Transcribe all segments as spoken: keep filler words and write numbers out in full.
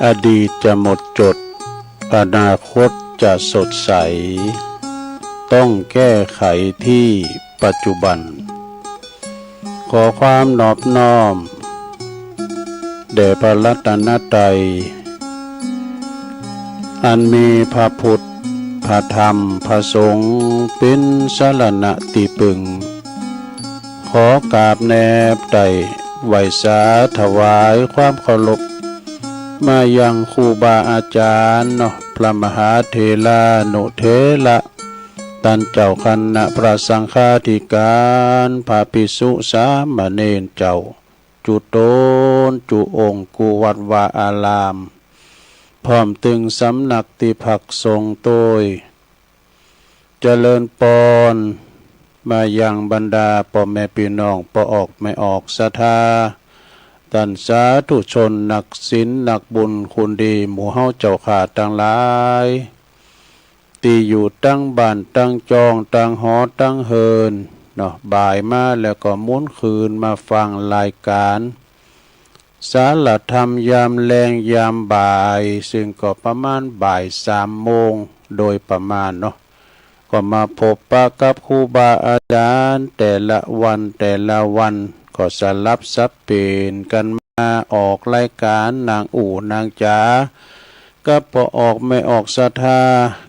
อดีตจะหมดจด อนาคตจะสดใส ต้องแก้ไขที่ปัจจุบัน ขอความนอบน้อม แด่พระรัตนตรัย อันมีพระพุทธ พระธรรม พระสงฆ์ เป็นสรณะที่พึ่ง ขอกราบแนบไต่ไหว้สาถวายความเคารพ มายังครูบาอาจารย์เนาะ พระมหาเถรานุเถระ ต้านเจ้าคณะพระสังฆาธิการ พระภิกษุสามเณรเจ้า จุตนจุองค์กู้วัดวาอาราม พร้อมตึงสำนักที่พักสงฆ์โตย เจริญปอน มายังบรรดาป้อแม่ปี้น้อง ป้อออกแม่ออกศรัทธา ต้านสาธุชนนักศีลนักบุญคุณดีหมู่เฮาเจ้าข้าตังหลาย ตี้อยู่ตังบ้านตังจองตังหอตังเฮือนเนาะ บ่ายมาแล้วก็หมุนคืนมาฟังรายการ สารธรรมยามแลงยามบ่าย ซึ่งก็ประมาณบ่ายสามโมงโดยประมาณเนาะ ก็มาพบปะกับครูบาอาจารย์แต่ละวันแต่ละวัน ก็สลับสับเปลี่ยนกันมาออกรายการนางอู้นางจ๋า กับป้อออกแม่ออกศรัทธา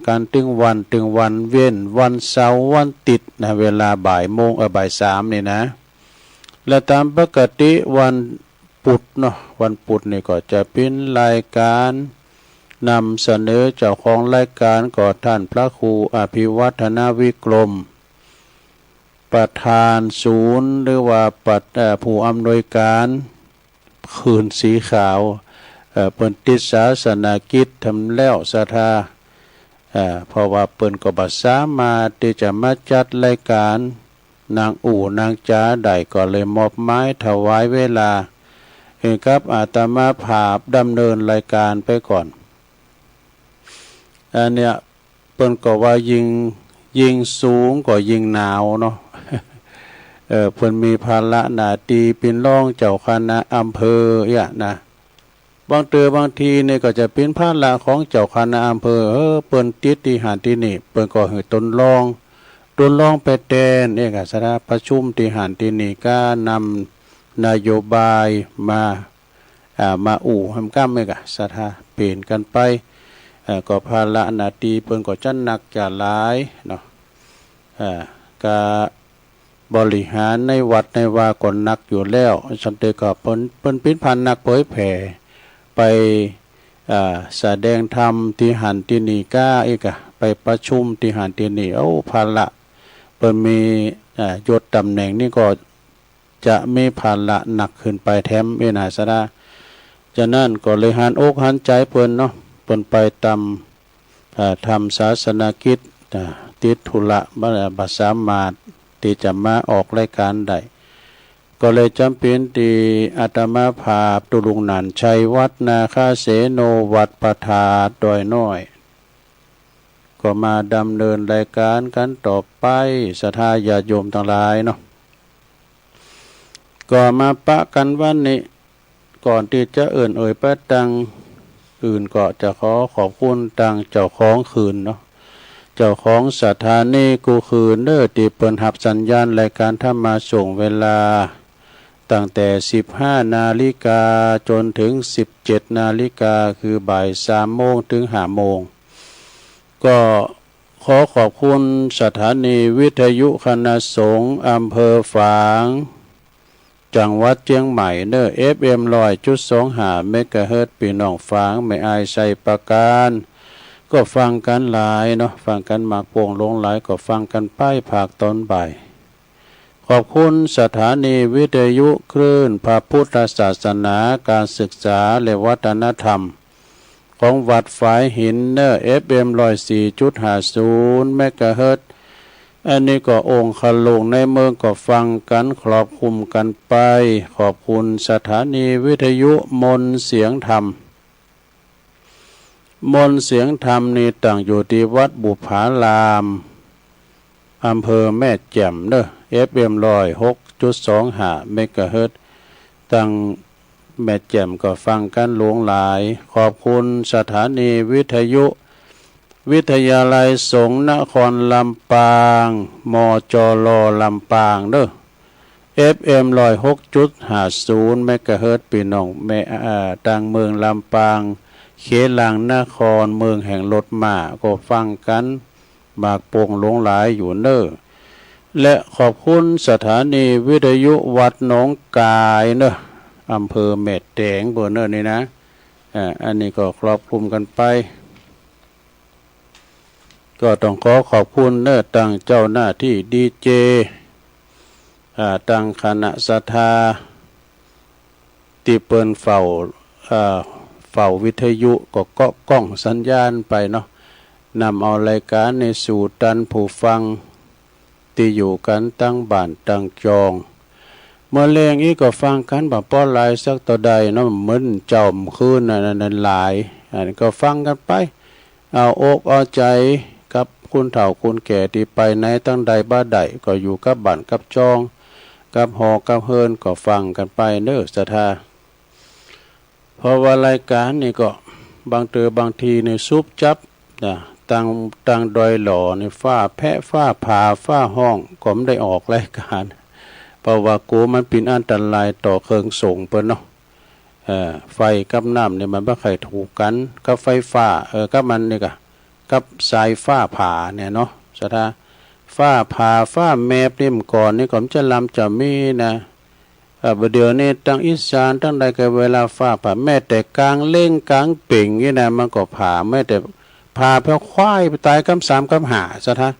กันตึงวันตึงวัน เว้นวันเสาร์วันอาทิตย์นะ เวลาบ่ายโมง เออ บ่ายสามนี่นะ และตามปกติวัน พุธเนาะ วันพุธนี่ก็จะเป็นรายการนำเสนอ เจ้าของรายการก็ท่านพระครูอภิวัฒนวิกรม ประธานศูนย์ หรือว่าประ เอ่อ ผู้อำนวยการ คืนสีขาว เอ่อ เปิ้นติดศาสนกิจทำแล้วศรัทธา เอ่อ เพราะว่าเปิ้นก็บ่สามารถที่จะมาจัดรายการนางอู้นางจ๋าได้ ก็เลยมอบหมายถวายเวลาให้กับอาตมาภาพดำเนินรายการไปก่อน อันเนี้ยเปิ้นก็ว่ายิ่ง ยิ่งสูงก็ยิ่งหนาวเนาะ เอ่อ เปิ้นมีภาระหน้าตี้เป็นรองเจ้าคณะอำเภอเอี้ยนะ บางเตื้อบางทีนี่ก็จะเป็นภาระของเจ้าคณะอำเภอ เออ เปิ้นติดตี้หั้นตี้นี่ เปิ้นก็หื้อตนรอง ตนรองไปแตนเอกสารประชุมตี้หั้นตี้นี่ ก็นำนโยบายมา อ่า มาอู้แหมก้ำเอกสารเปลี่ยนกันไป เอ่อ ก็ภาระหน้าตี้เปิ้นก็จะหนักจะหลายเนาะ เอ่อ ก็ บริหารในวัดในวาก็หนักอยู่แล้ว ฉันเตก็เปิ้น เปิ้นปิ้นพานักเผยแผ่ไป อ่า แสดงธรรมตี้หั้นตี้นี่ก้าอีกอะ ไปประชุมตี้หั้นตี้นี่ โอ้ ภาระ เปิ้นมี อ่า ยศตำแหน่งนี่ก็จะมีภาระหนักขึ้นไปแถมเวนาสดา ฉะนั้นก็เลยหันอกหันใจเปิ้นเนาะ เปิ้นไปตาม อ่า ทำศาสนกิจ อ่า ติดธุระ บ่ บ่สามารถที่จะมาออกรายการได้ ก็เลยจำเป็นที่อาตมาภาพตุลุงหนานชัยวัดนาคาเสโนวัดพระธาตุดอยน้อย ก็มาดำเนินรายการกันต่อไป ศรัทธาญาติโยมทั้งหลายเนาะ ก็มาปะกันวันนี้ ก่อนตี้จะเอิ้นเอ่ยไปตังอื่น ก็จะขอขอบคุณตังเจ้าของคืนเนาะ เจ้าของสถานีกู้คืนเน้อ ตี้เปิ้นฮับสัญญาณรายการธรรมะช่วงเวลา ตั้งแต่สิบห้านาฬิกาจนถึงสิบเจ็ดนาฬิกา คือบ่ายสามโมงถึงห้าโมง ก็ขอขอบคุณสถานีวิทยุคณะสงฆ์อำเภอฝาง จังหวัดเชียงใหม่เน้อ เอฟเอ็มร้อยจุดสองห้าเมกะเฮิรตซ์ ปี้น้องฝาง แม่อาย ชัยปราการ ก็ฟังกันหลายเนาะ ฟังกันมาก พวกหลวงหลายก็ฟังกันไปภาคตอนบ่าย ขอบคุณสถานีวิทยุคลื่นพระพุทธศาสนา การศึกษาและวัฒนธรรม ของวัดฝายหินเน้อ เอฟเอ็มร้อยสี่จุดห้าศูนย์เมกะเฮิรตซ์ อันนี้ก็องค์คลุงในเมืองก็ฟังกันครอบคลุมกันไป ขอบคุณสถานีวิทยุมนต์เสียงธรรม มนต์เสียงธรรมนี่ตั้งอยู่ที่วัดบุพผาราม อำเภอแม่แจ่มเน้อ เอฟเอ็มร้อยหกจุดสองห้าเมกะเฮิรตซ์ ตั้ง แม่แจ่มก็ฟังกันหลวงหลาย ขอบคุณสถานีวิทยุ วิทยาลัยสงฆ์นครลำปาง มจล ลำปางเด้อ เอฟเอ็ม ร้อยหกจุดห้าศูนย์ เมกะเฮิรตซ์ พี่น้องแม่ เอ่อ ตังเมืองลำปาง เขตหลังนคร เมืองแห่งรถม้า ก็ฟังกัน บากโป่งหลวงหลายอยู่เน้อ และขอบคุณสถานีวิทยุวัดหนองกายเน้อ อำเภอแม่แตงเปิ้นเน้อนี่นะ อ่า อันนี้ก็ครอบคลุมกันไป ก็ต้องขอขอบคุณเน้อ ตังเจ้าหน้าที่ดีเจ อ่า ตังคณะศรัทธา ตี้เปิ้นเฝ้า อ่า เฝ้าวิทยุก็เกาะกล้องสัญญาณไปเนาะ นำเอารายการนี้สู่ตันผู้ฟัง ตี้อยู่กันตังบ้านตังจอง เมื่อแลงอี้ก็ฟังกันบ่ปอหลายสักเต้าใดเนาะ เหมือนเจ้าคืนนั้น นั้นหลาย อันก็ฟังกันไป เอาอกเอาใจกับคนเฒ่าคนแก่ตี้ไปไหนตังใดบ่ได้ ก็อยู่กับบ้านกับจอง กับหอกับเฮือนก็ฟังกันไปเน้อศรัทธา เพราะว่ารายการนี่ก็บางเตื้อบางทีนี่ซุบจับนะ ตัง ตังดอยหล่อนี่ฟ้าแผะฟ้าผ่าฟ้าฮ้องก็บ่ได้ออกรายการ เพราะว่ากั๋วมันเป๋นอันตรายต่อเครื่องสงฆ์เปิ้นเนาะ เอ่อ ไฟกับน้ำนี่มันบ่ค่อยถูกกัน กับไฟฟ้า เอ่อ กับมันนี่กะ กับสายฟ้าผ่าเนี่ยเนาะศรัทธา ฟ้าผ่าฟ้าแมบนี่เมื่อก่อนนี่ก็มันจะลำจะมีนะ เอ่อ บ่าเดี๋ยวนี้ตังอีสานตังใดก็เวลาฟ้าผ่า แม้แต่กลางเล็งกลางเป๋งนี่นะ มันก็ผ่า แม้แต่ผ่าแผวควายไปต๋ายกำสามกำห้าศรัทธา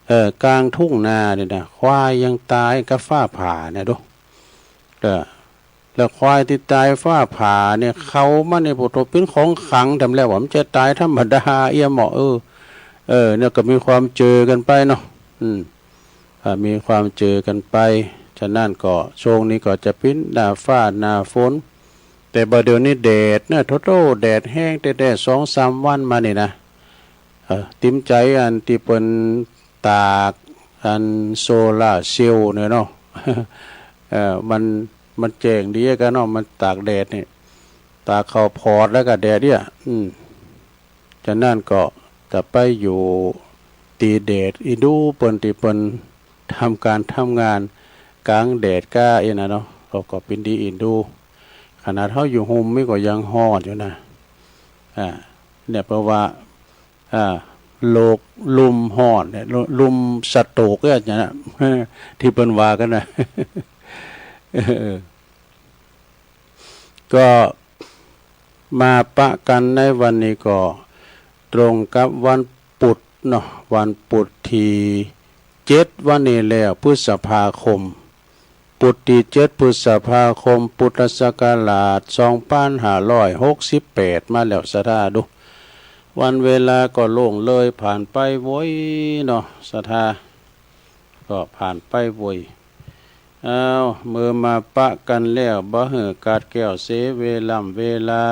เอ่อ กลางทุ่งนานี่นะ ควายยังต๋ายกับฟ้าผ่าเนี่ยดู เอ่อ แล้วควายตี้ต๋ายฟ้าผ่าเนี่ย เขามันนี่ โผโต เป๋นของขลังแถมแล้วว่า มันจะต๋ายธรรมดาเอี้ยหมอ เออ เออ เนี่ยก็มีความเจือกันไปเนาะ อืม อ่า มีความเจือกันไป ฉะนั้นก็ช่วงนี้ก็จะเป๋นหน้าฟ้าหน้าฝน แต่บ่าเดี๋ยวนี้แดดนะ โธ่ๆ แดดแฮงแต๊ๆ สองสามวันมานี่นะ เอ่อ ติ๋มใจ๋อันตี้เปิ้นตากอันโซลาร์เซลล์เนี่ยเนาะ เอ่อ มัน มันแจ้งดีกั๋นเนาะ มันตากแดดนี่ ตากข้าวโพดแล้วก็แดดเนี่ย อืม ฉะนั้นก็จะไปอยู่ตี้แดด เอ็นดูเปิ้นตี้เปิ้นทำการทำงานกลางแดดก้าอี้นะเนาะ เขาก็เป๋นดีเอ็นดู ขนาดเฮาอยู่ฮ่มนี่ก็ยังฮ้อนอยู่นะ อ่า เนี่ย เพราะว่า อ่า โรคลุ่มฮ้อนเนี่ย ลุ่ม ลุ่มสโตรกเนี่ยนะ ตี้เปิ้นว่ากั๋นนะ เออ ก็มาปะกั๋นในวันนี้ก็ตรงกับวันปุธเนาะ วันปุธตี้เจ็ดวันนี้แล้ว พฤษภาคม ปุธตี้เจ็ด พฤษภาคม พุทธศักราช สองพันห้าร้อยหกสิบแปด มาแล้วศรัทธาดู วันเวลาก็ล่วงเลยผ่านไปไวเนาะศรัทธา ก็ผ่านไปไว อ้าว เมื่อมาปะกั๋นแล้ว บ่หื้อขาดแคล้วเสียเวล่ำเวลา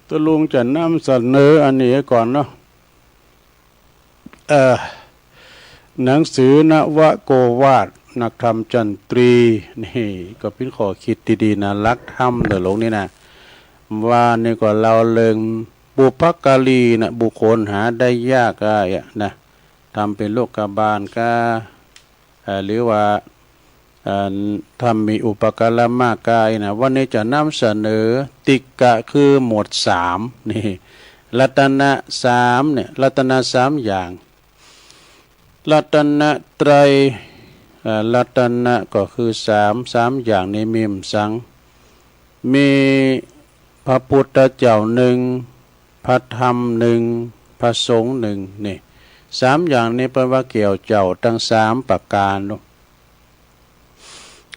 ตะลุงจะนำเสนออันนี้ก่อนเนาะ เอ่อ หนังสือนวโกวาท นักธรรมชั้นตรี นี่ก็เป๋นข้อคิดตี้ดีนะ หลักธรรมเตื้อโลกนี้นะ ว่านี่ก็เล่าเรื่องบุพการีนะ บุคคลหาได้ยากอะนะ ทำเป็นโลกบาลก็ เอ่อ หรือว่า อัน ทำมีอุปการะมากกายนะ วันนี้จะนำเสนอติกะคือหมวดสาม นี่ รัตนะสามเนี่ย รัตนะสามอย่าง รัตนตรัย เอ่อ รัตนะก็คือสาม สามอย่างนี้มีหยังสัง มีพระพุทธเจ้าหนึ่ง พระธรรมหนึ่ง พระสงฆ์หนึ่ง นี่ สามอย่างนี้เปิ้นว่าแก้วเจ้าตังสามประก๋านเนาะ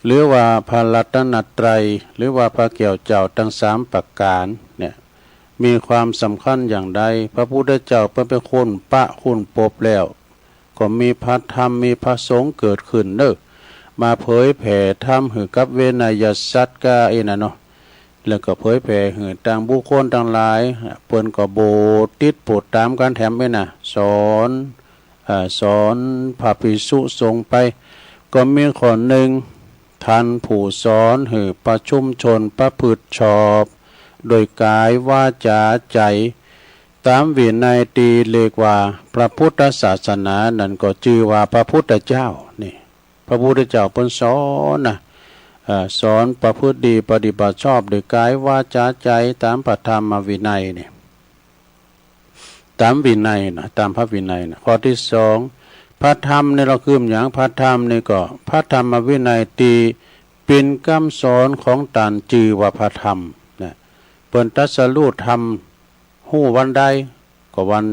หรือว่าพระรัตนตรัย หรือว่าพระแก้วเจ้าตังสามประก๋านเนี่ย มีความสำคัญอย่างใด พระพุทธเจ้าเปิ้นไปค้นพระค้นพบแล้ว ก็มีพระธรรม มีพระสงฆ์เกิดขึ้นเน้อ มาเผยแผ่ธรรมหื้อกับเวนยสัตว์ก้าอี้นะเนาะ แล้วก็เผยแผ่หื้อตังบุคคลตังหลาย เปิ้นก็โบติดโปรดต๋ามกั๋นแถมอี้นะ สอน เอ่อ สอนพระภิกษุสงฆ์ไป ก็มีข้อหนึ่ง ท่านผู้สอนหื้อประชุมชนประพฤติชอบ โดยกายวาจาใจ ตามวินัยตี้เรียกว่าพระพุทธศาสนา นั่นก็จื้อว่าพระพุทธเจ้า นี่ พระพุทธเจ้าเปิ้นสอนนะ เอ่อ สอนประพฤติดีปฏิบัติชอบโดยกายวาจาใจตามพระธรรมวินัยนี่ ตามวินัยนะ ตามพระวินัยนะ ข้อตี้สอง พระธรรมนี่ลอคือหยัง พระธรรมนี่ก็พระธรรมวินัยตี้เป๋นกำสอนของต้านจื้อว่าพระธรรมนะ เปิ้นตรัสรู้ธรรม ฮู้วันใด ก็วัน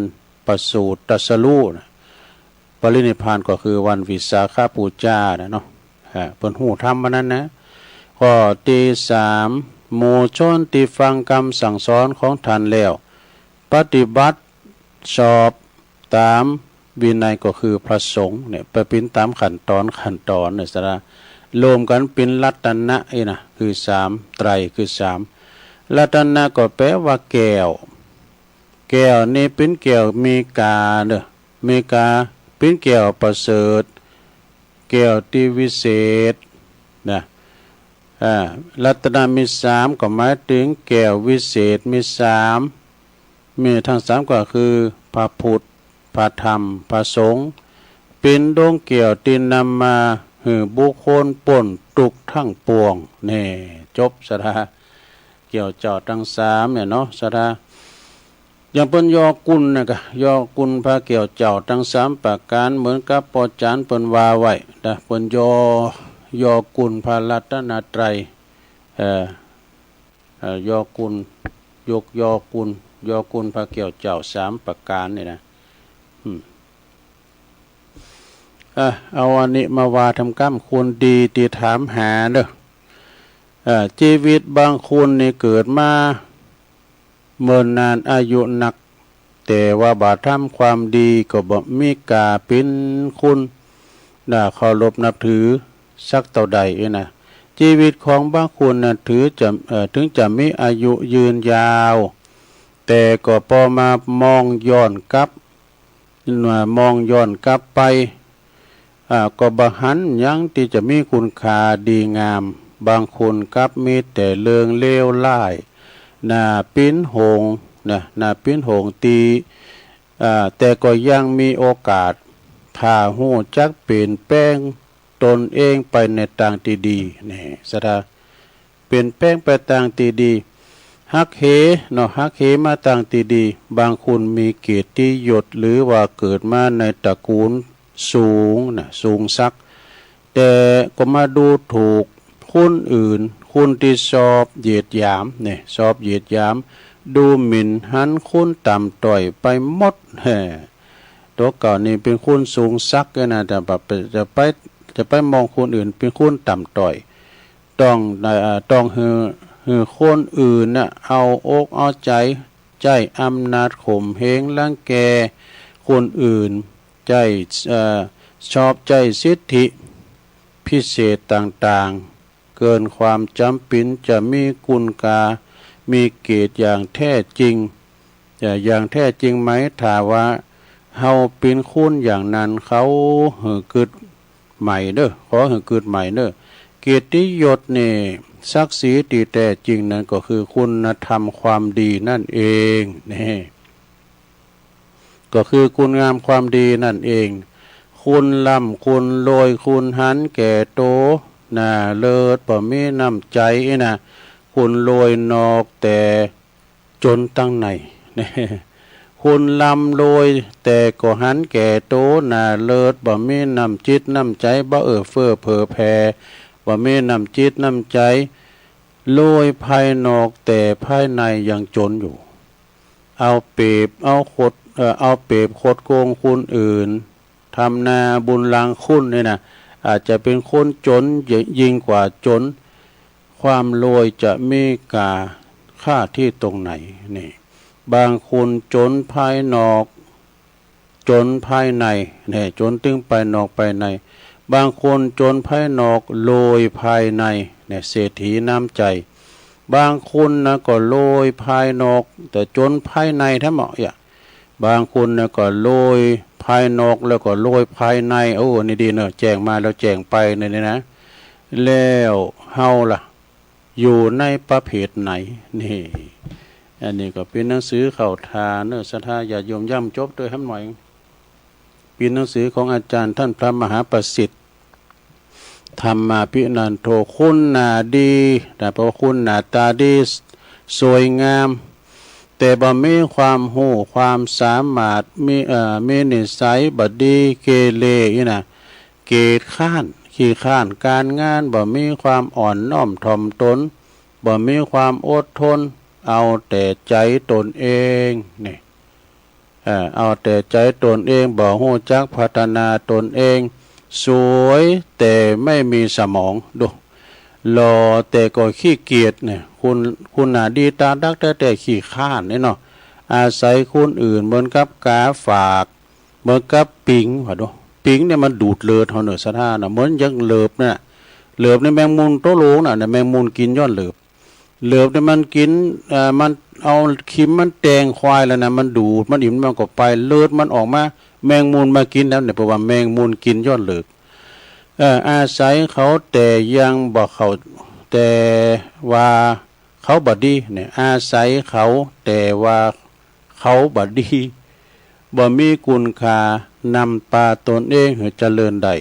ประสูติตรัสรู้นะ ปรินิพพานก็คือวันวิสาขบูชานะเนาะ อ่า เปิ้นฮู้ธรรมวันนั้นนะ ข้อตี้สาม หมู่ชนตี้ฟังกำสั่งสอนของท่านแล้ว ปฏิบัติชอบตามวินัยก็คือพระสงฆ์เนี่ย ไปเป๋นตามขั้นตอน ขั้นตอนเนี่ยสะดะ รวมกันเป๋นรัตนะนี่นะ คือสาม ไตรคือสาม รัตนะก็แปลว่าแก้ว แก้วนี้เป๋นแก้วมีกาเนาะ มีกา เป๋นแก้วประเสริฐ แก้วตี้วิเศษนะ อ่า รัตนะมีสามก็หมายถึงแก้ววิเศษมีสาม มีทั้งสามก็คือพระพุทธ พระธรรม พระสงฆ์ เป๋นดวงแก้วตี้นำมาหื้อบุคคลป๊นทุกข์ทั้งปวง แน่ จบสะดะ แก้วเจ้าตังสามเนี่ยเนาะ สะดะ อย่างเปิ้นยอคุณนะกะ ยอคุณพระแก้วเจ้าตังสามประก๋าน เหมือนกับป้อจ๋ารย์เปิ้นว่าไว้นะ เปิ้นยอ ยอคุณพระรัตนตรัย เอ่อ เอ่อ ยอคุณ ยกยอคุณ ยอคุณพระแก้วเจ้าสามประก๋านนี่นะ อืม อ่ะ เอาอันนี้มาว่าทำกำ คุณดีตี้ถามหาเนาะ อ่า ชีวิตบางคนนี่เกิดมาเมินนานอายุนัก แต่ว่าบ่ทำความดีก็บ่มีกาเป๋นคุณ น่าเคารพนับถือสักเต้าใดเอ้ยนะ ชีวิตของบางคนน่ะถือจะ เอ่อ ถึงจะมีอายุยืนยาว แต่ก็ปอมามองย้อนกลับ มองย้อนกลับไป อ่า ก็บ่หันหยังตี้จะมีคุณค่าดีงาม บางคนกลับมีแต่เรื่องเลวร้าย น่าปิ๋นหงนะ น่าปิ๋นหงตี้ อ่า แต่ก็ยังมีโอกาส ถ้าฮู้จักเปลี่ยนแปลงตนเองไปในตางตี้ดี นี่ สะดะ เปลี่ยนแปลงไปตางตี้ดี ฮักเฮเนาะ ฮักเฮมาตางตี้ดี บางคนมีเกียรติยศ หรือว่าเกิดมาในตระกูลสูงนะ สูงศักดิ์ แต่ก็มาดูถูกคนอื่น คนตี้ชอบเหยียดหยามเนี่ย ชอบเหยียดหยาม ดูหมิ่นหันคนต่ำต้อยไปหมด แฮ่ ตั๋วเก่านี่เป๋นคนสูงศักดิ์เอ้ยนะ แต่แบบจะไป จะไปมองคนอื่นเป๋นคนต่ำต้อย ต้อง เอ่อ ต้องหื้อ หื้อคนอื่นน่ะ เอาอกเอาใจ๋ ใจ๊อำนาจข่มเหงรังแกคนอื่น ใจ๊ เอ่อ ชอบใจ๊สิทธิพิเศษต่างๆ เกินความจ๋ำเป๋น จะมีคุณค่า มีเกียรติอย่างแท้จริง จะอย่างแท้จริงไหม ถ้าว่าเฮาเป๋นคนอย่างนั้น เขาหื้อกึ๊ดใหม่เน่อ ขอหื้อกึ๊ดใหม่เน่อ เกียรติยศนี่ ศักดิ์ศรีตี้แท้จริงนั้นก็คือคุณธรรมความดีนั่นเอง นี่ ก็คือคุณงามความดีนั่นเอง คนร่ำคนรวย คนหันแก่โต หน้าเลิศ บ่มีน้ำใจ๋นะ คนรวยนอกแต่จ๋นตังใน คนร่ำรวยแต่ก็หันแก่โต หน้าเลิศ บ่มีน้ำจิตน้ำใจ๋ บ่เอื้อเฟื้อเผื่อแผ่ บ่มีน้ำจิตน้ำใจ๋ รวยภายนอกแต่ภายในยังจ๋นอยู่ เอาเปรียบ เอาคด เอ่อ เอาเปรียบคดโกงคนอื่น ทำนาบุญหลังคุณนี่นะ อาจจะเป็นคนจ๋นยิ่งกว่าจ๋น ความรวยจะมีค่า ค่าที่ตรงไหน นี่ บางคนจ๋นภายนอก จ๋นภายใน เนี่ย จ๋นตึงภายนอกภายใน บางคนจ๋นภายนอก รวยภายใน เนี่ย เศรษฐีน้ำใจ บางคนนะก็รวยภายนอก แต่จ๋นภายในแท้เหมาะ อย่าง บางคนนะก็รวยภายนอกแล้วก็รวยภายใน โอ้ นี่ดีเนอะ แจ้งมาแล้วแจ้งไปเนี่ยนะ แล้วเฮาล่ะ อยู่ในประเภทไหน นี่ อันนี้ก็เป๋นหนังสือเข้าท่าเนอะ ศรัทธาญาติโยม ย้ำจบโตยแหมหน่อย เป๋นหนังสือของอาจารย์ท่านพระมหาประสิทธิ์ ธรรมาภินันโท คุณหน้าดีนะ แปลว่าคุณหน้าตาดี สวยงาม แต่บ่มีความรู้ความสามารถ มี เอ่อ มีนิสัยบ่ดี เกเรนี่นะ เกียจคร้าน ขี้คร้านการงาน บ่มีความอ่อนน้อมถ่อมตน บ่มีความอดทน เอาแต่ใจตนเอง นี่ เอ่อ เอาแต่ใจตนเอง บ่ฮู้จักพัฒนาตนเอง สวยแต่ไม่มีสมอง ดู หล่อแต่ก็ขี้เกียจเนี่ย คุณ คุณหน้าดีตาดักแต๊ๆ ขี้คร้านนี่เนาะ อาศัยคนอื่นเหมือนกับกาฝาก เหมือนกับปิง ว่าดู ปิงเนี่ยมันดูดเลือดเฮาเนอะ ศรัทธานะ เหมือนอย่างเหลิบเนี่ย เหลิบเนี่ยแมงมุมโตโลงน่ะ เนี่ยแมงมุมกินย้อนเหลิบ เหลิบเนี่ยมันกิน เอ่อ มันเอาคิมมันแตงควายแล้วนะ มันดูด มันอิ่ม มันก็ไป เลือดมันออกมา แมงมุมมากินแล้วเนี่ย เพราะว่าแมงมุมกินย้อนเหลิบ เอ่อ อาศัยเขาแต่ยังบ่เข้า แต่ว่าเขาบ่ดีเนี่ย อาศัยเขาแต่ว่าเขาบ่ดี บ่มีคุณค่า นำปาตนเองหื้อเจริญได้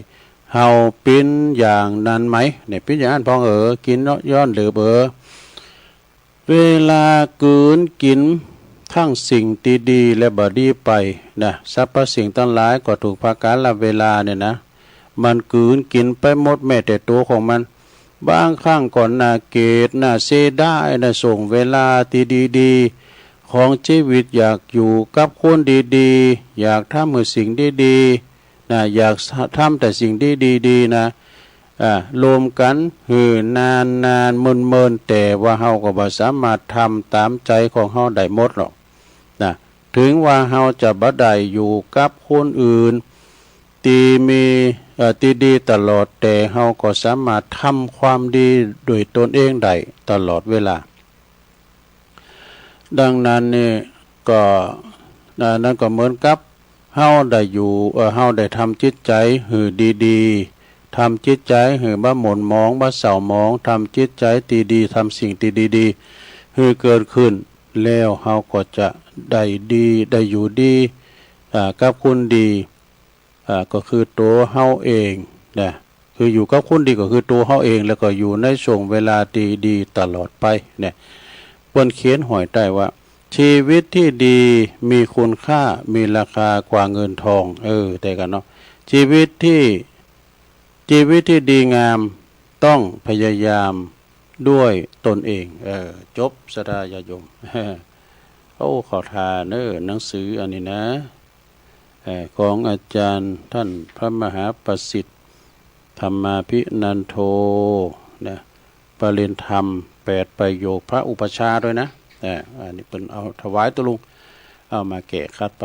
เฮาเป๋นอย่างนั้นไหม เนี่ย เป๋นอย่างนั้นพ่องเอ๋อ กินย้อนเหลิบเอ๋อ เวลากืนกินทั้งสิ่งที่ดีและบ่ดีไปนะ สรรพสิ่งทั้งหลายก็ถูกพระกาลเวลาเนี่ยนะ มันกืนกินไปหมดแม้แต่ตัวของมัน บางครั้งก็น่าเกลียด น่าเสียดายนะ ช่วงเวลาที่ดีๆ ของชีวิต อยากอยู่กับคนดีๆ อยากทำหื้อสิ่งดีๆ นะ อยากทำแต่สิ่งที่ดีๆ นะ อ่า รวมกันหื้อนานๆ เมินๆ แต่ว่าเฮาก็บ่สามารถทำตามใจของเฮาได้หมดหรอกนะ ถึงว่าเฮาจะบ่ได้อยู่กับคนอื่นที่มี เอ่อ ที่ดีตลอด แต่เฮาก็สามารถทำความดีด้วยตนเองได้ตลอดเวลา ดังนั้นนี่ก็ อ่า นั่นก็เหมือนกับเฮาได้อยู่ เอ่อ เฮาได้ทำจิตใจหื้อดีๆ ทำจิตใจหื้อบ่หม่นหมอง บ่เศร้าหมอง ทำจิตใจที่ดี ทำสิ่งที่ดีๆ หื้อเกิดขึ้น แล้วเฮาก็จะได้ดี ได้อยู่ดี อ่า กับคนดี อ่า ก็คือตัวเฮาเองนะ คืออยู่กับคนดีก็คือตัวเฮาเอง แล้วก็อยู่ในช่วงเวลาที่ดีตลอดไปเนี่ย เปิ้นเขียนห้อยใต้ว่า ชีวิตที่ดีมีคุณค่า มีราคากว่าเงินทอง เออ แต่กันเนาะ ชีวิตที่ ชีวิตที่ดีงามต้องพยายามด้วยตนเอง เออ จบ ศรัทธาญาติโยม โอ้ เข้าท่าเนอะ หนังสืออันนี้นะ เอ่อ ของอาจารย์ท่านพระมหาประสิทธิ์ ธรรมาภินันโท นะ ปริญญาธรรมแปดประโยคพระอุปัชฌาย์ด้วยนะ เอ่อ อันนี้เปิ้นเอาถวายตุลุง เอามาแก้ขัดไป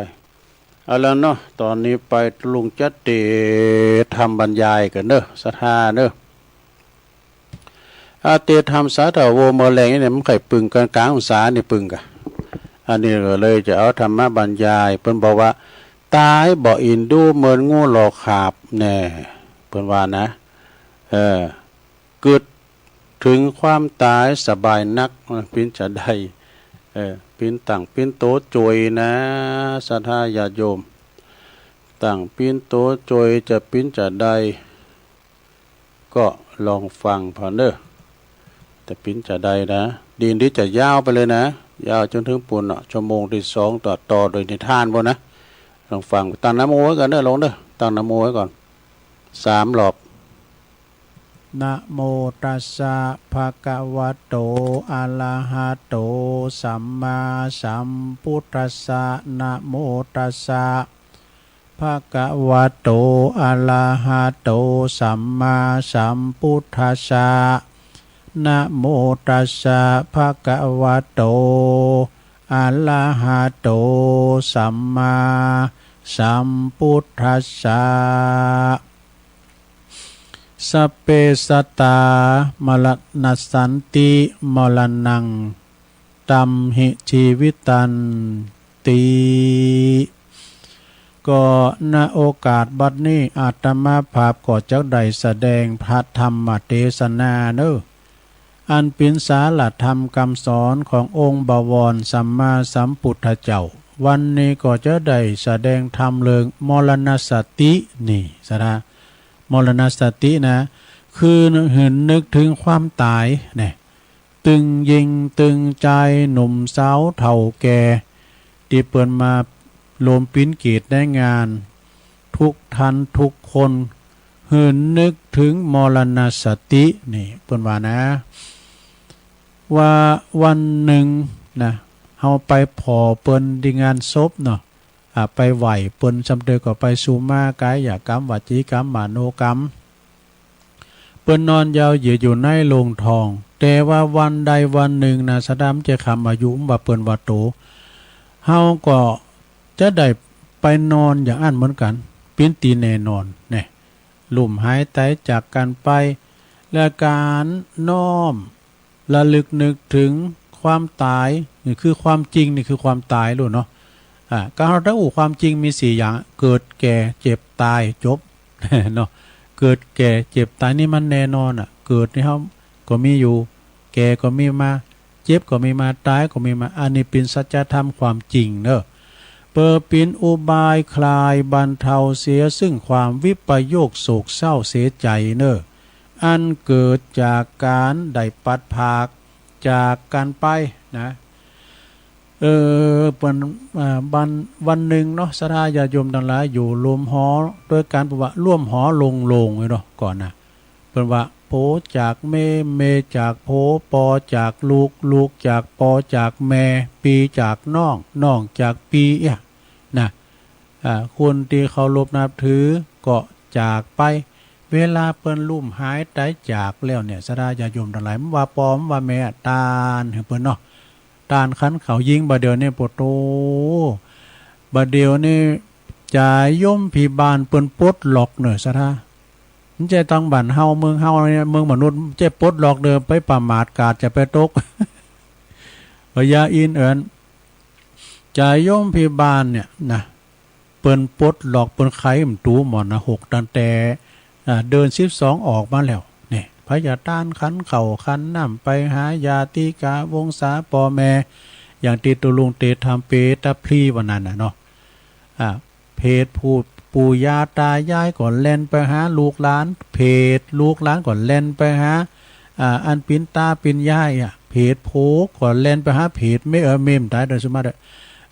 เอาละเนาะ ตอนนี้ไปตุลุงจะเตรียมบรรยายกั๋นเนอะ ศรัทธาเนอะ อาเตรียมสาธโว เมื่อแลงนี่เนี่ย มันใค่ปึงกั๋น กลางพรรษานี่ปึงกั๋น อันนี้ก็เลยจะเอาธรรมบรรยาย เปิ้นบอกว่า ตายบ่อินดูเหมือนงูหลอกขาบ แน่ เปิ้นว่านะ เออ กึ๊ดถึงความตายสบายนัก เป๋นจาใด เออ เป๋นตั้งเป๋นโตโจยนะ ศรัทธาญาติโยม ตั้งเป๋นโตโจยจะเป๋นจาใด ก็ลองฟังผ่อนเด้อ จะเป๋นจาใดนะ ดีนดีจะยาวไปเลยนะ ยาวจ๋นเถิงปูนเนาะ ชั่วโมงที่สอง ต่อ ต่อโดยนิทานปู้นนะ ลองฟัง ตั้งนะโมไว้ก่อนเด้อ ลงเด้อ ตั้งนะโมไว้ก่อน สามรอบ นะโมตัสสะ ภะคะวะโต อะระหะโต สัมมาสัมพุทธัสสะ นะโมตัสสะ ภะคะวะโต อะระหะโต สัมมาสัมพุทธัสสะ นะโมตัสสะ ภะคะวะโต อะระหะโต สัมมาสัมพุทธัสสะ สัพเพสัตตา มะระณะสันติ มะระณัง ตัมหิ จีวิตันติ ก็ณโอกาสบัดนี้อาตมาภาพก็จักได้แสดงพระธรรมเทศนาเนอ อันเป็นสาระธรรมคำสอนขององค์บวรสัมมาสัมพุทธเจ้า วันนี้ก็จะได้แสดงธรรมเรื่องมรณสตินี่สะนะ มรณสตินะ คือหืนนึกถึงความตายเนี่ย ตึงยิงตึงจายหนุ่มสาวเฒ่าแก่ ที่เปิ้นมาโลมปิ้นเกตในงาน ทุกท่านทุกคนหืนนึกถึงมรณสตินี่เปิ้นว่านะ ว่าวันหนึ่งนะ เฮาไปผ่อเปิ้นที่งานศพเนาะ อ่า ไปไหว้เปิ้น ซำเตอก็ไปสุมากายกรรม วจีกรรม มโนกรรม เปิ้นนอนยาวเหยียดอยู่ในโลงทอง แต่ว่าวันใดวันหนึ่งนะ สะดำจะคำอายุว่าเปิ้นว่าโต เฮาก็จะได้ไปนอนอย่างอั้นเหมือนกัน เป๋นตี้แน่นอนเนี่ย ลุ่มหายต๋ายจากกันไป และการน้อมระลึกนึกถึงความต๋าย นี่คือความจริง นี่คือความต๋ายลูกเนาะ อ่า การเฮาได้อู้ความจริงมีสี่อย่าง เกิด แก่ เจ็บ ตาย จบ เนาะ เกิด แก่ เจ็บ ตาย นี่มันแน่นอนอ่ะ เกิดนี่เฮาก็มีอยู่ แก่ก็มีมา เจ็บก็มีมา ต๋ายก็มีมา อันนี้เป๋นสัจธรรมความจริงเนอะ เปิดเป๋นอุบายคลายบรรเทาเสียซึ่งความวิปโยคโศกเศร้าเสียใจเนอะ อันเกิดจากการได้ปัดผากจากกันไปนะ เออ เปิ้น อ่า วัน วันหนึ่งเนาะ ศรัทธาญาติโยมทั้งหลาย อยู่ร่วมหอ ด้วยกัน เปิ้นว่าร่วมหอโลงๆ อยู่เนาะ ก่อนนะ เปิ้นว่า โผจากเม เมจากโผ ปอจากลูก ลูกจากปอจากแม่ ปีจากน้อง น้องจากปี เอี้ย นะ อ่า คนที่เคารพนับถือก็จากไป เวลาเปิ้นลุ่มหายต๋ายจากแล้วเนี่ย ศรัทธาญาติโยมทั้งหลาย บ่ว่าปอ บ่ว่าแม่ ตานหื้อเปิ้นเนาะ ตานขันข้าว ยิ่งบ่าเดี่ยวนี้ โปโต บ่าเดี่ยวนี้ จายมพิบาลเปิ้นปลดล็อกเนอะ ศรัทธา มันใจ้ตังบ้านเฮาเมืองเฮาเนี่ย เมืองมนุษย์ ใจ้ปลดล็อกเด้อ ไปประมาทกาดจะไปตก พญาอินทร์เอิ้น จายมพิบาลเนี่ยนะ เปิ้นปลดล็อก เปิ้นไขประตูหมดนะ หก ตั้งแต่ อ่า เดือนสิบสองออกมาแล้ว นี่ พญาตานขันข้าวขันน้ำ ไปหาญาติกาวงศาป้อแม่ อย่างตี้ตุ๊ลุงเต๋ทำเป๋ตะพลีวันนั้นน่ะเนาะ อ่า เพดผู้ ปู่ย่าตายายก็แล่นไปหาลูกหลาน เพดลูกหลานก็แล่นไปหา อ่า อันเป๋นต๋าเป๋นยายอ่ะ เพดโผก็แล่นไปหาเพดเม เออ เมมันต๋ายโดยสมมาตรอ่ะ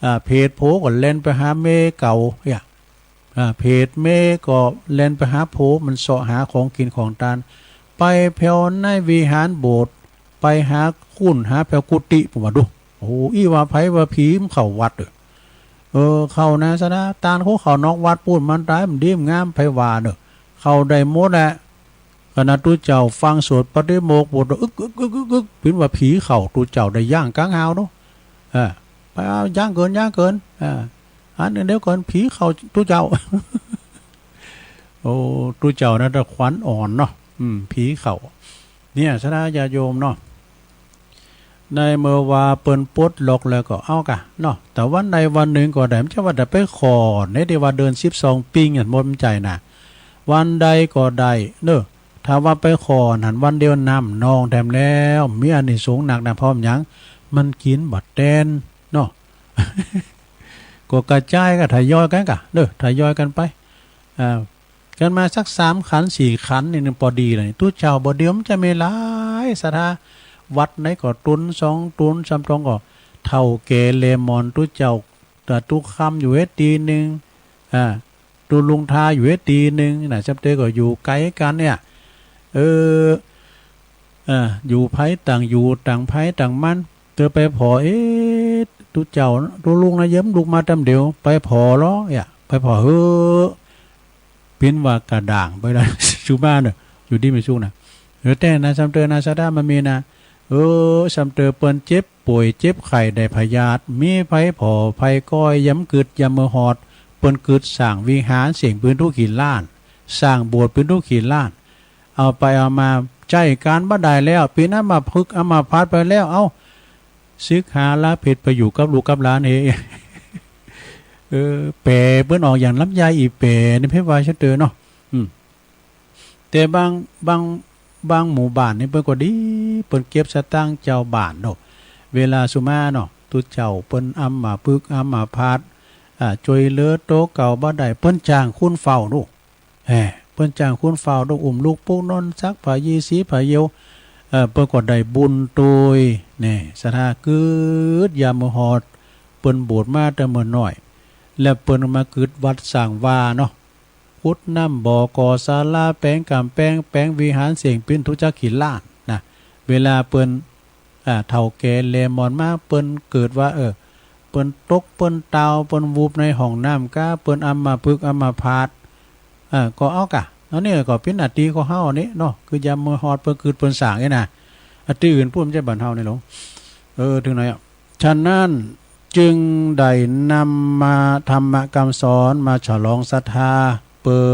อ่า เพดโผก็แล่นไปหาเมเก่าอ่ะ อ่า เพดเมก็แล่นไปหาโผ มันเซาะหาของกิ๋นของตาน ไปแผวในวิหารโบสถ์ ไปหาคุนหาแผวกุฏิ ผมว่าดู โอ้ อี้ว่าไผว่าผีมันเข้าวัดเด้อ เออ เข้านะ ศรัทธา ตานเขาเข้านอกวัดปู้น มันต๋าย มันดีมันงาม ไผว่าเนอะ เข้าได้หมดแหละ ขนาดตุ๊เจ้าฟังสวดปาฏิโมกข์ ปวดอึกอึกอึกอึกอึก เป๋นว่าผีเข้า ตุ๊เจ้าได้ย้างกลางหาวเนาะ เออ ไปเอา ย้างเกิน ย้างเกิน เออ อันเดียวเกิน ผีเข้าตุ๊เจ้า โอ้ ตุ๊เจ้านะ แต่ขวัญอ่อนเนาะ อืม ผีเข้า เนี่ย ศรัทธาญาติโยมเนาะ ในเมื่อว่าเปิ้นปลดล็อกแล้วก็เอากะเนาะ แต่วันใดวันหนึ่งก็ได้ มันจะว่าแต่ไปขอในที่ว่าเดือนสิบสองปิ้งอันหมดมันใจนะ วันใดก็ได้เนอะ ถ้าว่าไปขอหั้นวันเดียวน้ำนองแถมแล้ว มีอานิสงส์นักนะ เพราะหยัง มันกิ๋นบ่แตนเนาะ ก็กระจายกัน ทยอยกันกะเนอะ ทยอยกันไป อ่า กันมาสักสามขันสี่ขันนี่นึงปอดีเลย ตุ๊เจ้าบ่าเดี่ยวมันจะมีหลายศรัทธา วัดไหนก็ตนสองตน สามตนก็ เฒ่าแก่เลหมอนตุ๊เจ้า แต่ตุ๊ค่ำอยู่เฮ็ดตี้นึ่ง อ่า ตุ๊ลุงทาอยู่เฮ็ดตี้นึ่งนะ สามเตอก็อยู่ไกลกันเนี่ย เออ อ่า อยู่ไผต่างอยู่ ต่างไผต่างมัน เตอไปผ่อ เอ๊ะ ตุ๊เจ้า ตุ๊ลุงนะ เยิ้มลุกมาตำเดียว ไปผ่อลอ เอี้ย ไปผ่อเฮ้อ เป๋นว่ากระด้างไปแล้ว สุมาเนอะ อยู่ดีไม่สุขนะ เออ แต่นะ สามเตอนะ ศรัทธามันมีนะ เออ สามเตอเปิ้นเจ็บป่วยเจ็บไข้ได้พยาธิ มีไผผ่อไผก้อย ยามกึ๊ดยามเมื่อฮอด เปิ้นกึ๊ดสร้างวิหารเสี้ยงเป๋นตุ๊กี่ล้าน สร้างโบสถ์เป๋นตุ๊กี่ล้าน เอาไปเอามาใจ๊ก๋านบ่ได้แล้ว เป๋นอัมพฤกษ์อัมพาตไปแล้ว เอ้า สึกหาลาเพศไปอยู่กับลูกกับหลานเฮ เออ แป๋เปิ้นออกอย่างลำไยอีแป๋นี่ เพิ่นว่าเชียวเตอเนาะ อืม แต่บาง บาง บางหมู่บ้านนี่เปิ้นก็ดี เปิ้นเก็บสตางค์เจ้าบ้านเนาะ เวลาสุมาเนาะ ตุ๊เจ้าเปิ้นอัมมาพึกษ์อัมมาพาตย์ อ่า จ้วยเหลือโตเก่าบ่ได้ เปิ้นจ้างคนเฝ้าเนาะ แหม เปิ้นจ้างคนเฝ้าเนาะ อุ้มลูกปุ๊กนอน ซักผ้ายี่สีผ้าเยี่ยว เอ่อ เปิ้นก็ได้บุญโตย แหม ศรัทธาเกิดยามมื้อฮอด เปิ้นบวชมาแต่มื้อน้อย แล้วเปิ้นมาเกิดวัดสร้างวาเนาะ ขุดน้ำบ่อ ก่อศาลา แป๋งก๋ำแปง แป๋งวิหาร เส้งปิ้น ทุจักขีล้านนะ เวลาเปิ้น อ่า เฒ่าแก่แลหมอนมา เปิ้นเกิดว่า เออ เปิ้นตก เปิ้นตาว เปิ้นวูบในห้องน้ำกา เปิ้นอัมมาพึกษ์อัมมาพาตย์ เออ ก็เอากะ อันนี้ก็เป๋นหน้าตี้ของเฮานี่เนาะ คือยามมื้อฮอดเปิ้นกึดเปิ้นสร้างนี่นะ อ่ะ ตี้อื่นพูดมันจะบั่นเฮานี่หลง เออ ถึงไหนอ่ะ ฉะนั้นจึงได้นำมาธรรมคำสอนมาฉลองศรัทธา เปื้อ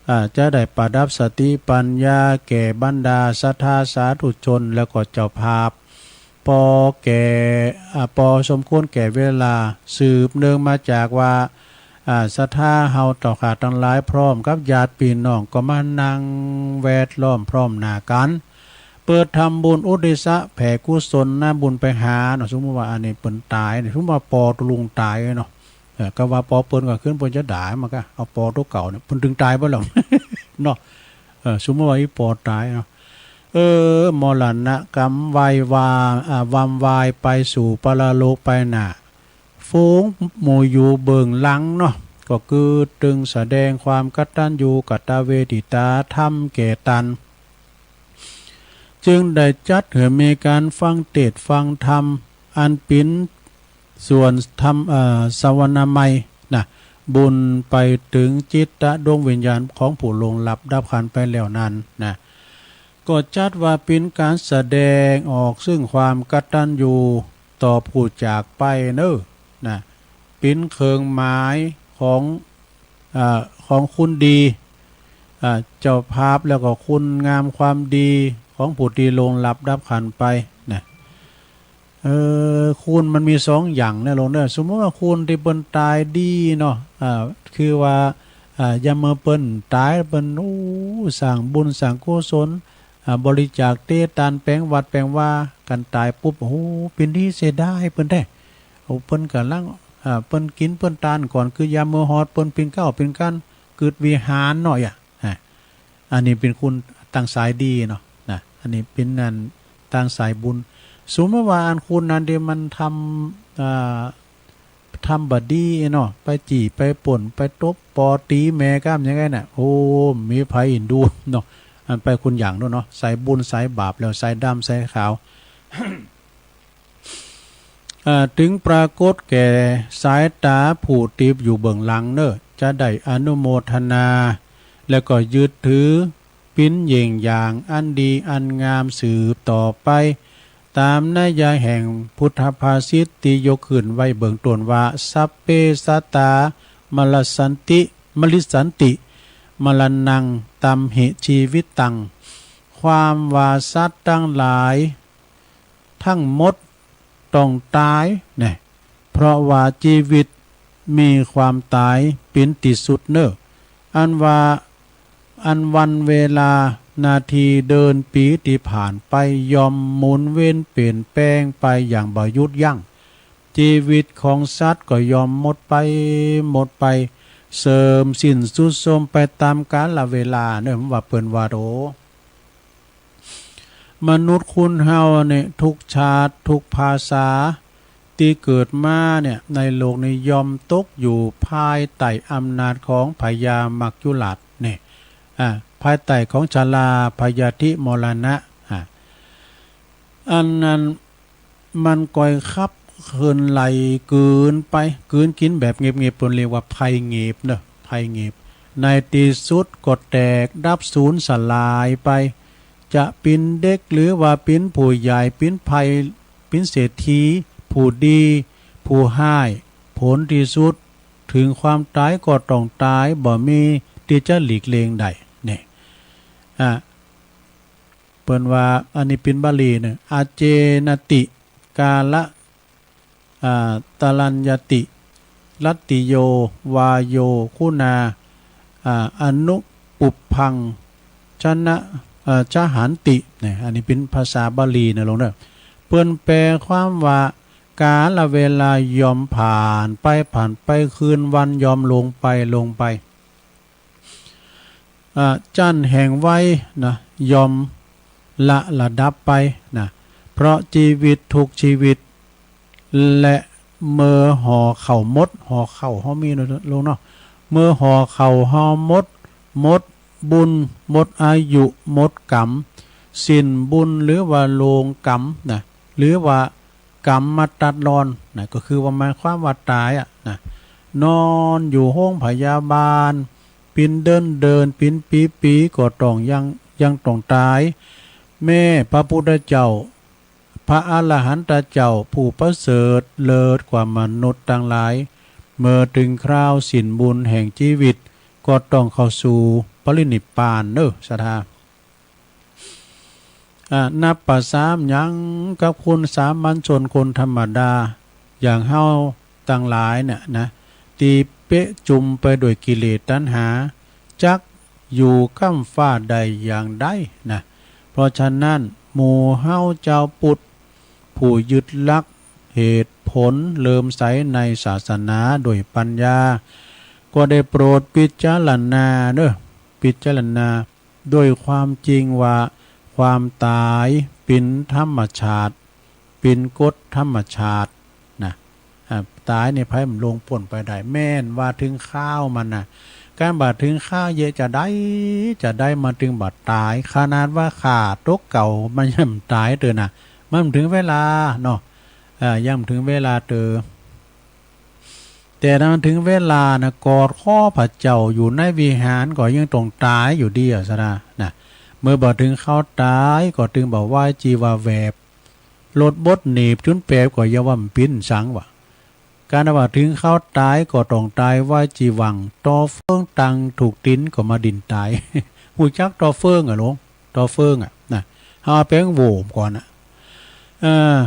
อ่า จะได้ประดับสติปัญญาแก่บรรดาศรัทธาสาธุชน แล้วก็เจ้าภาพ ปอแก่ อ่า ปอสมควรแก่เวลา สืบเนื่องมาจากว่า อ่า ศรัทธาเฮาเจ้าข้าตังหลายพร้อมกับญาติปี้น้องก็มานั่งแวดล้อมพร้อมหน้ากั๋น เปื้อทำบุญอุทิศแผ่กุศลนะบุญไปหาเนาะ สมมุติว่าอันนี้เปิ้นต๋ายเนี่ย สมมุติว่าปอตุ๊ลุงต๋ายเนาะ เออ ก็ว่าปอเปิ้นก็ขึ้นเปิ้นจะด่ามันก็เอาปอตุ๊เก่าเนี่ย เปิ้นตึงต๋ายไปแล้ว เนาะ เออ สมมุติว่าอีปอต๋ายเนาะ เออ มรณะกรรมไหว้วา อ่า วำวายไปสู่ปรโลกไปหน้า ฝูงหมู่อยู่เบื้องหลังเนาะ ก็คือตึงแสดงความกตัญญูกตเวทิตาธรรมแก่ตัน จึงได้จัดหื้อมีก๋านฟังเตสน์ฟังธรรม อันเป๋นส่วนธรรม เอ่อ สวนามัยนะ บุญไปถึงจิตตะดวงวิญญาณของผู้ล่วงลับดับขันธ์ไปแล้วนั้นนะ ก็จัดว่าเป๋นก๋านแสดงออกซึ่งความกตัญญูต่อผู้จากไปเนอะนะ เป๋นเครื่องหมายของ อ่า ของคุณดี อ่า เจ้าภาพแล้วก็คุณงามความดีของผู้ตี้ล่วงลับดับขันธ์ไปนะ เออ คุณมันมีสองอย่างนะหลวงเนอะ สมมุติว่าคุณตี้เปิ้นต๋ายดีเนาะ อ่า คือว่า อ่า ยามเมื่อเปิ้นต๋ายเปิ้น โอ้ สร้างบุญสร้างกุศล อ่า บริจาคเตสน์ตานแป๋งวัดแป๋งวา กั๋นต๋ายปุ๊บ โอ้ เป๋นตี้เสียดายเปิ้นแท้ โอ้ เปิ้นก๋ำลัง อ่า เปิ้นกิ๋นเปิ้นตานก่อน คือยามเมื่อฮอดเปิ้นปิ้นเก๊าปิ้นกั๋น กึดวิหารเนาะ อ่ะ อ่ะ อันนี้เป๋นคุณตางสายดีเนาะ นะ อันนี้เป๋นอันตางสายบุญ สมมุติว่าอันคุณนั้นตี้มันทำ อ่า ทำบ่ดีเนาะ ไปจี้ไปปล้น ไปตบปอตีแม่ก้ำอย่างไงน่ะ โอ้ มีไผเอ็นดูเนาะ อันไปคุณอย่างโน้นเนาะ สายบุญสายบาปแล้ว สายดำสายขาว อ่า ถึงปรากฏแก่สายต๋าผู้ตี้อยู่เบื้องหลังเนอะ จะได้อนุโมทนา แล้วก็ยึดถือเป๋นเยี่ยงอย่างอันดีอันงามสืบต่อไป ต๋ามนัยยะแห่งพุทธภาษิตตี้ยกขึ้นไว้เบื้องต้นว่า สัพเพสัตตา มรสสันติ มริสสันติ มรณัง ตัมหิ จีวิตัง ความว่าสัตว์ตังหลาย ตังหมดต้องต๋ายแน่ เพราะว่าจีวิตมีความต๋ายเป๋นตี้สุดเนอะ อันว่า อันวันเวลา นาที เดือน ปี๋ตี้ผ่านไป ย่อมหมุนเวียนเปลี่ยนแปลงไปอย่างบ่หยุดยั้ง จีวิตของสัตว์ก็ย่อมหมดไป หมดไป เสื่อมสิ้นทรุดโทรมไปต๋ามกาลเวลาเนอะ ว่าเปิ้นว่าโต มนุษย์คนเฮาเนี่ย ทุกชาติทุกภาษาตี้เกิดมาเนี่ย ในโลกนี้ย่อมตกอยู่ภายใต้อำนาจของพญามัจจุราชเนี่ย อ่า ภายใต้ของชรา พยาธิ มรณะ อ่า อันนั้นมันก่อยคับเคิ่นไหลกลืนไป กลืนกิ๋นแบบเงียบๆ เปิ้นเรียกว่าภัยเงียบเนอะ ภัยเงียบ ในตี้สุดก็แตกดับสูญสลายไป จะเป๋นเด็กหรือว่าเป๋นผู้ใหญ่ เป๋นไพร่ เป๋นเศรษฐี ผู้ดี ผู้ฮ้าย ผลตี้สุด ถึงความต๋ายก็ต้องต๋าย บ่มีตี้จะหลีกเลี่ยงได้ เนี่ย อ่า เปิ้นว่า อันนี้เป๋นบาลีเนอะ อาเจนะติ กาละ อ่า ตะรัญญะติ รัตติโย วาโย คุณา อ่า อนุปุพพัง ชนะ เอ่อ ชหันติ เนี่ย อันนี้เป็นภาษาบาลีนะลุงเด้อ เปิ้นแปลความว่า กาลเวลายอมผ่านไป ผ่านไป คืนวันยอมลงไป ลงไป อ่า จั้นแห่งวัยนะ ยอมละระดับไปนะ เพราะชีวิตทุกชีวิต และเมื่อห่อข้าวหมด ห่อข้าวเฮามีเนาะลุงเนาะ เมื่อห่อข้าวเฮาหมด หมดบุญ หมดอายุ หมดกรรม สิ้นบุญหรือว่าโลงกรรมนะ หรือว่ากรรมมาตัดรอนนะ ก็คือว่าหมายความว่าตายอะนะ นอนอยู่โฮงพยาบาล เป๋นเดือนเดือน เป๋นปีปี ก็ต้องยัง ยังต้องตาย แม้พระพุทธเจ้า พระอรหันตเจ้าผู้ประเสริฐเลิศกว่ามนุษย์ตังหลาย เมื่อถึงคราวสิ้นบุญแห่งชีวิต ก็ต้องเข้าสู่ปรินิพพานเนอะ ศรัทธา อ่า นับประสาหยัง กับคนสามัญชน คนธรรมดา อย่างเฮาตังหลายเนี่ยนะ ตี้เปะจุ่มไปด้วยกิเลสตัณหา จักอยู่ค้ำฟ้าได้อย่างใดนะ เพราะฉะนั้น หมู่เฮาจาวพุทธ ผู้ยึดหลักเหตุผล เลื่อมใสในศาสนาด้วยปัญญา ก็ได้โปรดพิจารณาเนอะ พิจารณา ด้วยความจริงว่าความตายเป๋นธรรมชาติ เป๋นกฎธรรมชาตินะ อ่า ตายนี่ไผบ่ลวงป๊นไปได้ แม่นว่าถึงคราวมันนะ การบ่าถึงคราวเยอะจะได้ จะได้มาถึงบ่าตาย ขนาดว่าข้าตกเก๋ามันยังบ่ตายเตอนะ มันบ่ถึงเวลาเนาะ อ่า ยังบ่ถึงเวลาเตอ แต่ถ้ามันถึงเวลานะ กอดคอพระเจ้าอยู่ในวิหารก็ยังต้องตายอยู่ดีอะ ศรัทธา นะ เมื่อบ่าถึงคราวตายก็ตึงบ่าไหวจีว่าแวบ รถบดหนีบจุนแปบก็อย่าว่ามันปิ้นสังวะ การว่าถึงคราวตายก็ต้องตายไหวจีหวัง ต่อเฟืองตังถูกตินก็มาดิ่นตาย ฮู้จักต่อเฟืองอะลุง ต่อเฟืองอะนะ เฮาแปลงโหว่ก่อนอะ เออ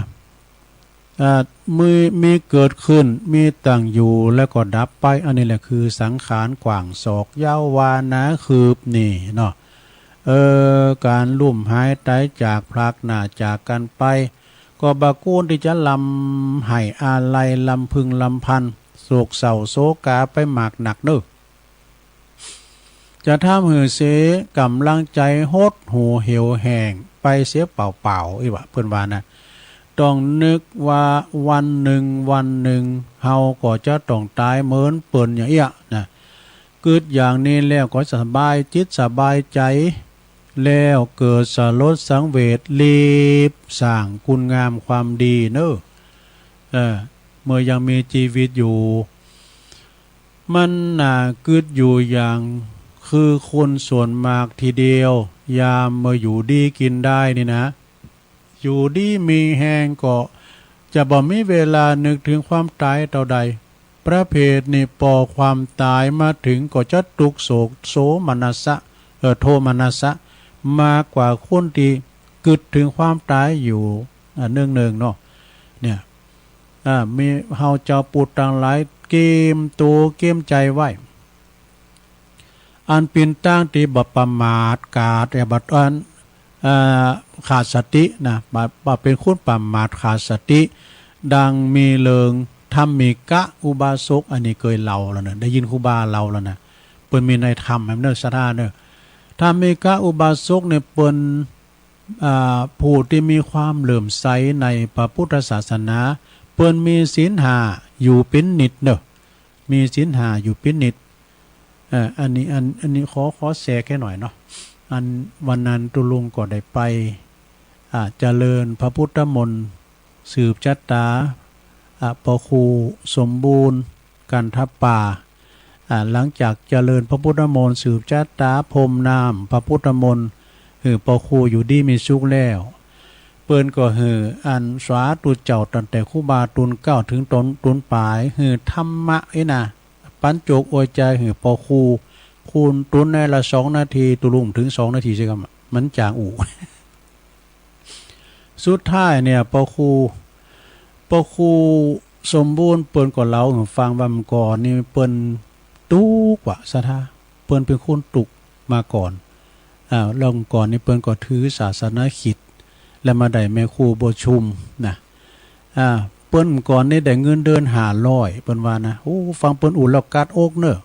อ่า มี มีเกิดขึ้น มีตั้งอยู่ แล้วก็ดับไป อันนี้แหละคือสังขารกว้างศอกยาววาหนาคืบนี่เนาะ เออ การลุ่มหายตายจากพรากหน้าจากกันไป ก็บ่ควรที่จะร่ำไห้อาลัยรำพึงรำพัน โศกเศร้าโศกาไปมากนักเนอะ จะทำหื้อเสียกำลังใจหดหู่เหี่ยวแห้งไปเสียเปล่าๆ อี้วะ เปิ้นว่านะ ต้องนึกว่าวันหนึ่งวันหนึ่ง เฮาก็จะต้องตายเหมือนเปิ้นอย่างเอี้ยนะ กึ๊ดอย่างนี้แล้วก็สบายจิตสบายใจ แล้วเกิดสลดสังเวช รีบสร้างคุณงามความดีเนอะ เออ เมื่อยังมีชีวิตอยู่ มันน่ากึ๊ดอยู่อย่างคือคนส่วนมากทีเดียว ยามเมื่ออยู่ดีกินได้นี่นะ อยู่ดีมีแฮงก็จะบ่มีเวลานึกถึงความตายเต้าใด ประเภทนี้ปอความตายมาถึงก็จะทุกข์โศกโสมนัสสะ เอ่อ โทมนัสสะ มากกว่าคนที่กึ๊ดถึงความตายอยู่ อ่า เนืองๆ เนาะ เนี่ย อ่า มีเฮาเจ้าปุตตังหลายเกียมโตเกียมใจไว้ อันเป๋นตางตี้บ่ประมาทขาด แต่บ่อัน เอ่อ ขาดสตินะ บ่ บ่เป๋นคนประมาทขาดสติ ดังมีเรื่องธัมมิกะอุบาสก อันนี้เกยเล่าแล้วนะ ได้ยินครูบาเล่าแล้วนะ เปิ้นมีในธรรมแหมเนอะ ศรัทธาเนอะ ธัมมิกะอุบาสกเนี่ยเปิ้น อ่า ผู้ที่มีความเลื่อมใสในพระพุทธศาสนา เปิ้นมีศีลห้าอยู่เป๋นนิตย์เนอะ มีศีลห้าอยู่เป๋นนิตย์ เอ่อ อันนี้ อัน อันนี้ขอ ขอแทรกแค่หน่อยเนาะ อันวันนั้นตุ๊ลุงก็ได้ไป อ่า เจริญพระพุทธมนต์ สืบชะตา อ่า พระครูสมบูรณ์ กันทป่า อ่า หลังจากเจริญพระพุทธมนต์ สืบชะตาพรมน้ำพระพุทธมนต์ หื้อพระครูอยู่ดีมีสุขแล้ว เปิ้นก็หื้ออันสาธุเจ้าตั้งแต่ครูบาตูนเก้าถึงตน ตูนปาย หื้อธรรมะอี้นะ ปันโจกอวยใจหื้อพระครู คูณตูนในละสองนาที ตุ๊ลุงบ่ถึงสองนาทีใช่ไหม มันจางอู่ สุดท้ายเนี่ย พระครู พระครู สมบูรณ์เปิ้นก็เล่าหื้อฟังว่าเมื่อก่อนนี้เปิ้นตุ๊กข์ว่าซะท้า เปิ้นเป็นคนตุ๊กข์มาก่อน อ่า แล้วก่อนนี้เปิ้นก็ถือศาสนาคริสต์ แล้วมาได้แม่ครูบัวชุมนะ อ่า เปิ้นก่อนนี้ได้เงินเดือนห้าร้อย เปิ้นว่านะ โอ้ ฟังเปิ้นอู้แล้วกัดอกเนอะ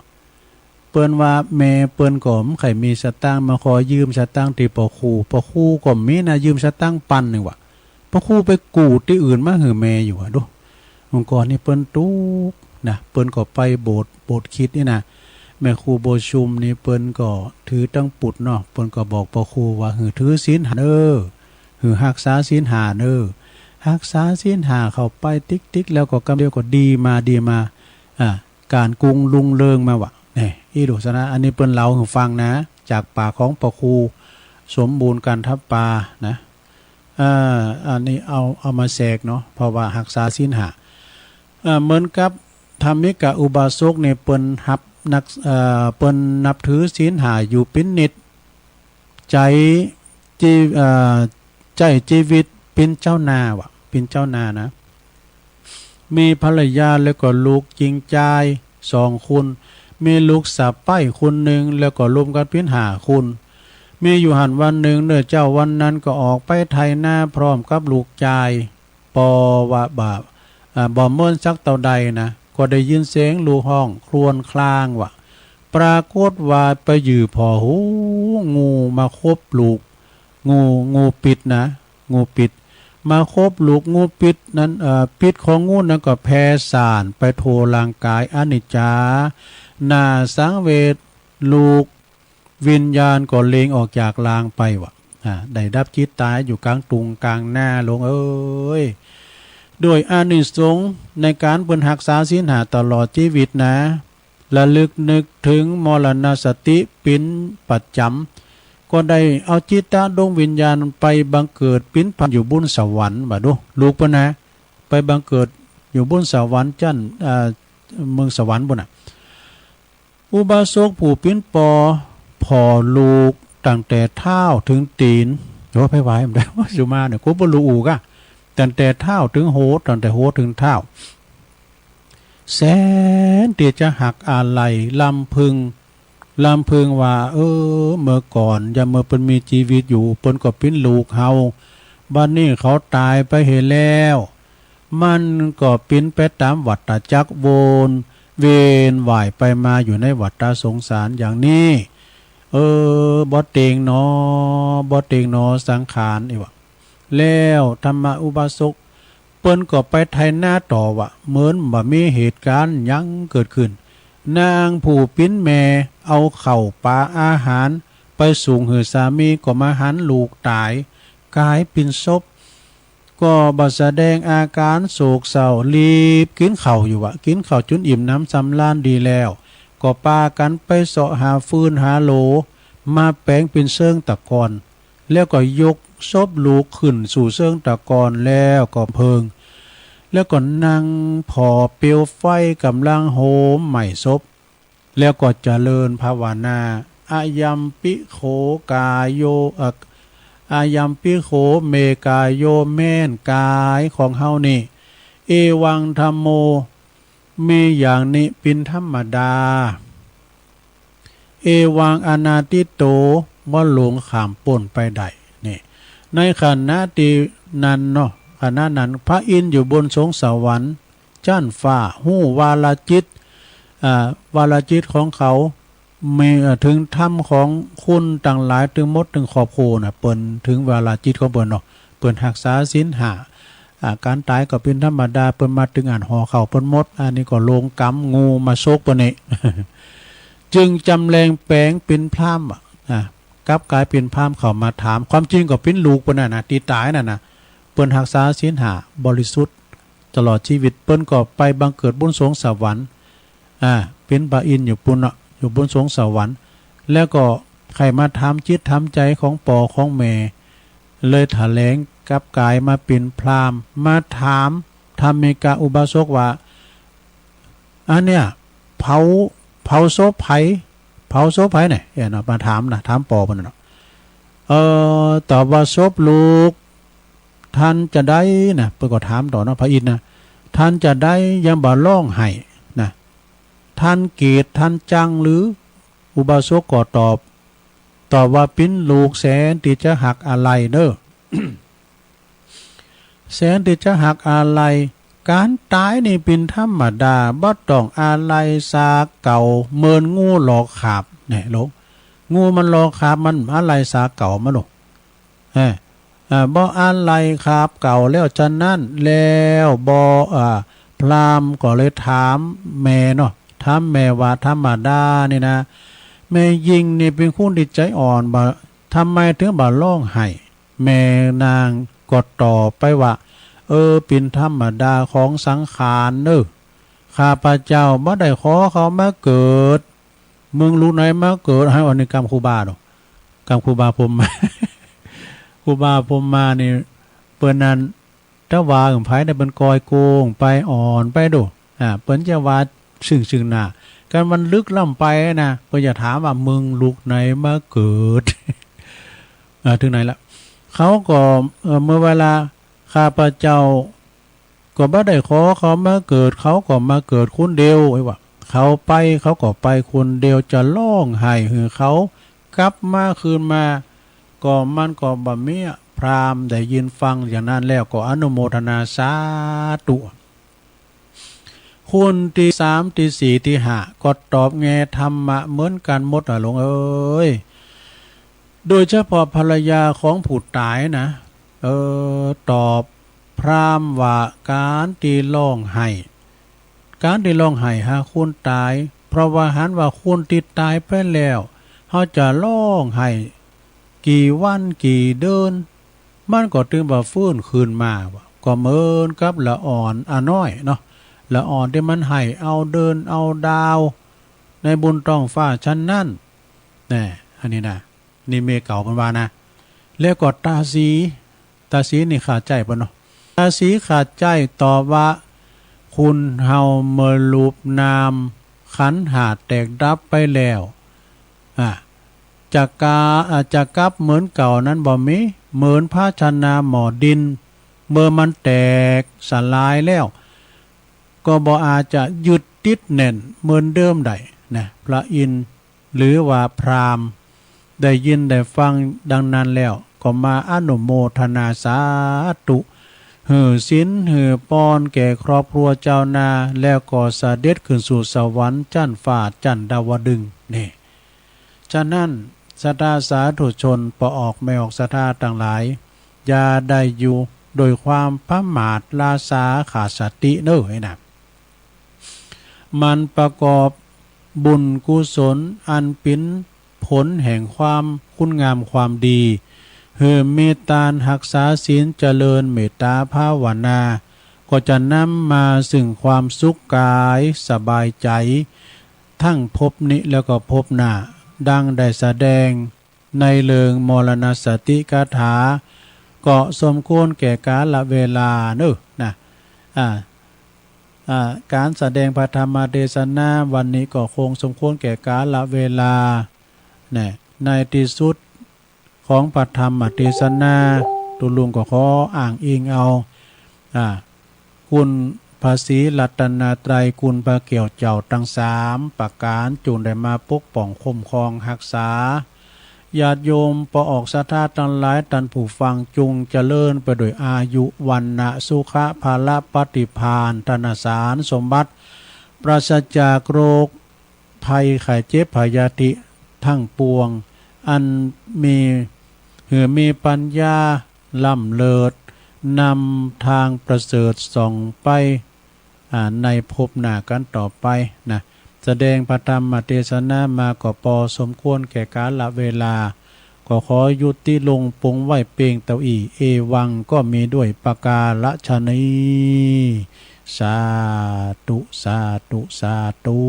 เปิ้นว่าแม่เปิ้นก็บ่ใค่มีสตางค์ มาขอยืมสตางค์ตี้ปอครู ปอครูก็มีนะ ยืมสตางค์ปันหนึ่งว่ะ ปอครูไปกู้ตี้อื่นมาหื้อแม่อยู่อะดู เมื่อก่อนนี้เปิ้นตุ๊กข์นะ เปิ้นก็ไปโบสถ์ โบสถ์คริสต์นี่นะ แม่ครูบัวชุมนี่เปิ้นก็ถือตังปุตเนาะ เปิ้นก็บอกปอครูว่า หื้อถือศีลห้าเน้อ หื้อฮักษาศีลห้าเน้อ ฮักษาศีลห้าเข้าไปติ๊กๆ แล้วก็กำเดียวก็ดีมา ดีมา อ่า ก๋านกุ่งรุ่งเรืองมาว่ะ นี่ อี้ดูซะนะ อันนี้เปิ้นเล่าหื้อฟังนะ จากปากของปอครูสมบูรณ์ กันทปา นะ อ่า อันนี้เอา เอามาแทรกเนาะ เพราะว่าฮักษาศีลห้า อ่า เหมือนกับธรรมิกะอุบาสกนี่เปิ้นฮับนัก เอ่อ เปิ้นนับถือศีลห้าอยู่เป๋นนิตย์ ใจ๊จี เอ่อ ใจ๊จีวิตเป๋นเจ้าหน้าว่ะ เป๋นเจ้าหน้านะ มีภรรยาแล้วก็ลูกญิงจายสองคน มีลูกสะใภ้คนหนึ่ง แล้วก็รวมกันเป๋นห้าคน มีอยู่หั้นวันหนึ่งเน้อเจ้า วันนั้นก็ออกไปไถนาพร้อมกับลูกจาย ปอว่าบ่า อ่า บ่เมินสักเต้าใดนะ ก็ได้ยินเสียงลูกฮ้องครวญครางว่ะ ปรากฏว่าไปยื้อผ่อ โห งูมาขบลูก งู งูปิดนะ งูปิด มาขบลูก งูปิดนั้น เอ่อ พิษของงูนั้นก็แผ่ซ่านไปทั่วร่างกาย อนิจจา น่าสังเวช ลูก วิญญาณก็เล็งออกจากร่างไปว่ะ อ่า ได้ดับจิตตายอยู่กลางตุงกลางนา หลวงเอ้ย ด้วยอานิสงส์ในการเปิ้นฮักษาศีลห้าตลอดชีวิตนะ ระลึกนึกถึงมรณสติเป๋นประจ๋ำ ก็ได้เอาจิตตะดวงวิญญาณไปบังเกิดเป๋นพรหมอยู่บนสวรรค์ ว่าดู ลูกเปิ้นนะ ไปบังเกิดอยู่บนสวรรค์จั้น อ่า เมืองสวรรค์ปู้นน่ะ อุบาสกผู้เป๋นปอ ผ่อลูกตั้งแต่เท้าถึงตี๋น โอ้ ไผว่าบ่ได้ สุมาเนี่ย กูบ่ฮู้กะ ตั้งแต่เท้าถึงหัว ตั้งแต่หัวถึงเท้า แสนตี้จะฮักอาลัย รำพึง รำพึงว่า เออ เมื่อก่อน ยามเมื่อเปิ้นมีชีวิตอยู่ เปิ้นก็เป๋นลูกเฮา บัดนี้เขาตายไปเหียแล้ว มันก็เป๋นไปต๋ามวัฏจักรวนเวียนว่ายไปมาอยู่ในวัฏสงสารอย่างนี้ เออ บ่เต็งหนอ บ่เต็งหนอสังขาร อี้ว่ะ แล้วธรรมะอุบาสก เปิ้นก็ไปไถนาต่อว่ะ เหมือนบ่มีเหตุการณ์หยังเกิดขึ้น นางผู้เป๋นแม่เอาข้าวป๋าอาหารไปส่งหื้อสามี ก็มาหันลูกต๋าย ก๋ายเป๋นศพ ก็บ่แสดงอาการโศกเศร้า รีบกิ๋นข้าวอยู่ว่ะ กิ๋นข้าวจ๋นอิ่มหนำสำราญดีแล้ว ก็ปากั๋นไปเซาะหาฟืนหาโหล มาแป๋งเป๋นเซิงตะกอน แล้วก็ยกศพลูกขึ้นสู่เซิงตะกอน แล้วก็เผิง แล้วก็นั่งผ่อเปลวไฟก๋ำลังโหมไหม้ศพ แล้วก็เจริญภาวนา อายัมปิโขกายโย เอ่อ อายัมปิโขเมกายโย แม่นกายของเฮานี่ เอวังธัมโม มีอย่างนี้เป๋นธรรมดา เอวังอนาทิตโต บ่หลงข้ามป๊นไปได้ นี่ ในขณะตี้นั้นเนาะ ขณะนั้นพระอินทร์อยู่บนสวงสวรรค์ จั้นฟ้า ฮู้วาลาจิต อ่า วาลาจิตของเขา มี เอ่อ ถึงธรรมของคนตังหลาย ตึงหมดตึงครอบครัวน่ะ เปิ้นถึงวาลาจิตของเปิ้นเนาะ เปิ้นฮักษาศีลห้า อ่า ก๋านต๋ายก็เป๋นธรรมดา เปิ้นมาตึงอันห่อข้าวเปิ้นหมด อันนี้ก็ลงกรรม งูมาฉกเปิ้นนี่ จึงจำแลงแป๋งเป๋นพราหมณ์ อ่ะ อ่ะ กลับก๋ายเป๋นพราหมณ์เข้ามาถาม ความจริงก็เป๋นลูกเปิ้นน่ะนะ ตี้ต๋ายนั่นน่ะ เปิ้นฮักษาศีลห้าบริสุทธิ์ ตลอดชีวิต เปิ้นก็ไปบังเกิดบนสวงสวรรค์ อ่า เป๋นพระอินทร์อยู่ปู้นเนาะ อยู่บนสวงสวรรค์ แล้วก็ใค่มาถามจิตถามใจ๋ของป้อของแม่ เลยแถลงกลับก๋ายมาเป๋นพราหมณ์ มาถามธรรมิกะอุบาสกว่า อันเนี้ย เผา เผาศพไผ เผาศพไผเนี่ย เอ้ยเนาะ มาถามนะ ถามป้อเปิ้นน่ะเนาะ เอ่อ ตอบว่าศพลูก ท่านจะได้นะ เปิ้นก็ถามต่อเนาะ พระอินทร์นะ ท่านจะได้ยังบ่ร้องไห้นะ ท่านเกลียด ท่านจังหรือ อุบาสกก็ตอบ ตอบว่า ปิ้นลูกแสนที่จะหักอาลัยเนอ แสนที่จะหักอาลัย ก๋านต๋ายนี่เป๋นธรรมดา บ่ต้องอาลัยสาเก่า เหมือนงูหลอกขาบ แหน่ หลง งูมันหลอกขาบ มันอาลัยสาเก่ามันหลง เออ เออ บ่อาลัยขาบเก่าแล้ว ฉะนั้นแล้วบ่ เอ่อ พราหมณ์ก็เลยถามแม่เนาะ ถามแม่ว่า ธรรมดานี่นะ แม่ญิงนี่เป๋นคนที่ใจ๋อ่อนบ่ ทำไมถึงบ่ร้องไห้ แม่นางก็ตอบไปว่า เออ เป๋นธรรมดาของสังขารเนอ ข้าพเจ้าบ่ได้ขอเขามาเกิด เมืองลูกไหนมาเกิด ให้ อันนี้กำครูบาเนาะ กำครูบาพรหมมา ครูบาพรหมมานี่ เปิ้นนั้น ถ้าว่าอึ่งไผเนี่ยเปิ้นก่อยโกงไปอ่อนไปดู อ่า เปิ้นจะว่าซึ่งซึ่งหน้า กันมันลึกล้ำไปนะ เปิ้นจะถามว่า เมืองลูกไหนมาเกิด อ่า ถึงไหนละ เขาก็ เอ่อ เมื่อเวลา ข้าพเจ้า ก็บ่ได้ขอเขามาเกิด เขาก็มาเกิดคนเดียว ไอ้ว่า เขาไป เขาก็ไปคนเดียว จะร้องไห้หื้อเขากลับมาคืนมา ก็มันก็บ่มีอะ พราหมณ์ได้ยินฟังอย่างนั้นแล้วก็อนุโมทนาสาธุ คนที่สาม ที่สี่ ที่ห้า ก็ตอบแง่ธรรมะเหมือนกันหมดอะหลวงเอ้ย โดยเฉพาะภรรยาของผู้ต๋ายนะ เออ ตอบพราหมณ์ว่า ก๋านตี้ร้องไห้ ก๋านตี้ร้องไห้หาคนต๋าย เพราะว่าหันว่าคนตี้ต๋ายไปแล้ว เฮาจะร้องไห้กี่วันกี่เดือน มันก็ตึงบ่าฟื้นคืนมา ก็เหมือนกับละอ่อนอะน้อยเนาะ ละอ่อนตี้มันไห้เอาเดือนเอาดาว ในบนท้องฟ้าฉันนั้น แน่ อันนี้นะ นี่เมียเก่าเปิ้นว่านะ แล้วก็ตาสี ตาสีนี่ขาดใจ๊เปิ้นเนาะ ตาสีขาดใจ๊ตอบว่า คนเฮาเมื่อรูปนามขันธ์ห้าแตกดับไปแล้ว อ่ะ จะกา อ่ะ จะกลับเหมือนเก่านั้นบ่มี เหมือนภาชนะหม้อดิน เมื่อมันแตกสลายแล้ว ก็บ่อาจจะยึดติดแน่นเหมือนเดิมได้นะ พระอินทร์ หรือว่าพราหมณ์ ได้ยินได้ฟังดังนั้นแล้ว ก็มาอนุโมทนาสาธุ หื้อศีลหื้อปอนแก่ครอบครัวเจ้านา แล้วก็เสด็จขึ้นสู่สวรรค์จั้นฟ้าจั้นดาวดึงส์ นี่ ฉะนั้นศรัทธาสาธุชน ป้อออกแม่ออกศรัทธาตังหลาย อย่าได้อยู่โดยความประมาทล้าช้าขาดสติเน้อ ไอ้นะ หมั่นประกอบบุญกุศลอันเป๋นผลแห่งความคุณงามความดี หื้อมีตานฮักษาศีลเจริญเมตตาภาวนา ก็จะนำมาซึ่งความสุขกายสบายใจ๋ ทั้งภพนี้แล้วก็ภพหน้า ดังได้แสดง ในเรื่องมรณสติคาถา ก็สมควรแก่กาลเวลาเนอะนะ อ่า อ่า การแสดงพระธรรมเทศนาวันนี้ก็คงสมควรแก่กาลเวลา นะ ในที่สุดของพระธรรมเทศนา ตุ๊ลุงก็ขออ้างอิงเอา อ่า คุณพระศรีรัตนตรัย คุณพระแก้วเจ้าตังสามประก๋าน จุ่งได้มาปกป้องคุ้มครองฮักษา ญาติโยมป้อออกศรัทธาตังหลาย ต้านผู้ฟังจุ่งเจริญไปด้วยอายุ วรรณะ สุขะ พละ ปฏิภาณ ธนสารสมบัติ ปราศจากโรคภัยไข้เจ็บพยาธิทั้งปวง อันมี หื้อมีปัญญาล้ำเลิศ นำทางประเสริฐส่องไป อ่า ในภพหน้ากันต่อไปนะ แสดงพระธรรมเทศนามาก็ปอสมควรแก่กาลเวลา ก็ขอยุติลงปงไว้เปียงเต้าอี้ เอวังก็มีด้วยประการฉะนี้ สาธุ สาธุ สาธุ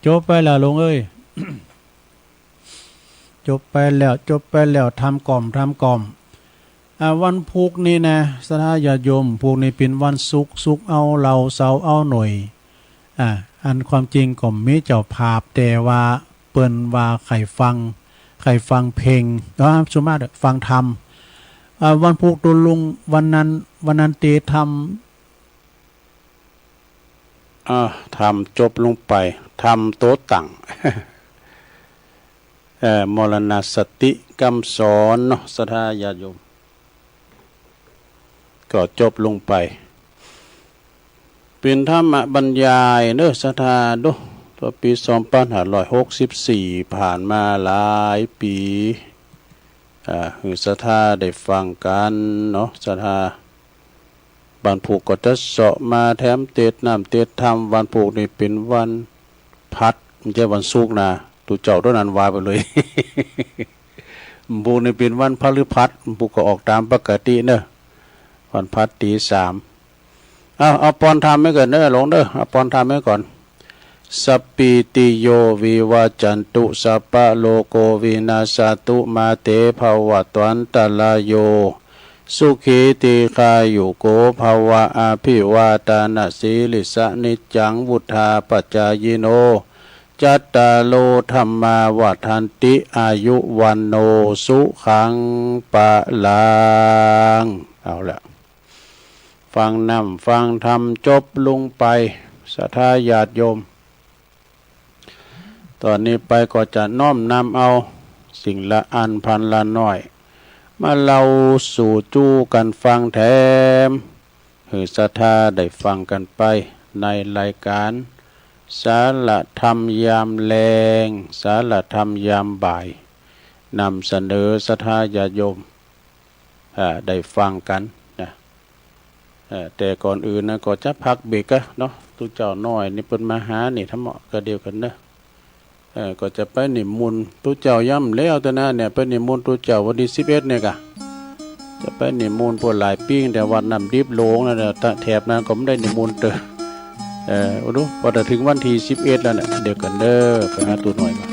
จบไปแล้วลุงเอ้ย จบไปแล้ว จบไปแล้ว ทำก่อม ทำก่อม อ่า วันพุธนี้นะ ศรัทธาญาติโยม พุธนี้เป๋นวันศุกร์ ศุกร์เอาเหล้า เสาร์เอาหน่วย อ่า อันความจริงก็มีเจ้าภาพ แต่ว่าเปิ้นว่าใค่ฟัง ใค่ฟังเพลง อ่า ส่วนมากฟังธรรม อ่า วันพุธตุ๊ลุง วันนั้น วันนั้นเตรียม อ่า ธรรมจบลงไป ธรรมโตตัง เอ่อ มรณสติกำสอนเนาะ ศรัทธาญาติโยม ก็จบลงไป เป็นธรรมบรรยายเนอะ ศรัทธาเนอะ ต่อปีสองพันห้าร้อยหกสิบสี่ ผ่านมาหลายปี อ่า หื้อศรัทธาได้ฟังกันเนาะ ศรัทธา วันพูกก็จะเสาะมาแถมเตสน์น้ำเตสน์ธรรม วันพูกนี่เป็นวันพฤหัส ไม่ใช่วันศุกร์นะ ตุ๊เจ้าเท่านั้นว่าไปเลย วันพูกนี่เป็นวันพฤหัส วันพูกก็ออกตามปกติเนอะ วันพฤหัสตีสาม เอา เอาปอนธรรมไว้ก่อนเนอะ หลวงเนอะ เอาปอนธรรมไว้ก่อน สัพพีติโย วิวัจจันตุ สัพพะโรโค วินัสสะตุ มาเต ภวัตวันตะราโย สุขี ทีฆายุโก ภวะ อภิวาทานะสีลิสสะ นิจจัง วุฑฒาปะจายิโน จัตตาโร ธัมมา วัฑฒันติ อายุ วัณโณ สุขัง พะลัง เอาละ ฟังน้ำฟังธรรมจบลงไป ศรัทธาญาติโยม ตอนนี้ไปก็จะน้อมนำเอาสิ่งละอันพันละน้อย มาเล่าสู่จู้กันฟังแถม หื้อศรัทธาได้ฟังกันไปในรายการ สาระธรรมยามแลง สาระธรรมยามบ่าย นำเสนอศรัทธาญาติโยม อ่า ได้ฟังกันนะ เอ่อ แต่ก่อนอื่นนะ ก็จะพักเบรกก่อนเนาะ ตุ๊เจ้าน้อยนี่เปิ้นมาหานี่ ธรรมะก็เดียวกันเนอะ เอ่อ ก็จะไปนิมนต์ตุ๊เจ้าย้ำแล้วแต่นะเนี่ย ไปนิมนต์ตุ๊เจ้าวันที่สิบเอ็ดเนี่ยกะ จะไปนิมนต์พวกหลายปิ้ง แต่วัดน้ำดิบหลวงนั่นน่ะ แถบนั้นก็ไม่ได้นิมนต์เตอ เอ่อ ดู พอจะถึงวันที่สิบเอ็ดแล้วเนี่ย เดียวกันเด้อ ไปหาตุ๊น้อยก่อน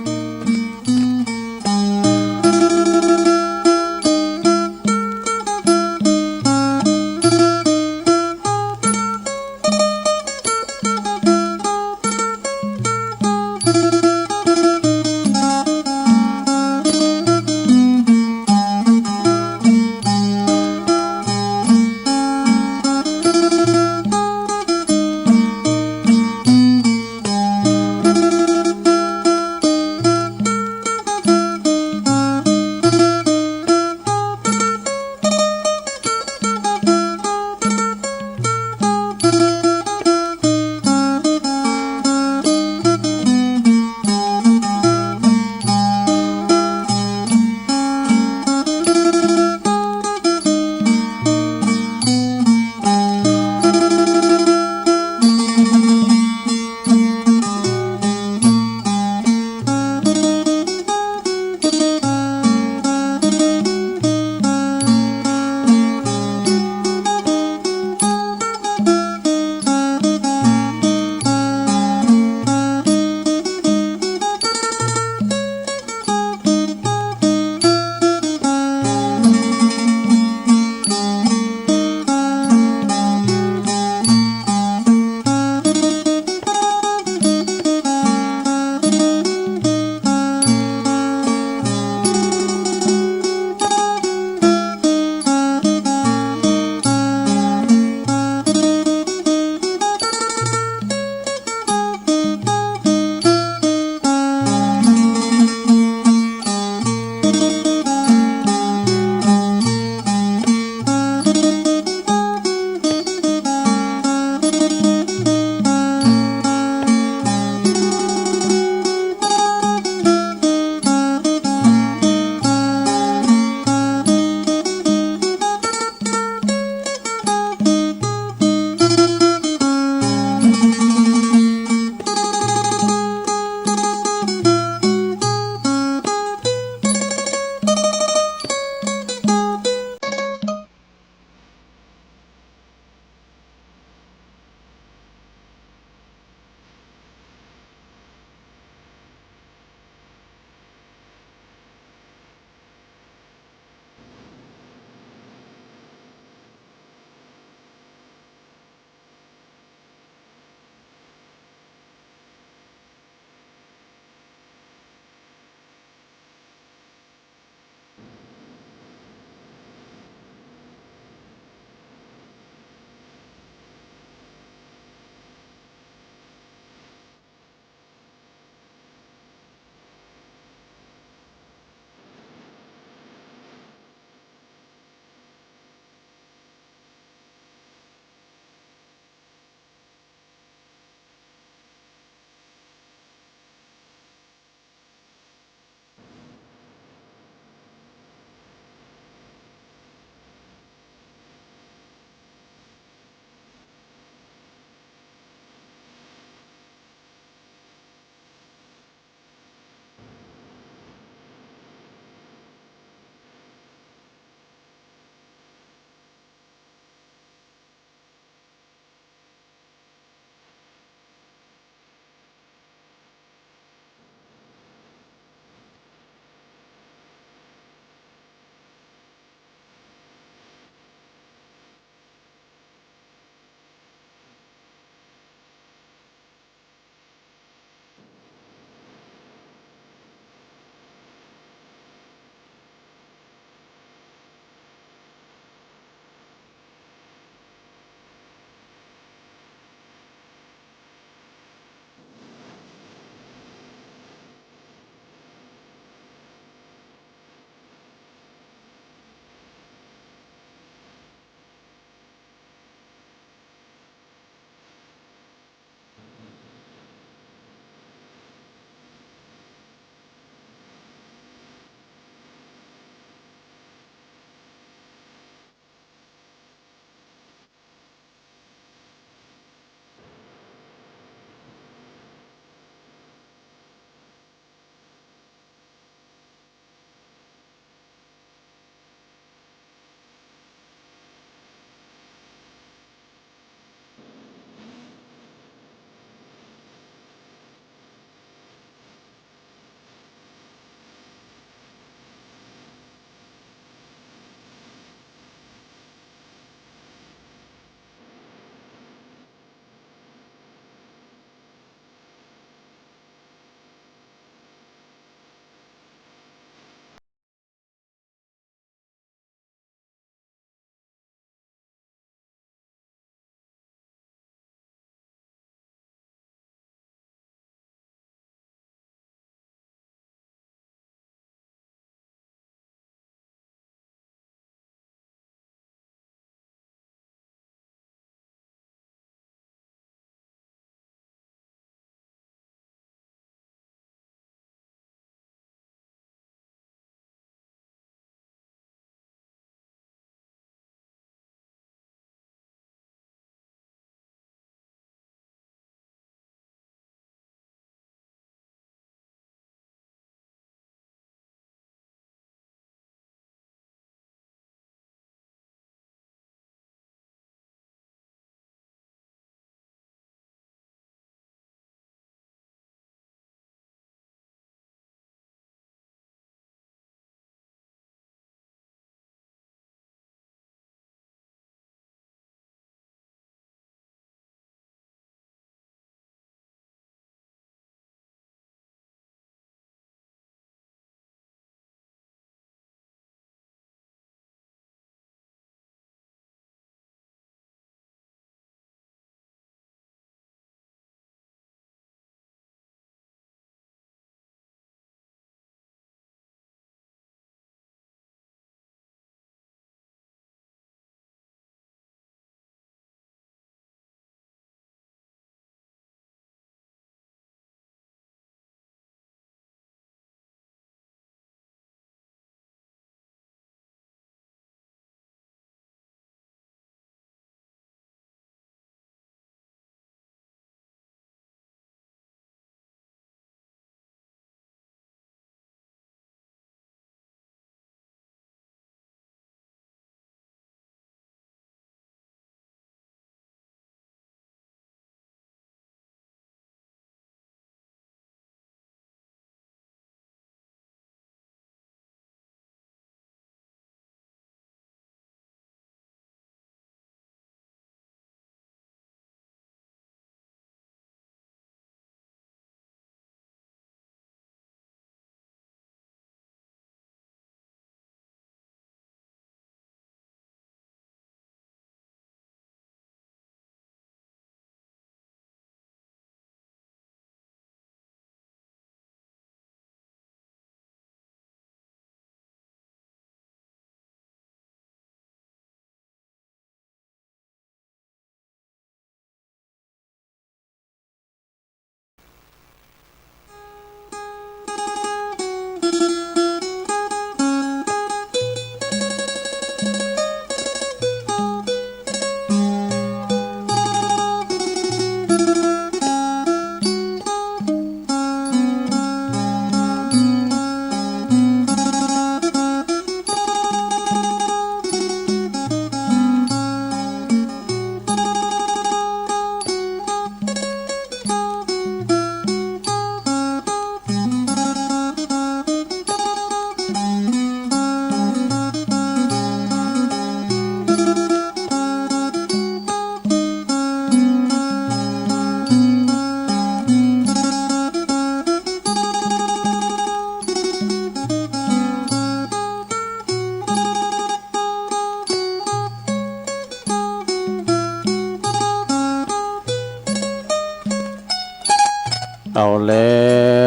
แล้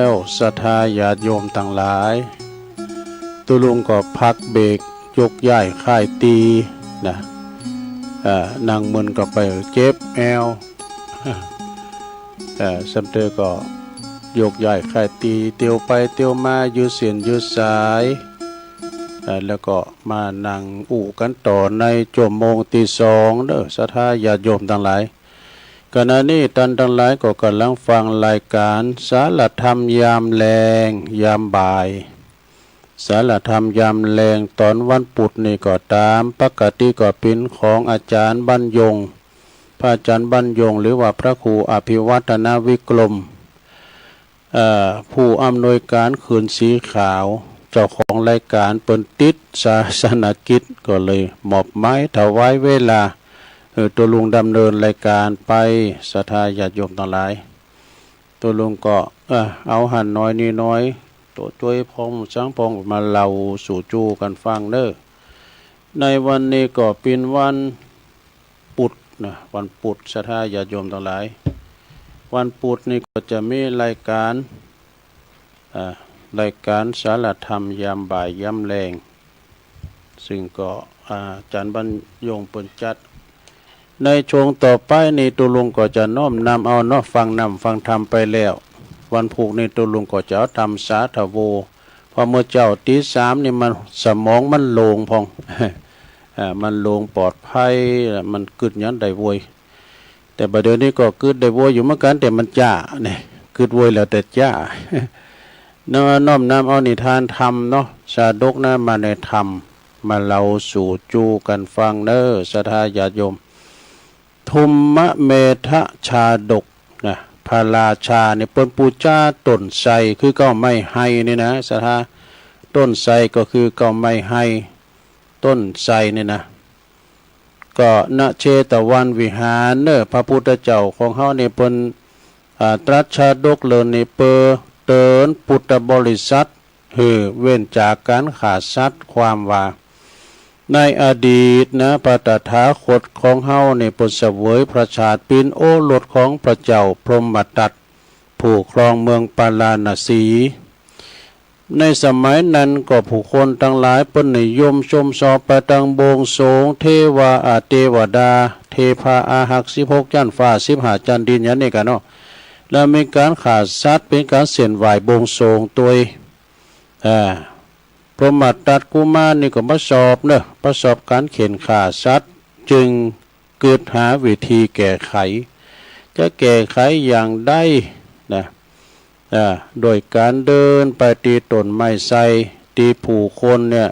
ว ศรัทธาญาติโยมตังหลาย ตุ๊ลุงก็พักเบรก ยกย้ายค่ายตี้นะ เอ่อ นั่งมึนก็ไปเจ็บแอว เอ่อ ซ้ำเติมก็ยกย้ายค่ายตี้ เตียวไปเตียวมา ยืดเส้นยืดสาย เอ่อ แล้วก็มานั่งอู้กันต่อในชั่วโมงตี้สองเด้อ ศรัทธาญาติโยมตังหลาย ขณะนี้ต้านตังหลายก็กำลังฟังรายการสารธรรมยามแลง ยามบ่าย สารธรรมยามแลงตอนวันพุธนี่ก็ตามปกติก็เป๋นของอาจารย์บรรยงค์ พระอาจารย์บรรยงค์ หรือว่าพระครูอภิวัฒนวิกรม เอ่อ ผู้อำนวยการเขื่อนสีขาว เจ้าของรายการเปิ้นติดศาสนกิจ ก็เลยมอบหมายถวายเวลา เอ่อ ตุ๊ลุงดำเนินรายการไป ศรัทธาญาติโยมตังหลาย ตุ๊ลุงก็ เอ่อ เอาหั้นน้อยนี่น้อย โตจ้วยพ่องสังพ่องมาเล่าสู่จู้กั๋นฟังเน่อ ในวันนี้ก็เป๋นวัน พุธนะ วันพุธ ศรัทธาญาติโยมตังหลาย วันพุธนี่ก็จะมีรายการ อ่า รายการสารธรรมยามบ่ายยามแลง ซึ่งก็ อ่า อาจารย์บรรยงค์เปิ้นจัด ในช่วงต่อไปนี้ตุ๊ลุงก็จะน้อมนำเอาเนาะ ฟังนำฟังธรรมไปแล้ว วันพุธนี้ตุ๊ลุงก็จะเอาธรรมสาธโว เพราะเมื่อเจ๊าตีสามนี่มัน สมองมันโล่งพ่อง อ่า มันโล่งปลอดภัย มันกึ๊ดหยังได้โว้ย แต่บัดเดี๋ยวนี้ก็กึ๊ดได้โว้ยอยู่เหมือนกั๋น แต่มันจ๊า เนี่ย กึ๊ดโว้ยแล้วแต่จ๊า เนาะ น้อมนำเอานิทานธรรมเนาะ ชาดกนะ มาในธรรม มาเล่าสู่จู้กั๋นฟังเน่อ ศรัทธาญาติโยม ทุมมเมธชาดกนะ พระราชานี่เปิ้นปู๋จาต้นไทร คือเก๊าไม้ไฮนี่นะ ศรัทธา ต้นไทรก็คือเก๊าไม้ไฮ ต้นไทรนี่นะ ก็ ณ เชตวันวิหารเน่อ พระพุทธเจ้าของเฮานี่เปิ้น อ่า ตรัสชาดกเรื่องนี้เปื้อเตือนพุทธบริษัท หื้อเว้นจากก๋านฆ่าสัตว์ ความว่า ในอดีตนะ พระตถาคตของเฮานี่เปิ้นเสวยพระชาติเป๋นโอรสของพระเจ้าพรหมทัต ผู้ครองเมืองปาราณสี ในสมัยนั้นก็ผู้คนตังหลายเปิ้นนิยมชมชอบไปตางบวงสรวงเทวา อ่า เทวดา เทพาอารักษ์ สิบหกจั๊นฟ้า สิบห้าจั๊นดิน อย่างนี้กั๋นเนาะ แล้วมีก๋านฆ่าสัตว์ เป๋นก๋านเส้นไหว้บวงสรวงตวย อ่า พรหมทัตกุมารนี่ก็มาชอบเนาะ มาชอบก๋านเข็นฆ่าสัตว์ จึงกึ๊ดหาวิธีแก้ไข จะแก้ไขอย่างใดนะ อ่า โดยก๋านเดินไปตี้ต้นไม้ไทร ตี้ผู้คนเนี่ย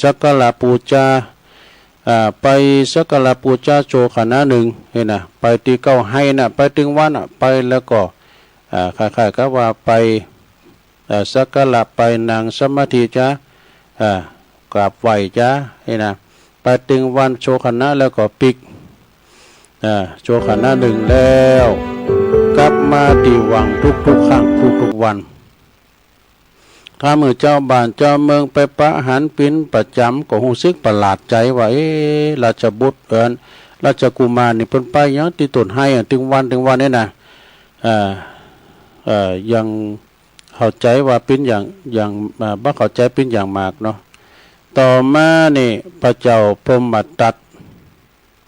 สักการะปู๋จา อ่า ไปสักการะปู๋จาโชคณะหนึ่ง นี่นะ ไปตี้เก๊าไฮนะ ไปตึงวันน่ะ ไปแล้วก็ อ่า คล้ายๆ กับว่าไป เอ่อ สักการะ ไปนั่งสมาธิจา เอ่อ กราบไหว้จา นี่นะ ไปตึงวันโชคณะแล้วก็ปิ๊ก เอ่อ โชคณะหนึ่งแล้ว กลับมาตี้วังทุกๆ ครั้ง ทุกๆ วัน ถ้าเมื่อเจ้าบ้านเจ้าเมืองไปปะหันเป๋นประจ๋ำ ก็ฮู้สึกประหลาดใจ๋ว่า เอ๊ะ ราชบุตร เอิ้น ราชกุมารนี่เปิ้นไปหยังตี้ต้นไฮอะ ตึงวันตึงวันนี่นะ เอ่อ เอ่อ ยัง เข้าใจ๋ว่าเป๋นอย่าง อย่าง อ่า บ่เข้าใจ๋เป๋นอย่างมากเนาะ ต่อมานี่พระเจ้าพรหมทัต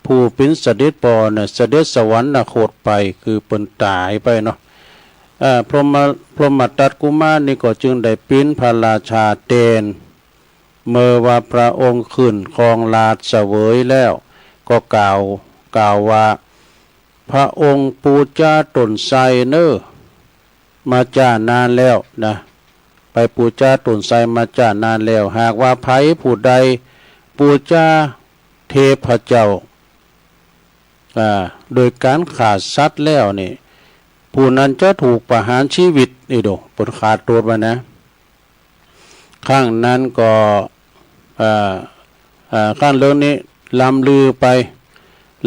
ผู้เป๋นเสด็จป้อเนี่ยเสด็จสวรรคตไป คือเปิ้นต๋ายไปเนาะ อ่า พรหม พรหมทัตกุมารนี่ก็จึงได้เป๋นพระราชาแตน เมื่อว่าพระองค์ขึ้นครองราชย์เสวยแล้ว ก็กล่าว กล่าวว่า พระองค์ปู๋จาต้นไทรเน่อ มาจ๊านานแล้วนะ ไปปู๋จาต้นไทรมาจ๊านานแล้ว หากว่าใผผู้ใดปู๋จาเทพเจ้า อ่า โดยก๋านฆ่าสัตว์แล้วนี่ ผู้นั้นจะถูกประหารชีวิต นี่โด เปิ้นฆ่าโตดไว้นะ ครั้งนั้นก็ เอ่อ เอ่อ ครั้นเรื่องนี้ล่ำลือไป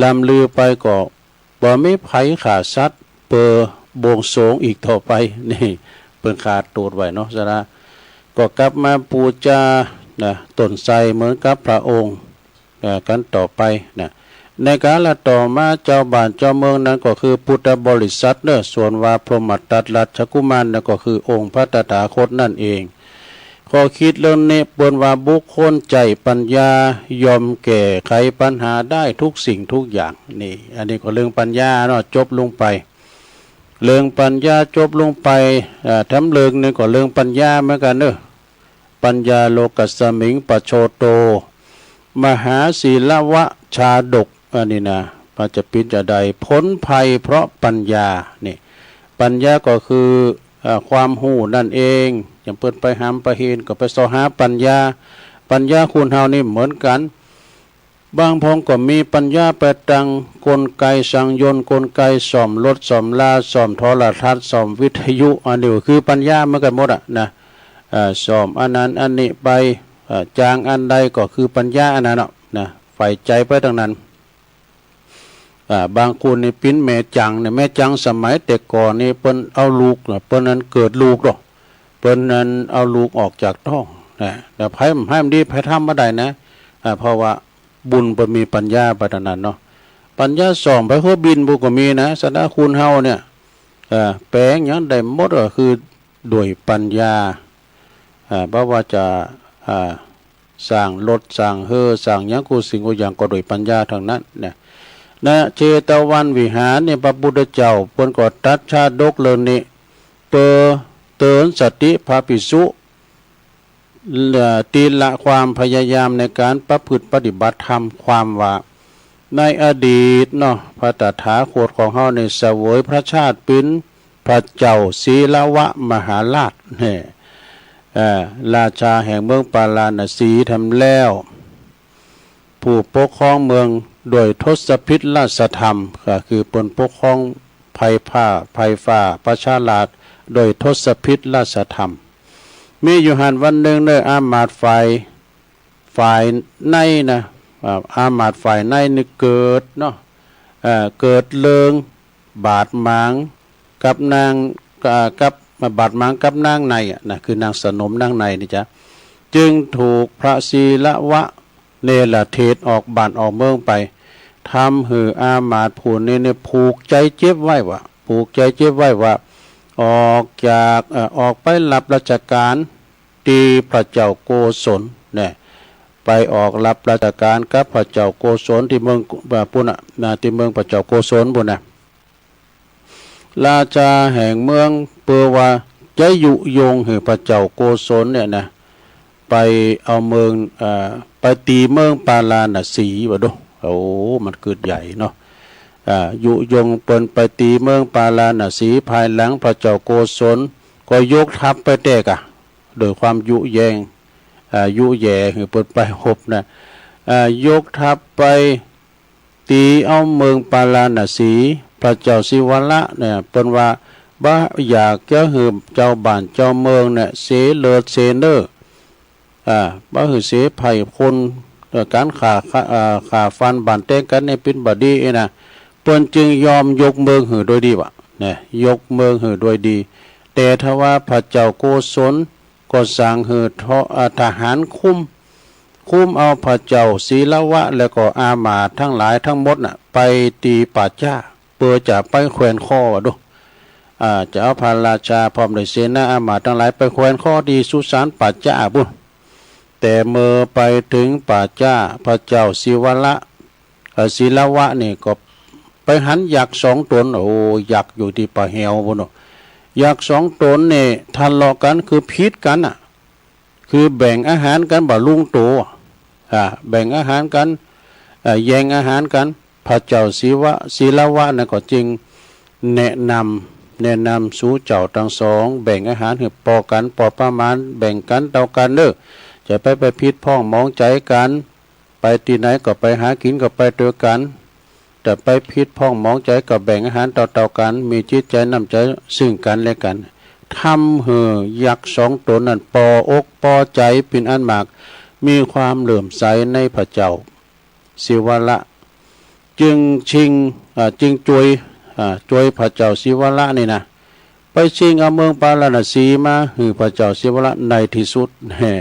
ล่ำลือไปก็บ่มีใผฆ่าสัตว์เปื้อบวงสรวงอีกต่อไป นี่เปิ้นฆ่าโตดไว้เนาะ ฉะนั้นก็กลับมาปู๋จานะ ต้นไทรเหมือนกับพระองค์ เอ่อ กันต่อไปนะ ในกาลต่อมาเจ้าบ้านเจ้าเมืองนั้นก็คือพุทธบริษัทเนอะ ส่วนว่าพรหมทัตราชกุมารนั้นก็คือองค์พระตถาคตนั่นเอง ข้อคิดเรื่องนี้เปิ้นว่าบุคคลใจ้ปัญญาย่อมแก้ไขปัญหาได้ทุกสิ่งทุกอย่าง นี่ อันนี้ก็เรื่องปัญญาเนาะ จบลงไป เรื่องปัญญาจบลงไป อ่า แถมเรื่องหนึ่งก็เรื่องปัญญาเหมือนกันเนอะ ปัญญาโลกัสสมิงปัจโชโต มหาศีลวชาดก อันนี้นะ มันจะเป็นจะใด พ้นภัยเพราะปัญญา นี่ ปัญญาก็คือ เอ่อ ความฮู้นั่นเอง อย่างเปิ้นไปหามไปเห็นก็ไปเซาะหาปัญญา ปัญญาคนเฮานี่เหมือนกัน บางพองก็มีปัญญาไปตังกลไกสั่งยนต์ กลไกซ่อมรถ ซ่อมลา ซ่อมโทรทัศน์ ซ่อมวิทยุ อันนี้ก็คือปัญญาเหมือนกันหมดอะนะ เอ่อ ซ่อมอันนั้นอันนี้ไป เอ่อ จ้างอันใดก็คือปัญญาอันนั้นเนาะนะ ใฝ่ใจ๋ไปตังนั้น อ่า บางคนนี่ปิ้นแม่จังเนี่ย แม่จังสมัยแต่ก่อนนี่เปิ้นเอาลูกเนาะ เปิ้นนั้นเกิดลูกเนาะ เปิ้นนั้นเอาลูกออกจากท้องนะ แต่ไผ ไผมันดี ไผทำบ่ได้นะ อ่า เพราะว่าบุญเปิ้นมีปัญญาไปตังนั้นเนาะ ปัญญาซ่อมไปหัวบินปุ้นก็มีนะ สะดาคุณเฮาเนี่ย เอ่อ แปลงหยังได้หมดก็คือด้วยปัญญา อ่า บ่ว่าจะ อ่า สร้างรถ สร้างเฮือ สร้างหยังกู้สิ่งกู้อย่างก็ด้วยปัญญาทั้งนั้นเนี่ย ณ เชตวันวิหารเนี่ย พระพุทธเจ้าเปิ้นก็ตรัสชาดกเรื่องนี้ เปื้อเตือนสติพระภิกษุ เอ่อ ที่ละความพยายามในการประพฤติปฏิบัติธรรม ความว่า ในอดีตเนาะ พระตถาคตของเฮาเนี่ยเสวยพระชาติเป็นพระเจ้าศีลวะมหาราช เนี่ย เอ่อ ราชาแห่งเมืองปาราณสีแถมแล้ว ผู้ปกครองเมืองโดยทศพิธราชธรรม ก็คือเปิ้นปกครองไพร่ฟ้า ไพร่ฟ้าประชาราษฎร์โดยทศพิธราชธรรม มีอยู่หั้นวันหนึ่งเนอะ อามาตย์ฝ่าย ฝ่ายในนะ อ่า อามาตย์ฝ่ายในนี่เกิดเนาะ เอ่อ เกิดเรื่องบาดหมางกับนาง อ่า กับบาดหมางกับนางในอะนะ คือนางสนมนางในนี่จ้ะ จึงถูกพระศีลวะเนรเทศออกบ้านออกเมืองไป ทำหื้ออามาตย์ผู้นี้เนี่ยผูกใจเจ็บไว้ว่า ผูกใจเจ็บไว้ว่า ออกจาก เอ่อ ออกไปรับราชการ ตี้พระเจ้าโกศลเนี่ย ไปออกรับราชการกับพระเจ้าโกศลตี้เมือง เอ่อ ปุ้นน่ะนะ ตี้เมืองพระเจ้าโกศลปุ้นนะ ราชาแห่งเมืองเปื้อว่าจะยุยงหื้อพระเจ้าโกศลเนี่ยนะ ไปเอาเมือง เอ่อ ไปตีเมืองปาราณสีว่าดู โอ้ มันกึ๊ดใหญ่เนาะ อ่า ยุยงเปิ้นไปตีเมืองปาราณสี ภายหลังพระเจ้าโกศลก็ยกทัพไปแต๊กะ โดยความยุแยง อ่า ยุแย่หื้อเปิ้นไปฮบนะ อ่า ยกทัพไปตีเอาเมืองปาราณสี พระเจ้าศิวะละเนี่ย เปิ้นว่าบ่อยากจะหื้อเจ้าบ้านเจ้าเมืองเนี่ยเสียเลือดเสียเนื้อ อ่า บ่หื้อเสียไพร่คน เอ่อ การฆ่า ฆ่า อ่า ฆ่าฟันบ่านแต๊งกั๋นเนี่ยเป๋นบ่ดีเอ้ยนะ เปิ้นจึงยอมยกเมืองหื้อโดยดีวะ นะ ยกเมืองหื้อโดยดี แต่ทว่าพระเจ้าโกศลก็สั่งหื้อทอ อ่า ทหารคุม คุมเอาพระเจ้าศีลวะ แล้วก็อามาตย์ทั้งหลายทั้งหมดน่ะ ไปตีป่าจ๊า เปื้อจะไปแขวนคอว่าดู อ่า จะเอาพระราชาพร้อมด้วยเสนาอามาตย์ทั้งหลายไปแขวนคอตี้สุสานป่าจ๊าปุ้น แต่เมื่อไปถึงป่าจ๊า พระเจ้าศิวะละ เอ่อ ศิลวะนี่ก็ไปหันยักษ์สองต๋น โอ้ ยักษ์อยู่ตี้ป่าแหวปุ้นเนาะ ยักษ์สองต๋นนี่ทะเลาะกั๋น คือผิดกั๋นน่ะ คือแบ่งอาหารกั๋นบ่ลุงโต อ่า แบ่งอาหารกั๋น เอ่อ แย่งอาหารกั๋น พระเจ้าศิวะ ศิลวะนั้นก็จึงแนะนำ แนะนำสูเจ้าตังสอง แบ่งอาหารหื้อปอกั๋น ปอประมาณ แบ่งกั๋นเต้ากั๋นเน่อ จะไป ไปผิดพ้องหมองใจ๋กั๋น ไปตี้ไหนก็ไปหากิ๋นก็ไปตวยกั๋น แต่ไปผิดพ้องหมองใจ๋ก็แบ่งอาหารเต้าๆกั๋น มีจิตใจ๋น้ำใจ๋ซึ่งกั๋นและกั๋น ทำหื้อยักษ์สองต๋นนั้นปออกปอใจ๋เป๋นอันมาก มีความเลื่อมใสในพระเจ้าศิวะละ จึงชิง อ่า จึงจวย อ่า จวยพระเจ้าศิวะละนี่นะ ไปชิงเอาเมืองปาราณสีมาหื้อพระเจ้าศิวะละในตี้สุด แฮ่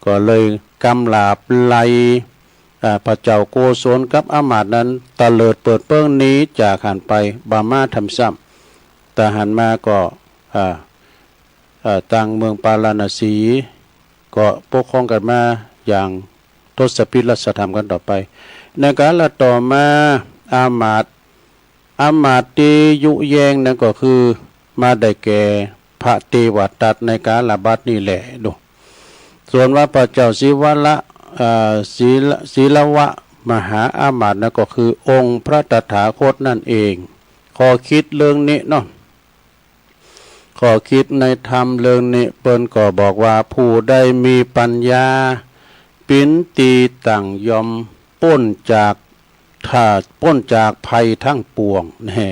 ก็เลยกำหลาบไล่ อ่า พระเจ้าโกศลกับอามาตย์นั้นตะเลิดเปิดเปิ้งหนีจากหั้นไป บ่มาทำซ้ำ แต่หันมาก็ อ่า เอ่อ ตางเมืองปาราณสี ก็ปกครองกันมาอย่างทศพิธราชธรรมกันต่อไป ในกาลต่อมา อามาตย์ อามาตย์ตี้ยุแยงนั้นก็คือ มาได้แก่พระเทวทัตในกาลบัดนี้แหละดู ส่วนว่าพระเจ้าศิวะละ เอ่อ ศิล ศิลวะมหาอามาตย์นั้นก็คือองค์พระตถาคตนั่นเอง ข้อคิดเรื่องนี้เนาะ ข้อคิดในธรรมเรื่องนี้เปิ้นก็บอกว่า ผู้ใดมีปัญญา ปิ้นตีตั้งย่อมป๊นจาก ถ้าป๊นจากภัยทั้งปวง แน่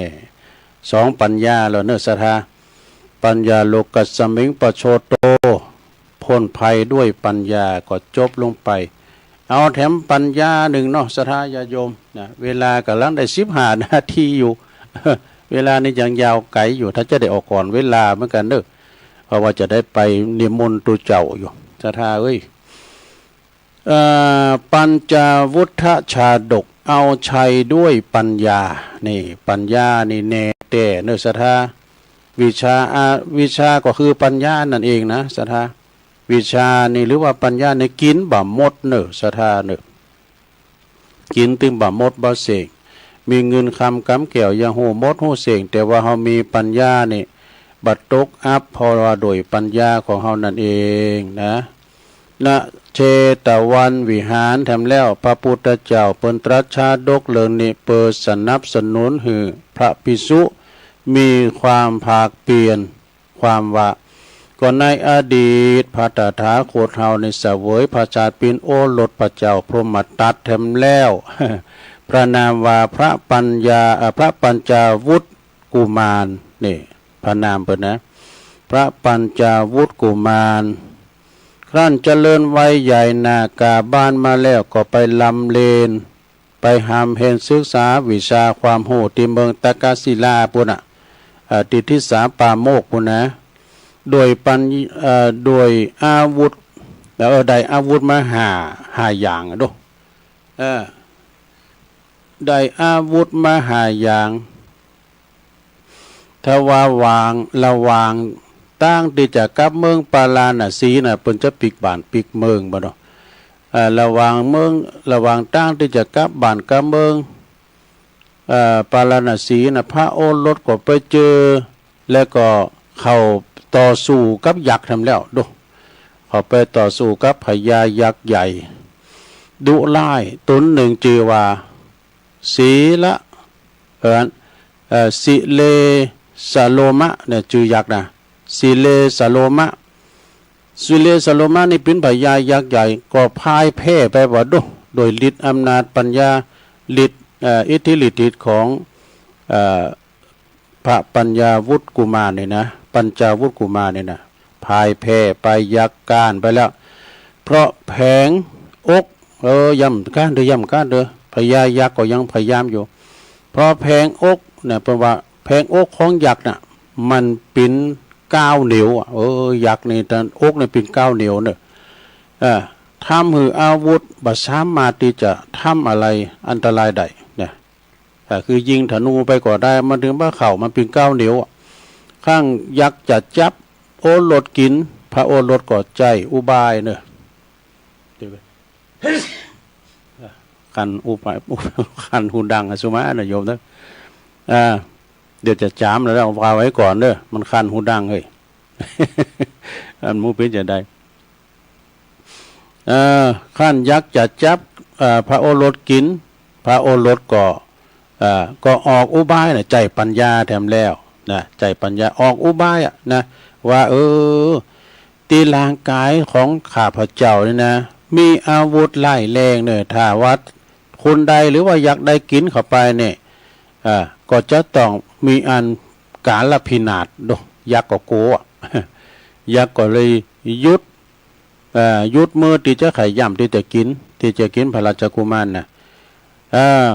สองปัญญาแล้วเนอะศรัทธา ปัญญาโลกัสสมิงปะโชโต ป๊นภัยด้วยปัญญาก็จบลงไป เอาแถมปัญญาหนึ่งเนาะศรัทธาญาติโยมนะ เวลากำลังได้สิบห้านาทีอยู่ เวลานี้ยังยาวไกลอยู่ ถ้าจะได้ออกก่อนเวลาเหมือนกันเนอะ เพราะว่าจะได้ไปนิมนต์ตุ๊เจ้าอยู่ ศรัทธาเอ้ย เอ่อ ปัญจาวุฒชาดก เอาชัยด้วยปัญญา นี่ ปัญญานี่แน่แต๊เนอะศรัทธา วิชา อ่า วิชาก็คือปัญญานั่นเองนะศรัทธา วิชานี่หรือว่าปัญญานี่กิ๋นบ่หมดเนอะศรัทธาเนอะ กิ๋นตึงบ่หมดบ่เส้ง มีเงินคำกำแก้วยังฮู้หมดฮู้เส้ง แต่ว่าเฮามีปัญญานี่ บ่ตกอับ เพราะว่าโดยปัญญาของเฮานั่นเองนะ ณ เชตวันวิหาร แถมแล้วพระพุทธเจ้าเปิ้นตรัสชาดกเรื่องนี้ เปื้อสนับสนุนหื้อพระภิกษุมีความภาคเพียร ความว่า ก็ในอดีตพระตถาคตเฮานี่เสวยพระชาติปิ้นโอรสพระเจ้าพรหมทัตแถมแล้ว พระนามว่าพระปัญญา เอ่อ พระปัญจาวุฒกุมาร นี่ พระนามเปิ้นนะ พระปัญจาวุฒกุมาร ครั้นเจริญวัยใหญ่หน้ากาบ้านมาแล้วก็ไปลำเรน ไปหร่ำเรียนศึกษาวิชาความฮู้ตี้เมืองตักกศิลาปู้นน่ะ เอ่อ ตี้ทิสาปาโมกข์ปู้นนะ โดยปัญ เอ่อ โดยอาวุธ เอ่อ ได้อาวุธมาห้า ห้าอย่างดู เอ่อ ได้อาวุธมาห้าอย่าง ถ้าว่าหว่าง ระหว่างตางตี้จะกลับเมืองปาราณสีน่ะ เปิ้นจะปิ๊กบ้านปิ๊กเมืองบ่เนาะ เอ่อ ระหว่างเมือง ระหว่างตางตี้จะกลับบ้านกลับเมือง เอ่อ ปาราณสีน่ะ พระโอรสก็ไปเจอ แล้วก็เข้าต่อสู้กับยักษ์แถมแล้วดู เข้าไปต่อสู้กับพญายักษ์ใหญ่ ดุร้ายตนหนึ่งจื่อว่า สีละ เอ่อ เอ่อ สิเลสโลมะเนี่ยจื่อยักษ์นะ สิเลสโลมะ สิเลสโลมะนี่ปิ้นพญายักษ์ใหญ่ ก็พ่ายแพ้ไปบ่ดู โดยฤทธิ์อำนาจปัญญา ฤทธิ์ เอ่อ อิทธิฤทธิ์ของ เอ่อ พระปัญจาวุฒกุมารนี่นะ ปัญจาวุฒกุมารนี่นะ พ่ายแพ้ไปยักษ์ก้านไปแล้ว เพราะแผงอก เออ ย่ำก้านเด้อ ย่ำก้านเด้อ พญายักษ์ก็ยังพยายามอยู่ เพราะแผงอกเนี่ย เปิ้นว่าแผงอกของยักษ์น่ะ มันปิ้นก้าวเหนียวอะ เออ ยักษ์นี่ตันอกนี่ปิ้นก้าวเหนียวเนอะ เอ่อ ทำหื้ออาวุธบ่สามารถตี้จะทำอะไรอันตรายได้นะ ก็คือยิงธนูไปก็ได้ มันถึงบ่เข้า มันปิ้นก้าวเหนียวอะ ครั้นยักษ์จะจับโอรสกิ๋น พระโอรสก็ใจ๊อุบายเนอะ คันอุบาย คันหูดังอะสุมานะโยมเนอะ อ่า เดี๋ยวจะจ๋ามแล้ว ว่าไว้ก่อนเด้อ มันคันหูดังเฮ้ย อันหมู่เปิ้นจะได้ เอ่อ คันยักษ์จะจับ เอ่อ พระโอรสกิ๋น พระโอรสก็ เอ่อ ก็ออกอุบายนะ ใจ๊ปัญญาแถมแล้วนะ ใจ๊ปัญญาออกอุบายอะนะ ว่า เออ ตี้ร่างกายของข้าพเจ้านี่นะ มีอาวุธร้ายแรงเนอะ ถ้าว่าคนใดหรือว่ายักษ์ใดกิ๋นเข้าไปเนี่ย เอ่อ ก็จะต้องมีอันกาลพินาศโด ยักษ์ก็กลัวอะ ยักษ์ก็เลยหยุด เอ่อ หยุดมื้อตี้จะขย้ำตี้จะกิ๋น ตี้จะกิ๋นพระราชกุมารน่ะ เอ่อ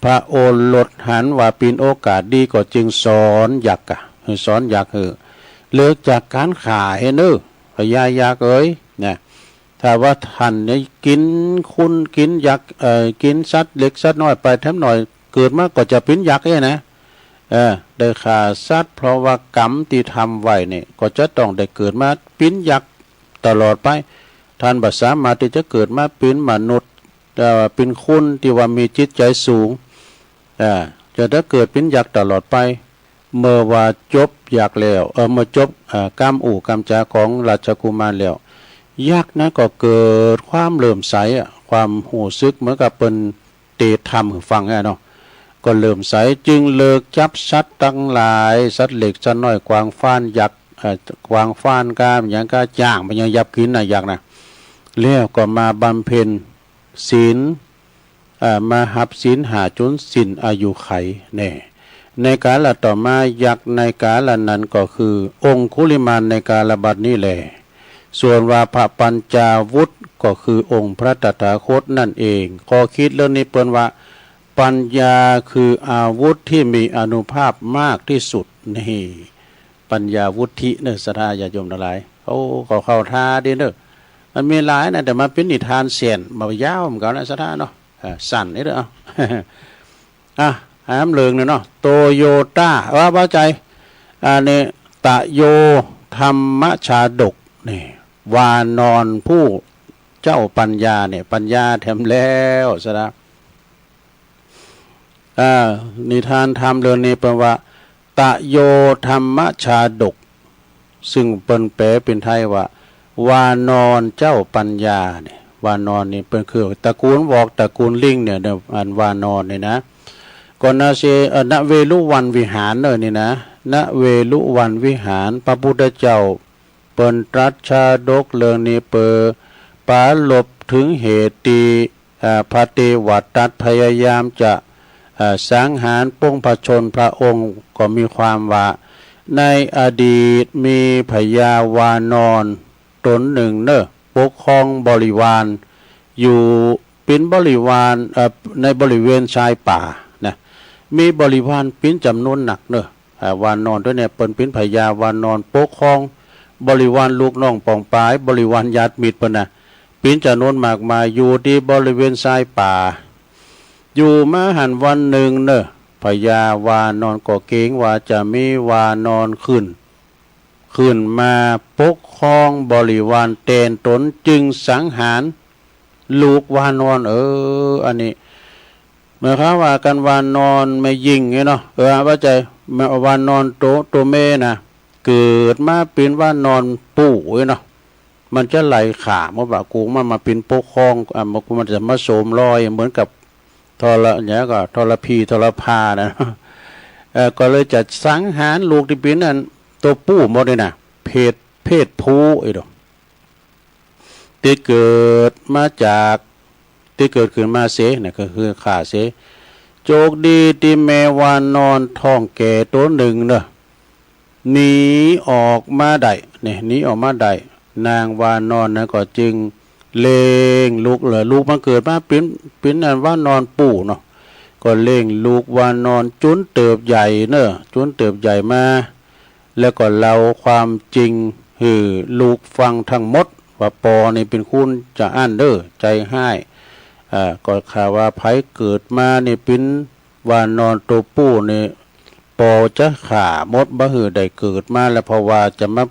พระโอรสหันว่าปิ้นโอกาสดีก็จึงสอนยักษ์อะ สอนยักษ์หื้อเลิกจากการฆ่าเฮ้ยเนอะ พญายักษ์เอ๋ย นะ ถ้าว่าท่านเนี่ยกินคนกินยักษ์ เอ่อ กินสัตว์เล็กสัตว์น้อยไปแถมหน่อย เกิดมาก็จะเป็นยักษ์เองนะ เออ ได้ฆ่าสัตว์ เพราะว่ากรรมที่ทำไว้เนี่ย ก็จะต้องได้เกิดมาเป็นยักษ์ตลอดไป ท่านบ่สามารถที่จะเกิดมาเป็นมนุษย์ เอ่อ เป็นคนที่ว่ามีจิตใจสูง เอ่อ จะได้เกิดเป็นยักษ์ตลอดไป เมื่อว่าจบยักษ์แล้ว เอ่อ เมื่อจบ เอ่อ กำอู้กำจาของราชกุมารแล้ว ยักษ์นั้นก็เกิดความเลื่อมใสอะ ความรู้สึกเหมือนกับเปิ้นเตศน์ธรรมหื้อฟังอะเนาะ ก็เลื่อมใส จึงเลิกจับสัตว์ทั้งหลาย สัตว์เล็กสัตว์น้อย กวางฟานยักษ์ เอ่อ กวางฟานกา หยังกา จ้างไปยังยับกินนะ ยักษ์นะ แล้วก็มาบำเพ็ญศีล เอ่อ มาฮับศีลห้าจนสิ้นอายุไขแน่ ในกาลต่อมา ยักษ์ในกาลนั้นก็คือองคุลิมานในกาลบัดนี้แล ส่วนว่าพระปัญญาวุธก็คือองค์พระตถาคตนั่นเอง ข้อคิดเรื่องนี้เปิ้นว่า ปัญญาคืออาวุธที่มีอานุภาพมากที่สุด นี่ ปัญญาวุฒิเนอะ ศรัทธาญาติโยมทั้งหลาย โอ้ เขาเข้าท่าดีเนอะ มันมีหลายนะ แต่มาเป็นนิทานเส้น บ่ยาวเหมือนกันนะ ศรัทธาเนาะ เออ สั้นนิดเดียว อ่ะ แหมเลิงเนี่ยเนาะ โตโยต้า ว่าบ่าใจ อันนี้ ตะโย ธรรมชาดก นี่ วานอนผู้เจ้าปัญญาเนี่ย ปัญญาแถมแล้ว ศรัทธา อ่า นิทานธรรมเรื่องนี้เปิ้นว่า ตะโย ธรรมชาดก ซึ่งเปิ้นแปลเป็นไทยว่า วานอนเจ้าปัญญาเนี่ย วานอนนี่เปิ้นคือตระกูลวอก ตระกูลลิงเนี่ย เนี่ย อันวานอนนี่นะ ก็ณ เช เอ่อ ณ เวฬุวันวิหารเนอะ นี่นะ ณ เวฬุวันวิหาร พระพุทธเจ้าเปิ้นตรัสชาดกเรื่องนี้เปอ ปรารภถึงเหตุที่ เอ่อ พระเทวทัตพยายามจะ เอ่อ สังหารปงพระชนม์ พระองค์ก็มีความว่า ในอดีตมีพญาวานอนตนหนึ่งเนอะ ปกครองบริวารอยู่ เป็นบริวาร เอ่อ ในบริเวณชายป่านะ มีบริวารเป็นจำนวนนักเนอะ เอ่อ วานอนตัวเนี่ยเปิ้นเป็นพญาวานอนปกครองบริวารลูกน้องป๋องปาย บริวารญาติมิตรเปิ้นนะ เป็นจำนวนมากมายอยู่ที่บริเวณชายป่า อยู่มาหั้นวันหนึ่งเนอะ พญาวานอนก็เกรงว่าจะมีวานอนขึ้น ขึ้นมาปกครองบริวารแทนตน จึงสังหารลูกวานอน เออ อันนี้ หมายความว่ากันวานอนแม่ญิงเนี่ยเนาะ เออ ว่าใจ แม่ วานอนโต โตแม่นะ เกิดมาเป็นวานอนปู่เนี่ยเนาะ มันจะไหลขาหมดว่ากูมันมาเป็นปกครอง อ่ะ มัน มันจะมาโสมรอยเหมือนกับทร เนี่ยก็ทรพีทรพานะ เออ ก็เลยจะสังหารลูกที่เป็นอันตัวปู่หมดเลยนะ เพศ เพศผู้ไอ้ดอก ที่เกิดมาจาก ที่เกิดขึ้นมาเสียนะ ก็คือข้าเสีย โชคดีที่แม่วานอนท้องแก่ตัวหนึ่งเนอะ หนีออกมาได้ เนี่ย หนีออกมาได้ นางวานอนนะก็จึงเลี้ยงลูกเลย ลูกมันเกิดมาเป็น เป็นอันวานอนปู่เนาะ ก็เลี้ยงลูกวานอนจนเติบใหญ่เนอะ จนเติบใหญ่มา แล้วก็เล่าความจริงหื้อลูกฟังทั้งหมด ว่าปอนี่เป็นคนจะอั้นเด้อ ใจฮ้าย อ่า ก็ข่าวว่าไผเกิดมานี่เป็นวานอนตัวปู่นี่ ปอจะฆ่าหมดบ่หื้อได้เกิดมา แล้วเพราะว่าจะมา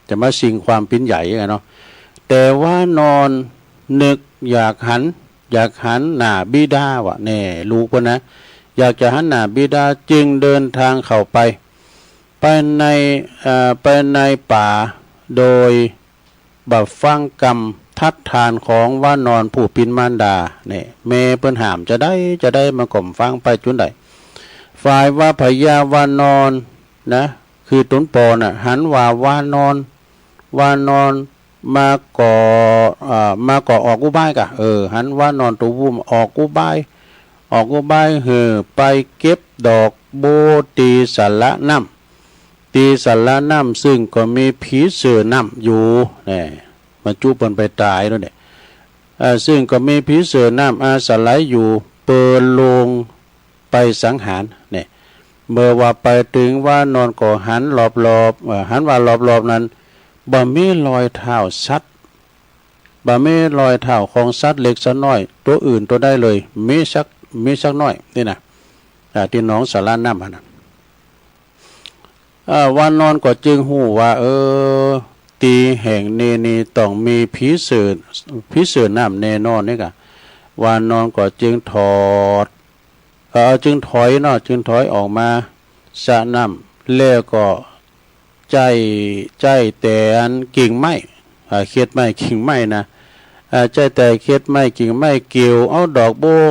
จะมาชิงความเป็นใหญ่อะเนาะ แต่วานอนนึกอยากหัน อยากหันหน้าบิดาว่ะ แน่ ลูกเปิ้นนะ อยากจะหันหน้าบิดา จึงเดินทางเข้าไป ไปใน เอ่อ ไปในป่า โดยบ่ฟังกำทัดทานของวานอนผู้เป็นมารดา เนี่ย แม่เปิ้นห้ามจะได้ จะได้ มันก็บ่ฟัง ไปจนได้ ฝ่ายว่าพญาวานอนนะ คือตนปอน่ะ หันว่าวานอน วานอนมาก่อ เอ่อ มาก่อออกอุบายกะ เออ หันวานอนตัวผู้ออกอุบาย ออกอุบายหื้อไปเก็บดอกบัวตีสระน้ำ สระน้ำซึ่งก็มีผีเสื้อน้ำอยู่ แน่ มันจุเปิ้นไปตายแล้วเนี่ย เอ่อ ซึ่งก็มีผีเสื้อน้ำอาศัยอยู่ เปิ้นลงไปสังหาร เนี่ย เมื่อว่าไปถึงวานอนก็หันรอบๆ เอ่อ หันว่ารอบๆ นั้น บ่มีรอยเท้าสัตว์ บ่มีรอยเท้าของสัตว์เล็กสัตว์น้อยตัวอื่นตัวใดเลย แม้สัก แม้สักน้อย นี่นะ อ่า ตี้หนองสาระน้ำหั้นนะ อ่า วานอนก็จึงฮู้ว่า เออ ตี้แห่งนี้นี่ต้องมีผีเสื้อ ผีเสื้อน้ำแน่นอนนี่กะ วานอนก็จึงถอด เออ จึงถอยเนาะ จึงถอยออกมาสระน้ำ แล้วก็ใจ๊ ใจ๊แต่อันกิ่งไม้ อ่า เข็ดไม้กิ่งไม้นะ อ่า ใจ๊แต่เข็ดไม้กิ่งไม้เกี่ยวเอาดอกบัว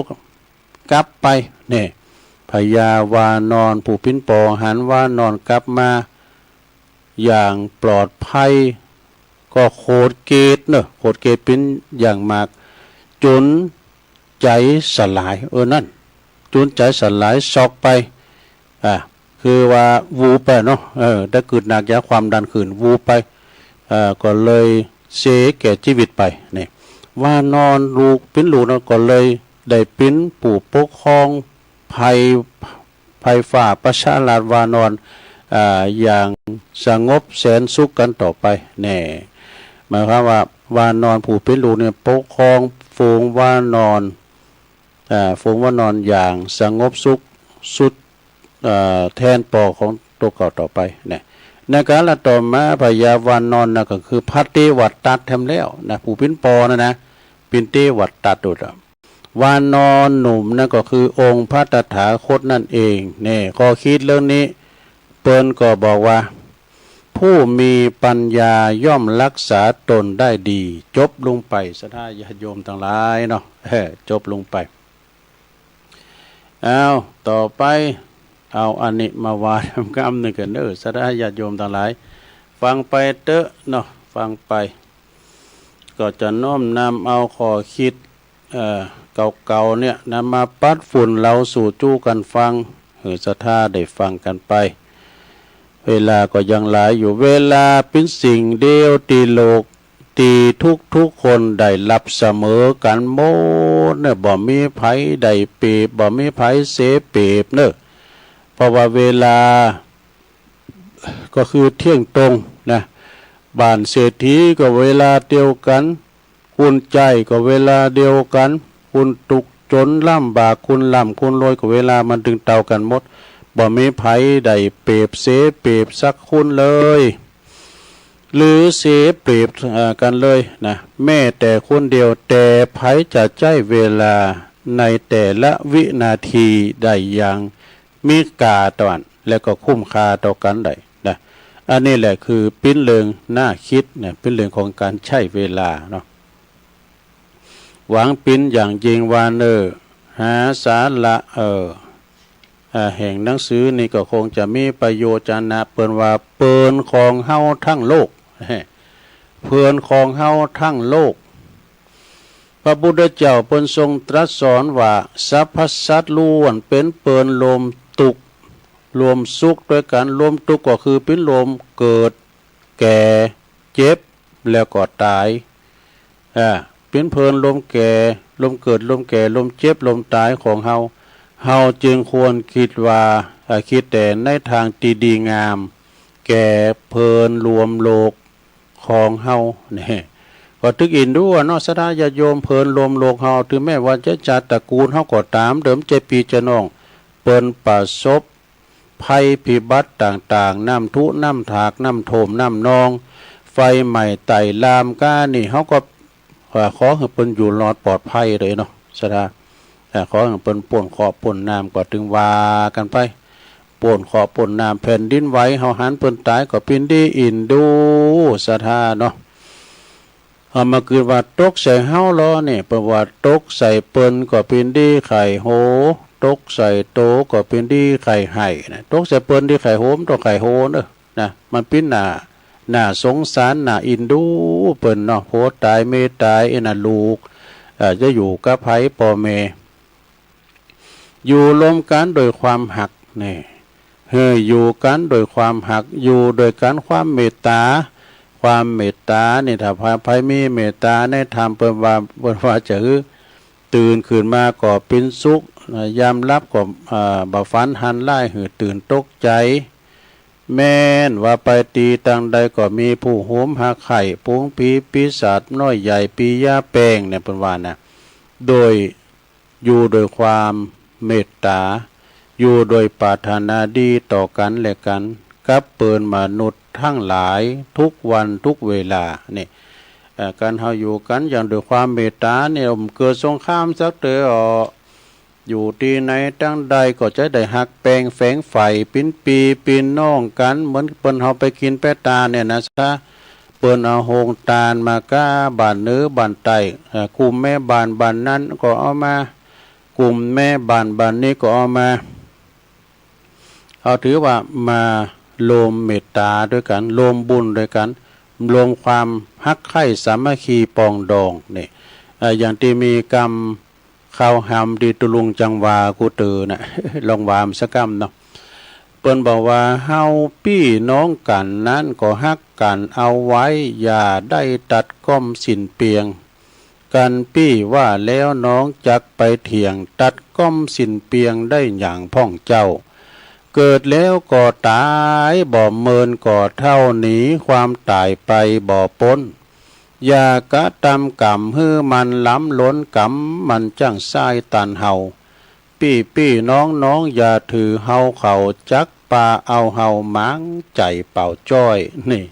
กลับไป เนี่ย พญาวานอนผู้ปิ้นปอหันวานอนกลับมาอย่างปลอดภัย ก็โขดเกตเนอะ โขดเกตปิ้นอย่างมาก จนใจ๋สลาย เออ นั่น จนใจ๋สลาย ช็อกไป อ่า คือว่าวูบไปเนาะ เออ ได้กึดหนักยาความดันขึ้น วูบไป เอ่อ ก็เลยเสียแก่ชีวิตไป นี่ วานอนลูกปิ้นลูกเนาะ ก็เลยได้ปิ้นผู้ปกครองไพร่ ไพร่ฟ้าประชาราษฎร์วานอน อ่า อย่างสงบแสนสุขกันต่อไป แน่ หมายความว่าวานอนผู้ปิ้นลูกเนี่ยปกครองฝูงวานอน อ่า ฝูงวานอนอย่างสงบสุขสุด เอ่อ แทนปอของตัวเก่าต่อไป เนี่ย ในกาลต่อมาพญาวานอนนะก็คือพระเตวัตตัดแถมแล้วนะ ผู้ปิ้นปอนะนะ ปิ้นเตวัตตัดโดดอะ วานอนหนุ่มนั่นก็คือองค์พระตถาคตนั่นเอง เนี่ย ข้อคิดเรื่องนี้ เปิ้นก็บอกว่า ผู้มีปัญญาย่อมรักษาตนได้ดี จบลงไป ศรัทธาญาติโยมทั้งหลายเนาะ เออ จบลงไป อ้าว ต่อไป เอาอันนี้มาว่ากันกำหนึ่งกันเด้อ ศรัทธาญาติโยมทั้งหลาย ฟังไปเต๊อะเนาะ ฟังไป ก็จะน้อมนำเอาข้อคิด เอ่อ เก่าๆ เนี่ย นำมาปัดฝุ่นเล้าสู่จู้กันฟัง หื้อศรัทธาได้ฟังกันไป เวลาก็ยังหลายอยู่ เวลาปิ้นสิ่งเดียวตี้โลก ตี้ทุกๆ คนได้รับเสมอกันหมดเนี่ย บ่มีไผได้เปรียบ บ่มีไผเสียเปรียบเนอะ เพราะว่าเวลา ก็คือเที่ยงตรงนะ บ้านเศรษฐีก็เวลาเดียวกัน คนใจ๊ก็เวลาเดียวกัน คนทุกข์จนลำบาก คนร่ำคนรวยก็เวลามันตึงเต้ากันหมด บ่มีไผได้เปรียบเสียเปรียบสักคนเลย หรือเสียเปรียบ เอ่อ กันเลยนะ แม้แต่คนเดียว แต่ไผจะใจ๊เวลาในแต่ละวินาทีได้อย่าง มีค่าต่ออัน และก็คุ้มค่าต่อกันได้นะ อันนี้แหละคือปิ้นเรื่องน่าคิดนะ ปิ้นเรื่องของการใช้เวลาเนาะ หวังปิ้นอย่างยิ่งว่าเนอ หาสาระ เออ อ่า แห่งหนังสือนี่ก็คงจะมีประโยชน์จะนะ เปิ้นว่าเปิ้นของเฮาทั้งโลก เปิ้นของเฮาทั้งโลก พระพุทธเจ้าเปิ้นทรงตรัสสอนว่า สรรพสัตว์ล้วนเป๋นเปิ้นรวมตุ๊กข์ รวมสุขด้วยกัน รวมตุ๊กข์ก็คือเป๋นรวมเกิด แก่ เจ็บ แล้วก็ต๋าย อ่า เป๋นเปิ้นรวมแก่ รวมเกิด รวมแก่ รวมเจ็บ รวมต๋ายของเฮา เฮาจึงควรคิดว่า อ่า คิดแต่ในทางตี้ดีงาม แก่เปิ้นรวมโลก ของเฮานี่ ก็ตึกอินดูอะเนาะ ศรัทธาญาติโยม เปิ้นรวมโลกเฮา ถึงแม้ว่าจะชาติตระกูลเฮาก็ต๋ามเดิม เจปีเจน้อง เปิ้นประสบภัยพิบัติต่างๆ น้ำท่วม น้ำถาก น้ำท่วม น้ำนอง ไฟไหม้ไต้ลามก้านี่ เฮาก็ เอ่อ ขอหื้อเปิ้นอยู่รอดปลอดภัยเลยเนาะ ศรัทธา เอ่อ ขอหื้อเปิ้นป๊นเคราะห์ป๊นน้ำ ก็ตึงว่ากันไป ป๊นเคราะห์ป๊นน้ำ แผ่นดินไหว เฮาหันเปิ้นต๋าย ก็เป๋นดีอินดู ศรัทธาเนาะ เอามาคิดว่าตกใส่เฮาลอนี่ เปิ้นว่าตกใส่เปิ้นก็เป๋นดีไข้โห ตกใส่โตก็เป๋นดีไข้ไห้นะ ตกใส่เปิ้นดีไข้โห มันต้องไข้โหเนอะ นะ มันเป๋นหน้า หน้าสงสาร หน้าอินดูเปิ้นเนาะ ผัวต๋าย เมียต๋าย ไอ้น่ะลูก เอ่อ จะอยู่กับไผ ป้อแม่ อยู่ร่วมกันโดยความฮักนี่ เฮ้อ อยู่กันโดยความฮัก อยู่โดยกันความเมตต๋า ความเมตต๋านี่ ถ้าไผ ไผมีเมตต๋าในธรรม เปิ้นว่า เปิ้นว่าจะหื้อ ตื่นขึ้นมาก็เป๋นสุข ยามหลับก็ อ่า บ่ฝันหันร้ายหื้อตื่นตกใจ๋ แม้นว่าไปตี้ตังใดก็มีผู้โหมฮักใคร่ ฝูงผีปีศาจน้อยใหญ่ ผียาแปลงเนี่ย เปิ้นว่านะ โดย อยู่โดยความเมตตา อยู่โดยปรารถนาดีต่อกันและกัน กับเปิ้นมนุษย์ทั้งหลายทุกวันทุกเวลา นี่ เอ่อ การเฮาอยู่กันอย่างโดยความเมตตาเนี่ย บ่เกิดสงครามสักเตื้อ อยู่ตี้ไหนตังใดก็จะได้ฮักแปลงแฝงใฝ่ ปิ้นปี้ปิ้นน้องกัน เหมือนเปิ้นเฮาไปกิ๋นไปตานเนี่ยนะซะ เปิ้นเอาโฮงตานมาก้าบ้านเหนือบ้านใต้ เอ่อ กลุ่มแม่บ้านบ้านนั้นก็เอามา กลุ่มแม่บ้านบ้านนี้ก็เอามา เอาถือว่ามารวมเมตตาด้วยกัน รวมบุญด้วยกัน รวมความฮักใคร่สามัคคีปรองดอง นี่ เอ่อ อย่างตี้มีกำ ข่าวหามตี้ตุ๊ลุงจังหว่ากู้เตื้อนะ ลองว่าสักกำเนาะ เปิ้นบอกว่า เฮาปี้น้องกั๋นนั้นก็ฮักกั๋นเอาไว้ อย่าได้ตัดก้อมสิ้นเปียง กั๋นปี้ว่าแล้วน้องจักไปเถียง ตัดก้อมสิ้นเปียงได้หยังพ่องเจ้า เกิดแล้วก็ต๋าย บ่เมินก็เฒ่า หนีความต๋ายไปบ่ป๊น อย่ากระตำกรรมหื้อมันล้ำล้น กรรมมันจั้งซ้ายตันเฮา ปี้ปี้น้องน้องอย่าถือเฮาเขา จักปาเอาเฮาหมางใจ๋เป่าจ้อย นี่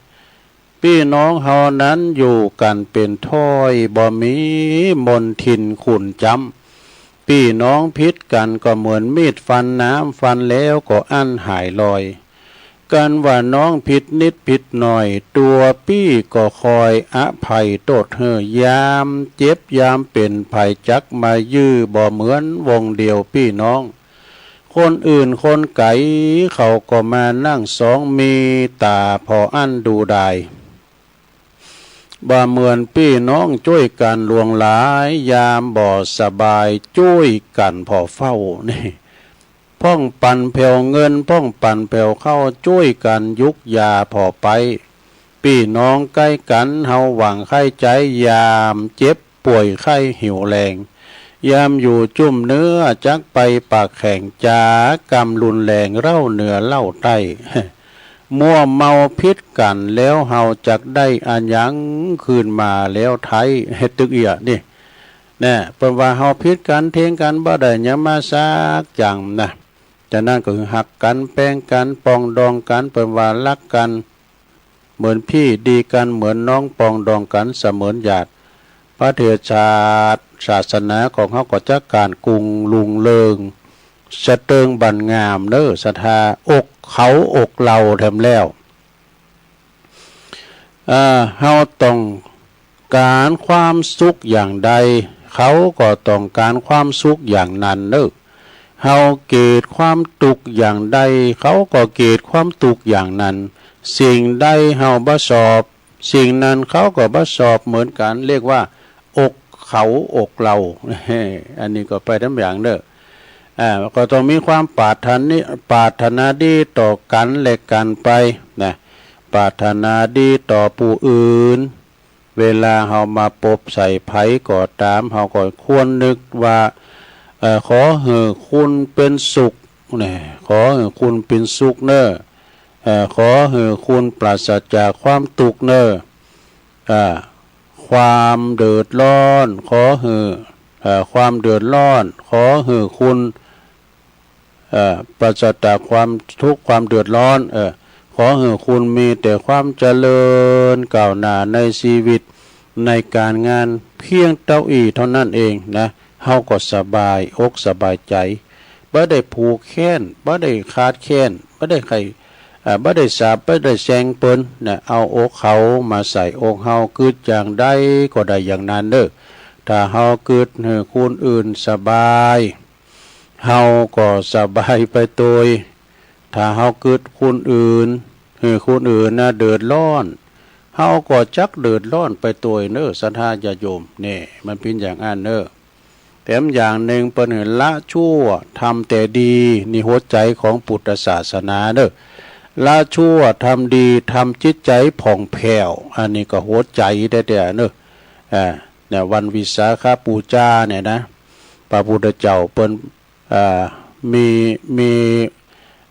ปี้น้องเฮานั้นอยู่กั๋นเป๋นถ้อย บ่มีมนทินขุ่นจ๊ำ ปี้น้องผิดกั๋นก็เหมือนมีดฟันน้ำ ฟันแล้วก็อั้นหายลอย กั๋นว่าน้องผิดนิดผิดหน่อย ตั๋วปี้ก็คอยอภัยโต้ษหื้อ ยามเจ็บยามเป๋น ใผจักมายื้อ บ่เหมือนวงเดียวปี้น้อง คนอื่นคนไก๋เขาก็มานั่งสอง มีต๋าผ่ออั้นดูดาย บ่เหมือนปี้น้องจ้วยกั๋นหลวงหลาย ยามบ่สบายจ้วยกั๋นผ่อเฝ้า นี่ พ่องปันแผวเงิน พ่องปันแผวข้าว จ้วยกั๋นยุกยาผ่อไป ปี้น้องใก้กั๋น เฮาหวังใค่ใจ๊ ยามเจ็บป่วยไข้หิวแรง ยามอยู่จุ่มเนื้อ จักไปปากแข็ง จ๋ากำรุนแรง เล่าเหนือเล่าใต้ มัวเมาผิดกั๋น แล้วเฮาจักได้อะหยังคืนมาแล้วไท้ เฮ็ดตึกเอี้ย นี่ แน่ เปิ้นว่าเฮาผิดกั๋นเถียงกั๋น บ่ได้หยังมาสักอย่างนะ ฉะนั้นก็คือฮักกั๋น แปงกั๋น ปรองดองกั๋น เปิ้นว่าฮักกั๋น เหมือนพี่ดีกั๋น เหมือนน้อง ปรองดองกั๋นเสมือนญาติ ประเทศชาติศาสนาของเฮาก็จะก้านกุงรุ่งเริง สะเติงบันงามเน้อ ศรัทธา อกเขาอกเราแถมแล้ว เอ่อ เฮาต้องการความสุขอย่างใด เขาก็ต้องการความสุขอย่างนั้นเน้อ เฮาเกลียดความตุ๊กข์อย่างใด เขาก็เกลียดความตุ๊กข์อย่างนั้น สิ่งใดเฮาบ่ชอบ สิ่งนั้นเขาก็บ่ชอบเหมือนกั๋น เรียกว่าอกเขาอกเรา อันนี้ก็ไปแถมอย่างเน้อ อ่า ก็ต้องมีความปรารถนา ปรารถนาดีต่อกั๋นและกั๋นไปนะ ปรารถนาดีต่อผู้อื่น เวลาเฮามาปบใส่ไผก็ต๋าม เฮาก็ควรนึกว่า เอ่อ ขอหื้อคุณเป๋นสุข นี่ ขอหื้อคุณเป๋นสุขเน้อ เอ่อ ขอหื้อคุณปราศจากความตุ๊กข์เน้อ อ่า ความเดือดร้อน ขอหื้อ เอ่อ ความเดือดร้อน ขอหื้อคุณ เอ่อ ปราศจากความทุกข์ความเดือดร้อน เอ่อ ขอหื้อคุณมีแต่ความเจริญก้าวหน้าในชีวิต ในการงาน เพียงเต้าอี้เท่านั้นเองนะ เฮาก็สบายอกสบายใจ๋ บ่ได้ผูกแค้น บ่ได้ขาดแค้น บ่ได้ใค่ เอ่อ บ่ได้สาป บ่ได้แช่งเปิ้นนะ เอาอกเขามาใส่อกเฮา กึ๊ดอย่างใดก็ได้อย่างนั้นเน้อ ถ้าเฮากึ๊ดหื้อคนอื่นสบาย เฮาก็สบายไปตวย ถ้าเฮากึ๊ดคนอื่น หื้อคนอื่นนะเดือดร้อน เฮาก็จักเดือดร้อนไปตวยเน้อ ศรัทธาญาติโยม นี่ มันเป๋นอย่างอั้นเน้อ แถมอย่างหนึ่งเปิ้นหื้อละชั่วทำแต่ดี นี่หัวใจ๋ของพุทธศาสนาเน้อ ละชั่วทำดี ทำจิตใจ๋ผ่องแผ้ว อันนี้ก็หัวใจ๋แต๊ๆ เน้อ อ่า เนี่ย วันวิสาขบูชาเนี่ยนะ พระพุทธเจ้าเปิ้น อ่า มี มี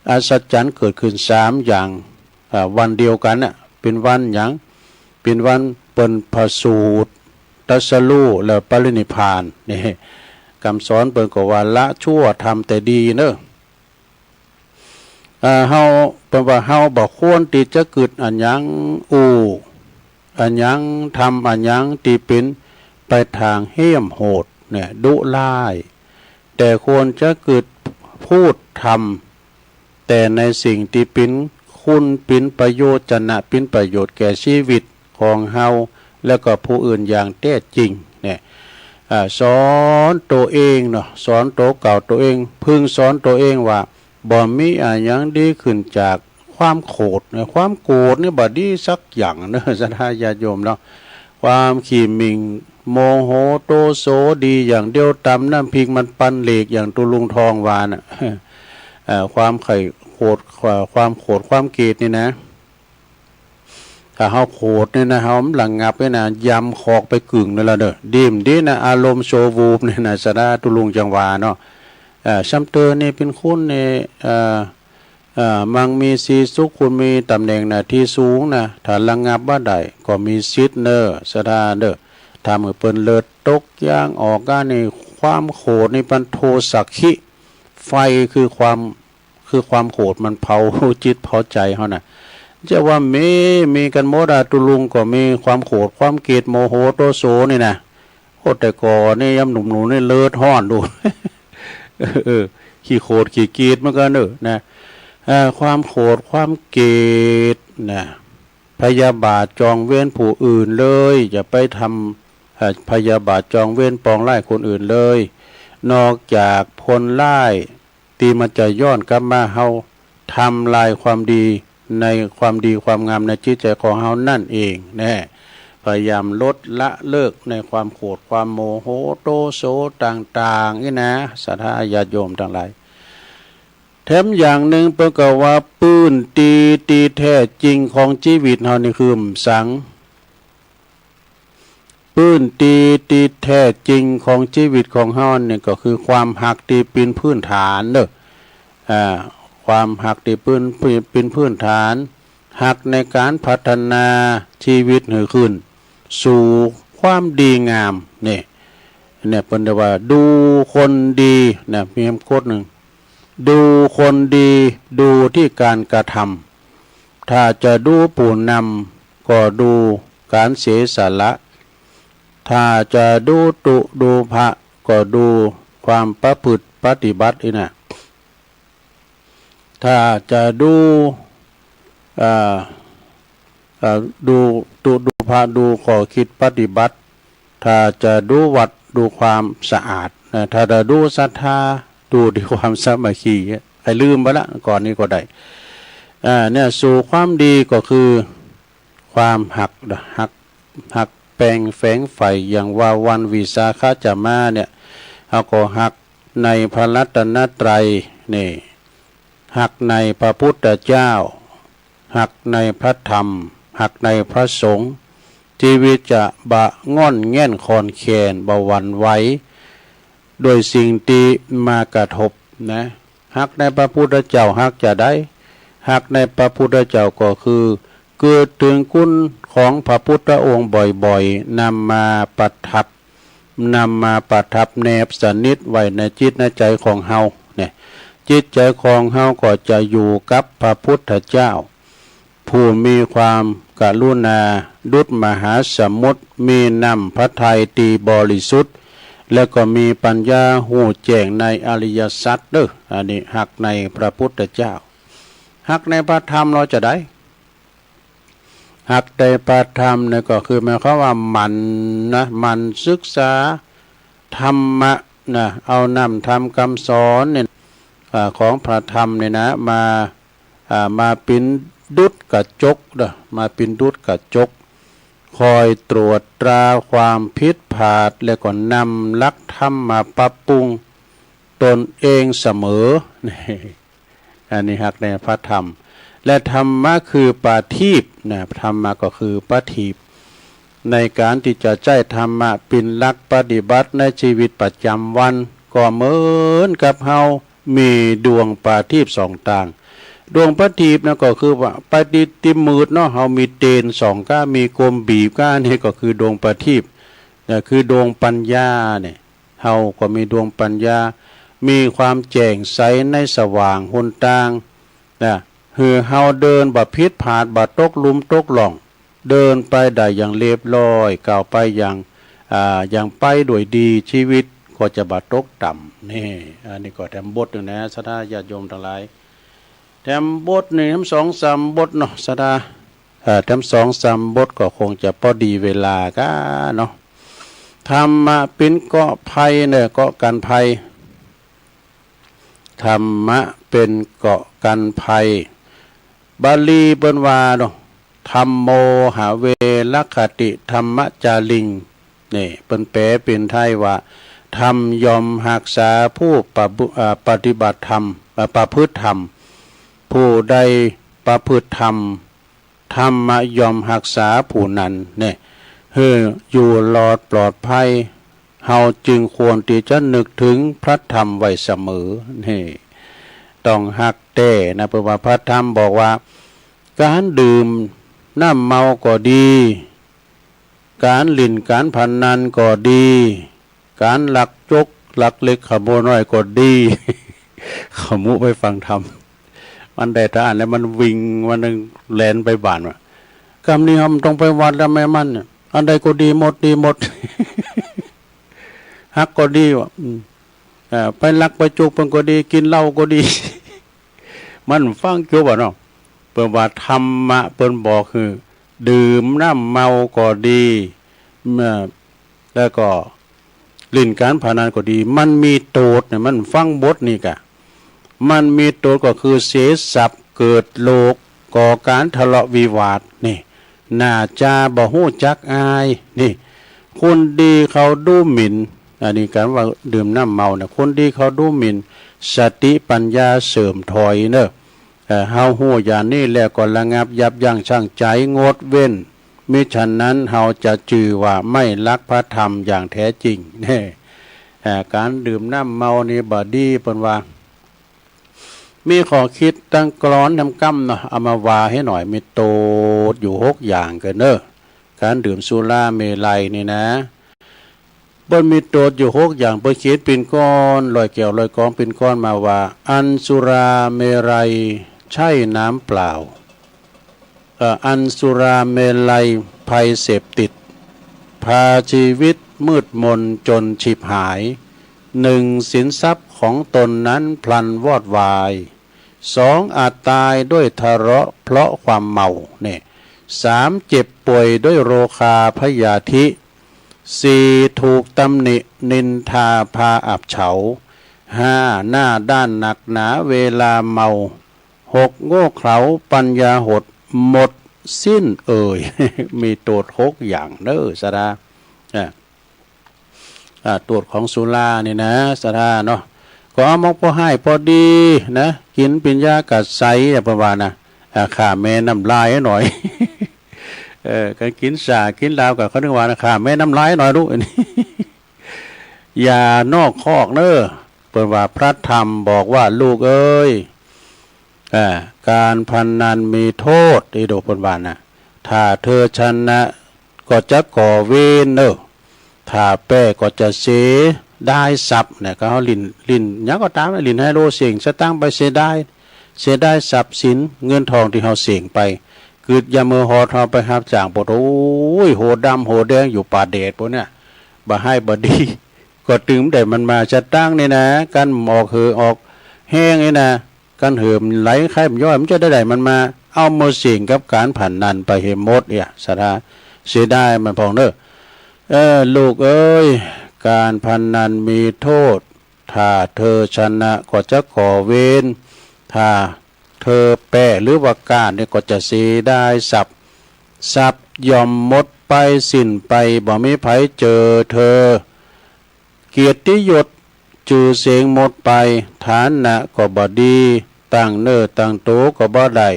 อัศจรรย์เกิดขึ้นสามอย่าง อ่า วันเดียวกันน่ะ เป็นวันหยัง เป็นวันเปิ้นประสูติ ตรัสรู้ แล้วปรินิพพาน นี่ กำสอนเปิ้นก็ว่าละชั่วทำแต่ดีเนอะ อ่า เฮา เปิ้นว่าเฮาบ่ควรตี้จะกึ๊ดอะหยังอู้ อะหยังทำอะหยังตี้เป๋นไปตางเฮี้ยมโหดเนี่ย ดุร้าย แต่ควรจะกึ๊ดพูดทำ แต่ในสิ่งตี้เป๋นคุณเป๋นประโยชน์ จะนะเป๋นประโยชน์แก่ชีวิตของเฮา แล้วก็ผู้อื่นอย่างแท้จริงเนี่ย อ่า สอนตัวเองเนาะ สอนตัวเก่าตัวเอง พึงสอนตัวเองว่า บ่มีอะหยังดีขึ้นจากความโขดเนี่ย ความโกรธนี่บ่ดีสักอย่างเนอะ ศรัทธาญาติโยมเนาะ ความขี้หมิ่ง โมโหโทโส ดีอย่างเดียว ตำน้ำพริกมันปันเหล็ก อย่างตุ๊ลุงทองว่าน่ะ เอ่อ ความไข้โขด ความโขด ความเกลียดนี่นะ ถ้าเฮาโขดนี่นะ เฮามันระงับนี่นะ ยำขอกไปกึ่งนั่นละเด้อ ดีมดีนะ อารมณ์ชั่ววูบนี่นะ ศรัทธาตุ๊ลุงจังว่าเนาะ เอ่อ ซ้ำเติมนี่เป๋นคนนี่ เอ่อ เอ่อ มั่งมีสีสุข คนมีตำแหน่งหน้าตี้สูงนะ ถ้าระงับบ่ได้ก็มีสิทธิ์เนอะ ศรัทธาเด้อ ทำหื้อเปิ้นเลือดตกยางออก อันนี้ความโขดนี่เป๋นโทสักขิ ไฟคือความ คือความโขดมันเผาจิตเผาใจเฮาน่ะ จะว่ามี มีกันหมดอะ ตุ๊ลุงก็มีความโขด ความเกลียด โมโหโทโสนี่นะ โอ้ แต่ก่อนนี่ยามหนุ่มๆ นี่เลือดฮ้อนดู เออ ขี้โขดขี้เกลียดเหมือนกันเนอะนะ เอ่อ ความโขดความเกลียดนะ พยาบาทจองเวรผู้อื่นเลย อย่าไปทำ เอ่อ พยาบาทจองเวรปองร้ายคนอื่นเลย นอกจากผลร้าย ตี้มันจะย้อนกลับมาเฮาทำลายความดี ในความดีความงามในจิตใจของเฮานั่นเองแน่ พยายามลดละเลิกในความโขด ความโมโหโทโสต่างๆ นี่นะ ศรัทธาญาติโยมตังหลาย แถมอย่างหนึ่งเปิ้นก็ว่าปื้นตี้ตี้แท้จริงของชีวิตเฮานี่คือหยัง ปื้นตี้ตี้แท้จริงของชีวิตของเฮานี่ก็คือความฮักตี้เป๋นพื้นฐานเนอะ อ่า ความฮักตี้เป๋น เป๋นพื้นฐาน ฮักในการพัฒนาชีวิตหื้อขึ้นสู่ความดีงามนี่ เนี่ยเปิ้นเรียกว่าดูคนดีนะ มีคำโคตรหนึ่ง ดูคนดี ดูที่การกระทำ ถ้าจะดูผู้นำก็ดูการเสียสละ ถ้าจะดูตุ๊ดูพระก็ดูความประพฤติปฏิบัตินี่นะ ถ้าจะดู เอ่อ เอ่อ ดูตุ๊ดูพระ ดูข้อคิดปฏิบัติ ถ้าจะดูวัดดูความสะอาดนะ ถ้าจะดูศรัทธา ดูที่ความสามัคคี ไอ้ลืมไปละ ก่อนนี้ก็ได้ อ่า เนี่ย สู่ความดีก็คือความฮักนะ ฮัก ฮักแปงแฝงใฝ่ อย่างว่าวันวิสาขะจะมาเนี่ย เฮาก็ฮักในพระรัตนตรัยนี่ ฮักในพระพุทธเจ้า ฮักในพระธรรม ฮักในพระสงฆ์ ชีวิตจะบ่ง่อนแง่นคลอนแคลน บ่หวั่นไหว ด้วยสิ่งตี้มากระทบนะ ฮักในพระพุทธเจ้า ฮักจะใด ฮักในพระพุทธเจ้าก็คือ กึ๊ดถึงคุณของพระพุทธองค์บ่อยๆ นำมาประทับ นำมาประทับแนบสนิทไว้ในจิตในใจของเฮาเนี่ย จิตใจของเฮาก็จะอยู่กับพระพุทธเจ้า ผู้มีความกรุณาดุจมหาสมุทร มีน้ำพระทัยตี้บริสุทธิ์ และก็มีปัญญาฮู้แจ้งในอริยสัจเด้อ อันนี้ฮักในพระพุทธเจ้า ฮักในพระธรรมลอจะใด ฮักในพระธรรมเนี่ยก็คือหมายความว่าหมั่นนะ หมั่นศึกษาธรรมะนะ เอาน้ำธรรมคำสอนเนี่ย อ่า ของพระธรรมเนี่ยนะ มา อ่า มาเป๋นดุจกระจกเด้อ มาเป๋นดุจกระจก คอยตรวจตราความผิดพลาด แล้วก็นำหลักธรรมมาปรับปรุงตนเองเสมอ อันนี้ฮักในพระธรรม และธรรมะคือประทีปนะ ธรรมะก็คือประทีป ในการตี้จะใจ๊ธรรมะเป๋นหลักปฏิบัติในชีวิตประจำวัน ก็เหมือนกับเฮามีดวงประทีปสองตาง ดวงประทีปนะ ก็คือว่าไปตี้ ตี้มืดเนาะ เฮามีเตนส่องก้า มีกลมบีบก้า นี่ก็คือดวงประทีปนะ คือดวงปัญญาเนี่ย เฮาก็มีดวงปัญญา มีความแจ่งใสในสว่างหนตางนะ คือเฮาเดินบ่ผิดพลาด บ่ตกหลุมตกหล่อง เดินไปได้อย่างเรียบร้อย ก้าวไปอย่าง อ่า อย่างไปด้วยดี ชีวิตก็จะบ่ตกต่ำ นี่ อันนี้ก็แถมบทหนึ่งนะ ศรัทธาญาติโยมทั้งหลาย แถมบทหนึ่ง แถมสองสามบทเนาะ ศรัทธา เอ่อ แถมสองสามบทก็คงจะพอดีเวลาก้าเนาะ ธรรมะเป็นเกราะภัยเนอะ เกราะกันภัย ธรรมะเป็นเกราะกันภัย บาลีเปิ้นว่าเนาะ ธัมโม หะเว รักขติ ธัมมะจาริง นี่ เปิ้นแปลเป็นไทยว่า ธรรมย่อมรักษาผู้ปะบุ- เอ่อ ปฏิบัติธรรม เอ่อ ประพฤติธรรม ผู้ใดประพฤติธรรม ธรรมะย่อมรักษาผู้นั้น เนี่ย หื้ออยู่รอดปลอดภัย เฮาจึงควรที่จะนึกถึงพระธรรมไว้เสมอ นี่ ต้องฮักแต๊นะ เพราะว่าพระธรรมบอกว่า การดื่มน้ำเมาก็ดี การเล่นการพนันก็ดี การลักจกลักเล็กขโมยน้อยก็ดี ขมุไปฟังธรรม มันได้แต่อ่านแล้วมันวิ่ง มันแล่นไปบ้านว่ะ กำนี้เฮาบ่ต้องไปวัดแล้วแม่มันเนี่ย อันใดก็ดีหมด ดีหมด ฮักก็ดีว่ะ อืม เอ่อ ไปลักไปจกเปิ้นก็ดี กินเหล้าก็ดี มันฟังจบอ่ะเนาะ เปิ้นว่าธรรมะเปิ้นบอกคือ ดื่มน้ำเมาก็ดี เอ่อ แล้วก็เล่นการพนันก็ดี มันมีโทษเนี่ย มันฟังบทนี้กะ มันมีโทษก็คือเสียทรัพย์ เกิดโรค ก่อการทะเลาะวิวาท นี่ หน้าจาบ่ฮู้จักอาย นี่ คนดีเขาดูหมิ่น อันนี้การว่าดื่มน้ำเมาเนี่ย คนดีเขาดูหมิ่น สติปัญญาเสื่อมถอยเนอะ เอ่อ เฮาฮู้อย่างนี้แล้วก็ระงับยับยั้งชั่งใจงดเว้น มิฉะนั้นเฮาจะจื่อว่าไม่รักพระธรรมอย่างแท้จริง เนี่ย เอ่อ การดื่มน้ำเมานี่บ่ดีเปิ้นว่า มีข้อคิดตั้งกลอนนำกำเนาะ เอามาว่าให้หน่อย มีโทษอยู่หกอย่างกันเนอะ การดื่มสุราเมรัยนี่นะ เปิ้นมีโทษอยู่หกอย่าง เปิ้นเขียนเป็นก้อน ร้อยแก้วร้อยกองเป็นก้อนมาว่า อันสุราเมรัยใช่น้ำเปล่า เอ่อ อันสุราเมรัยภัยเสพติด พาชีวิตมืดมนจนฉิบหาย หนึ่ง สินทรัพย์ของตนนั้นพลันวอดวาย สอง อาจตายด้วยทะเลาะเพราะความเมา เนี่ย สาม เจ็บป่วยด้วยโรคาพยาธิ สี่ ถูกตำหนินินทาพาอับเฉา ห้า หน้าด้านหนักหนาเวลาเมา หก โง่เขลาปัญญาหด หมดสิ้นเอ่ย มีโทษหกอย่างเนอะ ศรัทธา อ่ะ อ่า โทษของสุรานี่นะ ศรัทธาเนาะ ก็เอามาพอให้พอดีนะ กินเป็นยากระใส อ่ะ เปิ้นว่านะ อ่า ฆ่าแม่น้ำลายหน่อย เออ การกินสากินเหล้าก็เขาเรียกว่านะ ฆ่าแม่น้ำลายหน่อยลูก อย่านอกคอกเนอะ เปิ้นว่าพระธรรมบอกว่า ลูกเอ้ย อ่า การพนันมีโทษ อีโดเปิ้นว่านะ ถ้าเธอชนะก็จะก่อเวรเนอะ ถ้าแพ้ก็จะเสียดายทรัพย์เนี่ย ก็เฮาเล่น เล่นหยังก็ตามนะ เล่นไฮโลเสี่ยงสตางค์ไปเสียดาย เสียดายทรัพย์สินเงินทองที่เฮาเสี่ยงไป กึดยามมื้อฮอดเฮาไปฮับจ้างโพด โอ้ย โหดำโหแดงอยู่ป่าแดดโพดเนี่ย บ่ฮ้ายบ่ดี ก็ตึงได้มันมา สตางค์นี่นะ กันออกเหือออกแฮงนี่นะ กันเหิมไหลไคร้มันย้อย มันจะได้ได้มันมา เอามาเสี่ยงกับการพนันไปให้หมดเนี่ย ศรัทธา เสียดายมันพองเนอะ เออ ลูกเอ้ย การพนันมีโทษ ถ้าเธอชนะก็จะก่อเวร ถ้าเธอแพ้หรือว่าพลาดเนี่ยก็จะเสียดายทรัพย์ ทรัพย์ย่อมหมดไปสิ้นไป บ่มีใผเจอเธอ เกียรติยศชื่อเสียงหมดไป ฐานะก็บ่ดี ตั้งเนื้อตั้งตัวก็บ่ได้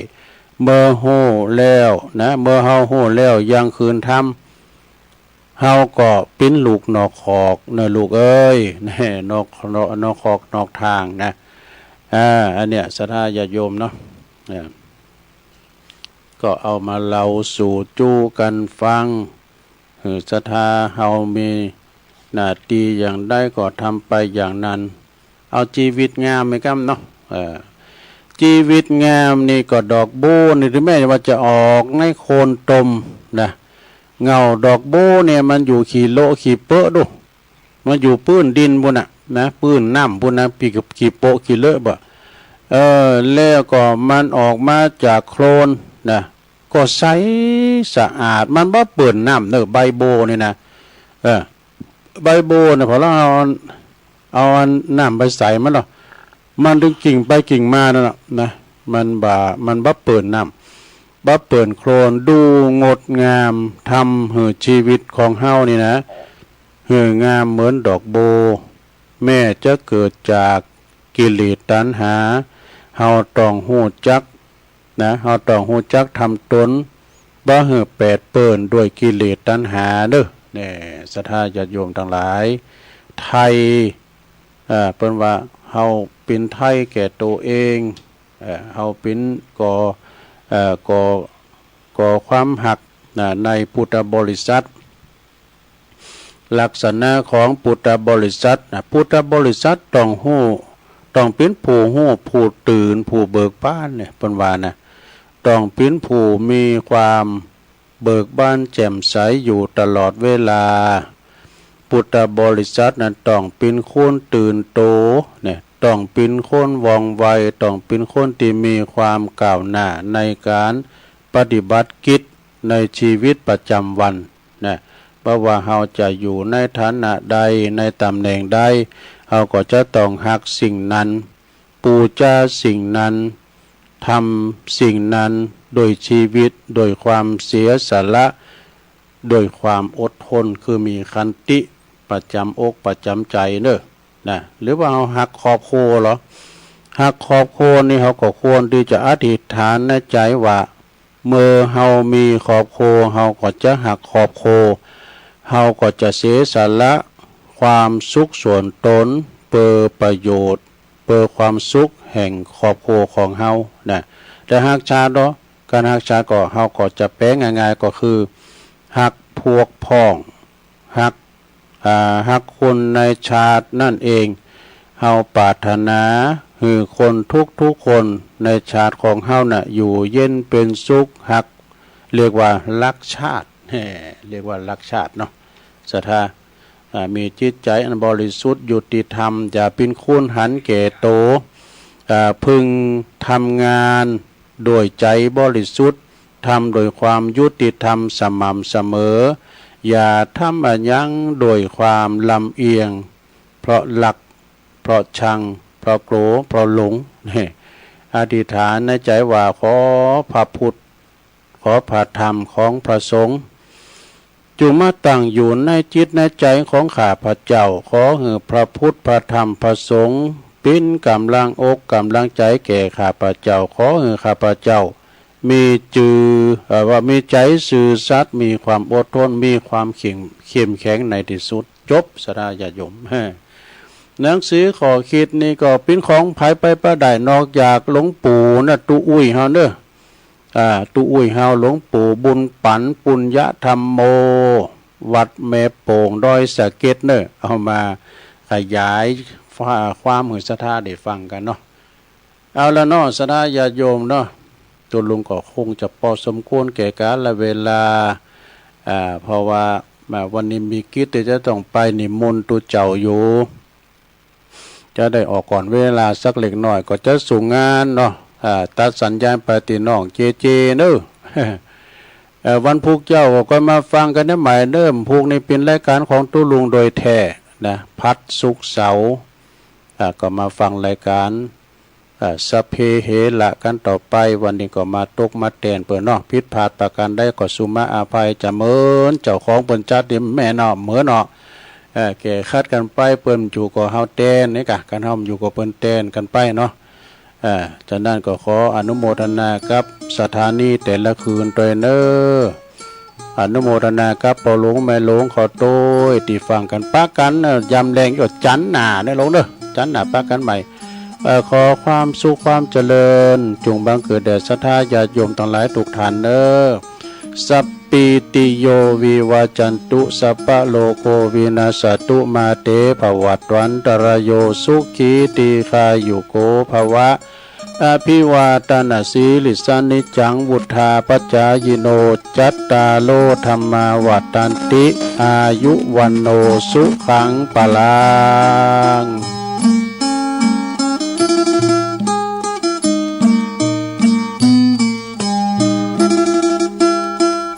เมื่อฮู้แล้วนะ เมื่อเฮาฮู้แล้วยังคืนทำ เฮาก็ปิ้นลูกนอกคอกเนอะลูกเอ้ย แน่ นอก นอก นอกคอกนอกทางนะ อ่า อันเนี้ย ศรัทธาญาติโยมเนาะ เออ ก็เอามาเล่าสู่จู้กันฟัง หื้อศรัทธาเฮามีหน้าตี้อย่างใดก็ทำไปอย่างนั้น เอาจีวิตงามไหมครับเนาะ เออ จีวิตงามนี่ก็ดอกโบ้นี่ ถึงแม้ว่าจะออกในโคนตมนะ เงาดอกโบ้เนี่ยมันอยู่ขี้โละขี้เปอะดู มันอยู่ปื้นดินพุ้นน่ะนะ ปื้นน้ำพุ้นนะ ปีขี้โปะขี้เลอะบ่ เออ แล้วก็มันออกมาจากโคลนนะ ก็ใสสะอาด มันบ่เปื้อนน้ำเนอะ ใบโบ้นี่นะ เออ ใบโบ้เนี่ย พอเราเอา เอาอันน้ำไปใส่มันหรอ มันถึงกิ่งไปกิ่งมานั่นน่ะนะ มันบ่า มันบ่เปื้อนน้ำ บ่เปื้อนโคลน ดูงดงาม ทำหื้อชีวิตของเฮานี่นะ หื้องามเหมือนดอกโบ้ แม้จะเกิดจากกิเลสตัณหา เฮาต้องฮู้จัก นะ เฮาต้องฮู้จักทำตน บ่หื้อแปดเปื้อนด้วยกิเลสตัณหาเด้อ แน่ ศรัทธาญาติโยมทั้งหลาย ไทย เอ่อ เปิ้นว่าเฮาเป็นไทยแก่ตัวเอง เอ่อ เฮาเป็นก่อ เอ่อ ก่อ ก่อความฮัก นะ ในพุทธบริษัท ลักษณะของพุทธบริษัทนะ พุทธบริษัทต้องฮู้ ต้องเป็นผู้ฮู้ ผู้ตื่น ผู้เบิกบานเนี่ย เปิ้นว่านะ ต้องเป็นผู้มีความเบิกบานแจ่มใสอยู่ตลอดเวลา พุทธบริษัทนั้นต้องเป็นคนตื่นโตเนี่ย ต้องเป็นคนว่องไว ต้องเป็นคนที่มีความก้าวหน้าในการปฏิบัติกิจในชีวิตประจำวัน นะ บ่ว่าเฮาจะอยู่ในฐานะใด ในตำแหน่งใด เฮาก็จะต้องฮักสิ่งนั้น ปูจาสิ่งนั้น ทำสิ่งนั้นด้วยชีวิต ด้วยความเสียสละ ด้วยความอดทน คือมีขันติประจำอกประจำใจเนอะ นะ หรือว่าเฮาฮักครอบครัวเหรอ ฮักครอบครัวนี่ เฮาก็ควรที่จะอธิษฐานในใจว่า เมื่อเฮามีครอบครัว เฮาก็จะฮักครอบครัว เฮาก็จะเสียสละความสุขส่วนตน เพื่อประโยชน์ เพื่อความสุขแห่งครอบครัวของเฮา นะ แต่ฮักชาติเนาะ การฮักชาติก็ เฮาก็จะแปลง่ายๆ ก็คือ ฮักพวกพ้อง ฮัก อ่า ฮักคนในชาตินั่นเอง เฮาปรารถนาหื้อคนทุกๆ คนในชาติของเฮาน่ะ อยู่เย็นเป็นสุข ฮัก เรียกว่าฮักชาติ แฮ่ เรียกว่าฮักชาติเนาะ ศรัทธา อ่า มีจิตใจอันบริสุทธิ์ยุติธรรม อย่าเป็นคนหันแก่โต อ่า พึงทำงานด้วยใจบริสุทธิ์ ทำด้วยความยุติธรรมสม่ำเสมอ อย่าทำอะหยังด้วยความลำเอียง เพราะรัก เพราะชัง เพราะโกรธ เพราะหลง นี่ อธิษฐานในใจว่า ขอพระพุทธ ขอพระธรรมของพระสงฆ์ จงมาตั้งอยู่ในจิตในใจของข้าพเจ้า ขอหื้อพระพุทธ พระธรรม พระสงฆ์ เป็นกำลังอกกำลังใจแก่ข้าพเจ้า ขอหื้อข้าพเจ้า มีจื่อ เอ่อ ว่ามีใจซื่อสัตย์ มีความอดทน มีความเข้ม เข้มแข็งในที่สุด จบ ศรัทธาญาติโยม หนังสือข้อคิดนี้ก็เป็นของไผไปบ่ได้นอกจากหลวงปู่นะ ตุ๊อุ้ยเฮาเนอะ อ่า ตุ๊อุ้ยเฮา หลวงปู่บุญปั๋น ปุญญธรรมโม วัดแม่โป่ง ดอยสะเก็ดเนอะ เอามาขยายความหื้อศรัทธาได้ฟังกันเนาะ เอาละเนาะ ศรัทธาญาติโยมเนาะ ตุ๊ลุงก็คงจะพอสมควรแก่กาลเวลา อ่า เพราะว่า อ่า วันนี้มีกิจที่จะต้องไปนิมนต์ตุ๊เจ้าอยู่ จะได้ออกก่อนเวลาสักเล็กน้อย ก็จะสู่งานเนาะ อ่า ตัดสัญญาณไปตี้น้องเจเจเนอะ เอ่อ วันพุธเจ้าก็ค่อยมาฟังกันได้ใหม่เนอะ พุธนี้เป็นรายการของตุ๊ลุงโดยแท้นะ พัดศุกร์เสาร์ อ่า ก็มาฟังรายการ อ่า สัพเพเหระกันต่อไป วันนี้ก็มาตกมาแตนเปิ้นเนาะ ผิดพลาดประการใดก็สุมาอภัย จะเหมินเจ้าของเปิ้นจัดดีแม่เนาะ เหมินเนาะ เอ่อ แก้ขัดกันไป เปิ้นอยู่ก็เฮาแตนนี่กะ คันเฮาอยู่ก็เปิ้นแตนกันไปเนาะ เอ่อ ฉะนั้นก็ขออนุโมทนากับสถานีแต่ละคืนด้วยเนอะ อนุโมทนากับพ่อหลวงแม่หลวงขอโตยตี้ฟังกัน ปะกันเนอะ ยามแลงก็จันทร์หน้าเนอะหลวงเนอะ จันทร์หน้าปะกันใหม่ เอ่อ ขอความสุขความเจริญ จงบังเกิดแด่ศรัทธาญาติโยมทั้งหลายทุกท่านเนอ สัพพีติโยวิวัจจันตุ สัพพะโรโควินัสสะตุ มาเตภวัตวันตะราโย สุขีทีฆายุโกภวะ อภิวาทะนะสีลิสสะ นิจจังวุฑาปะจายิโน จัตตาโรธัมมาวัฑฒันติ อายุวัณโณสุขังพะลัง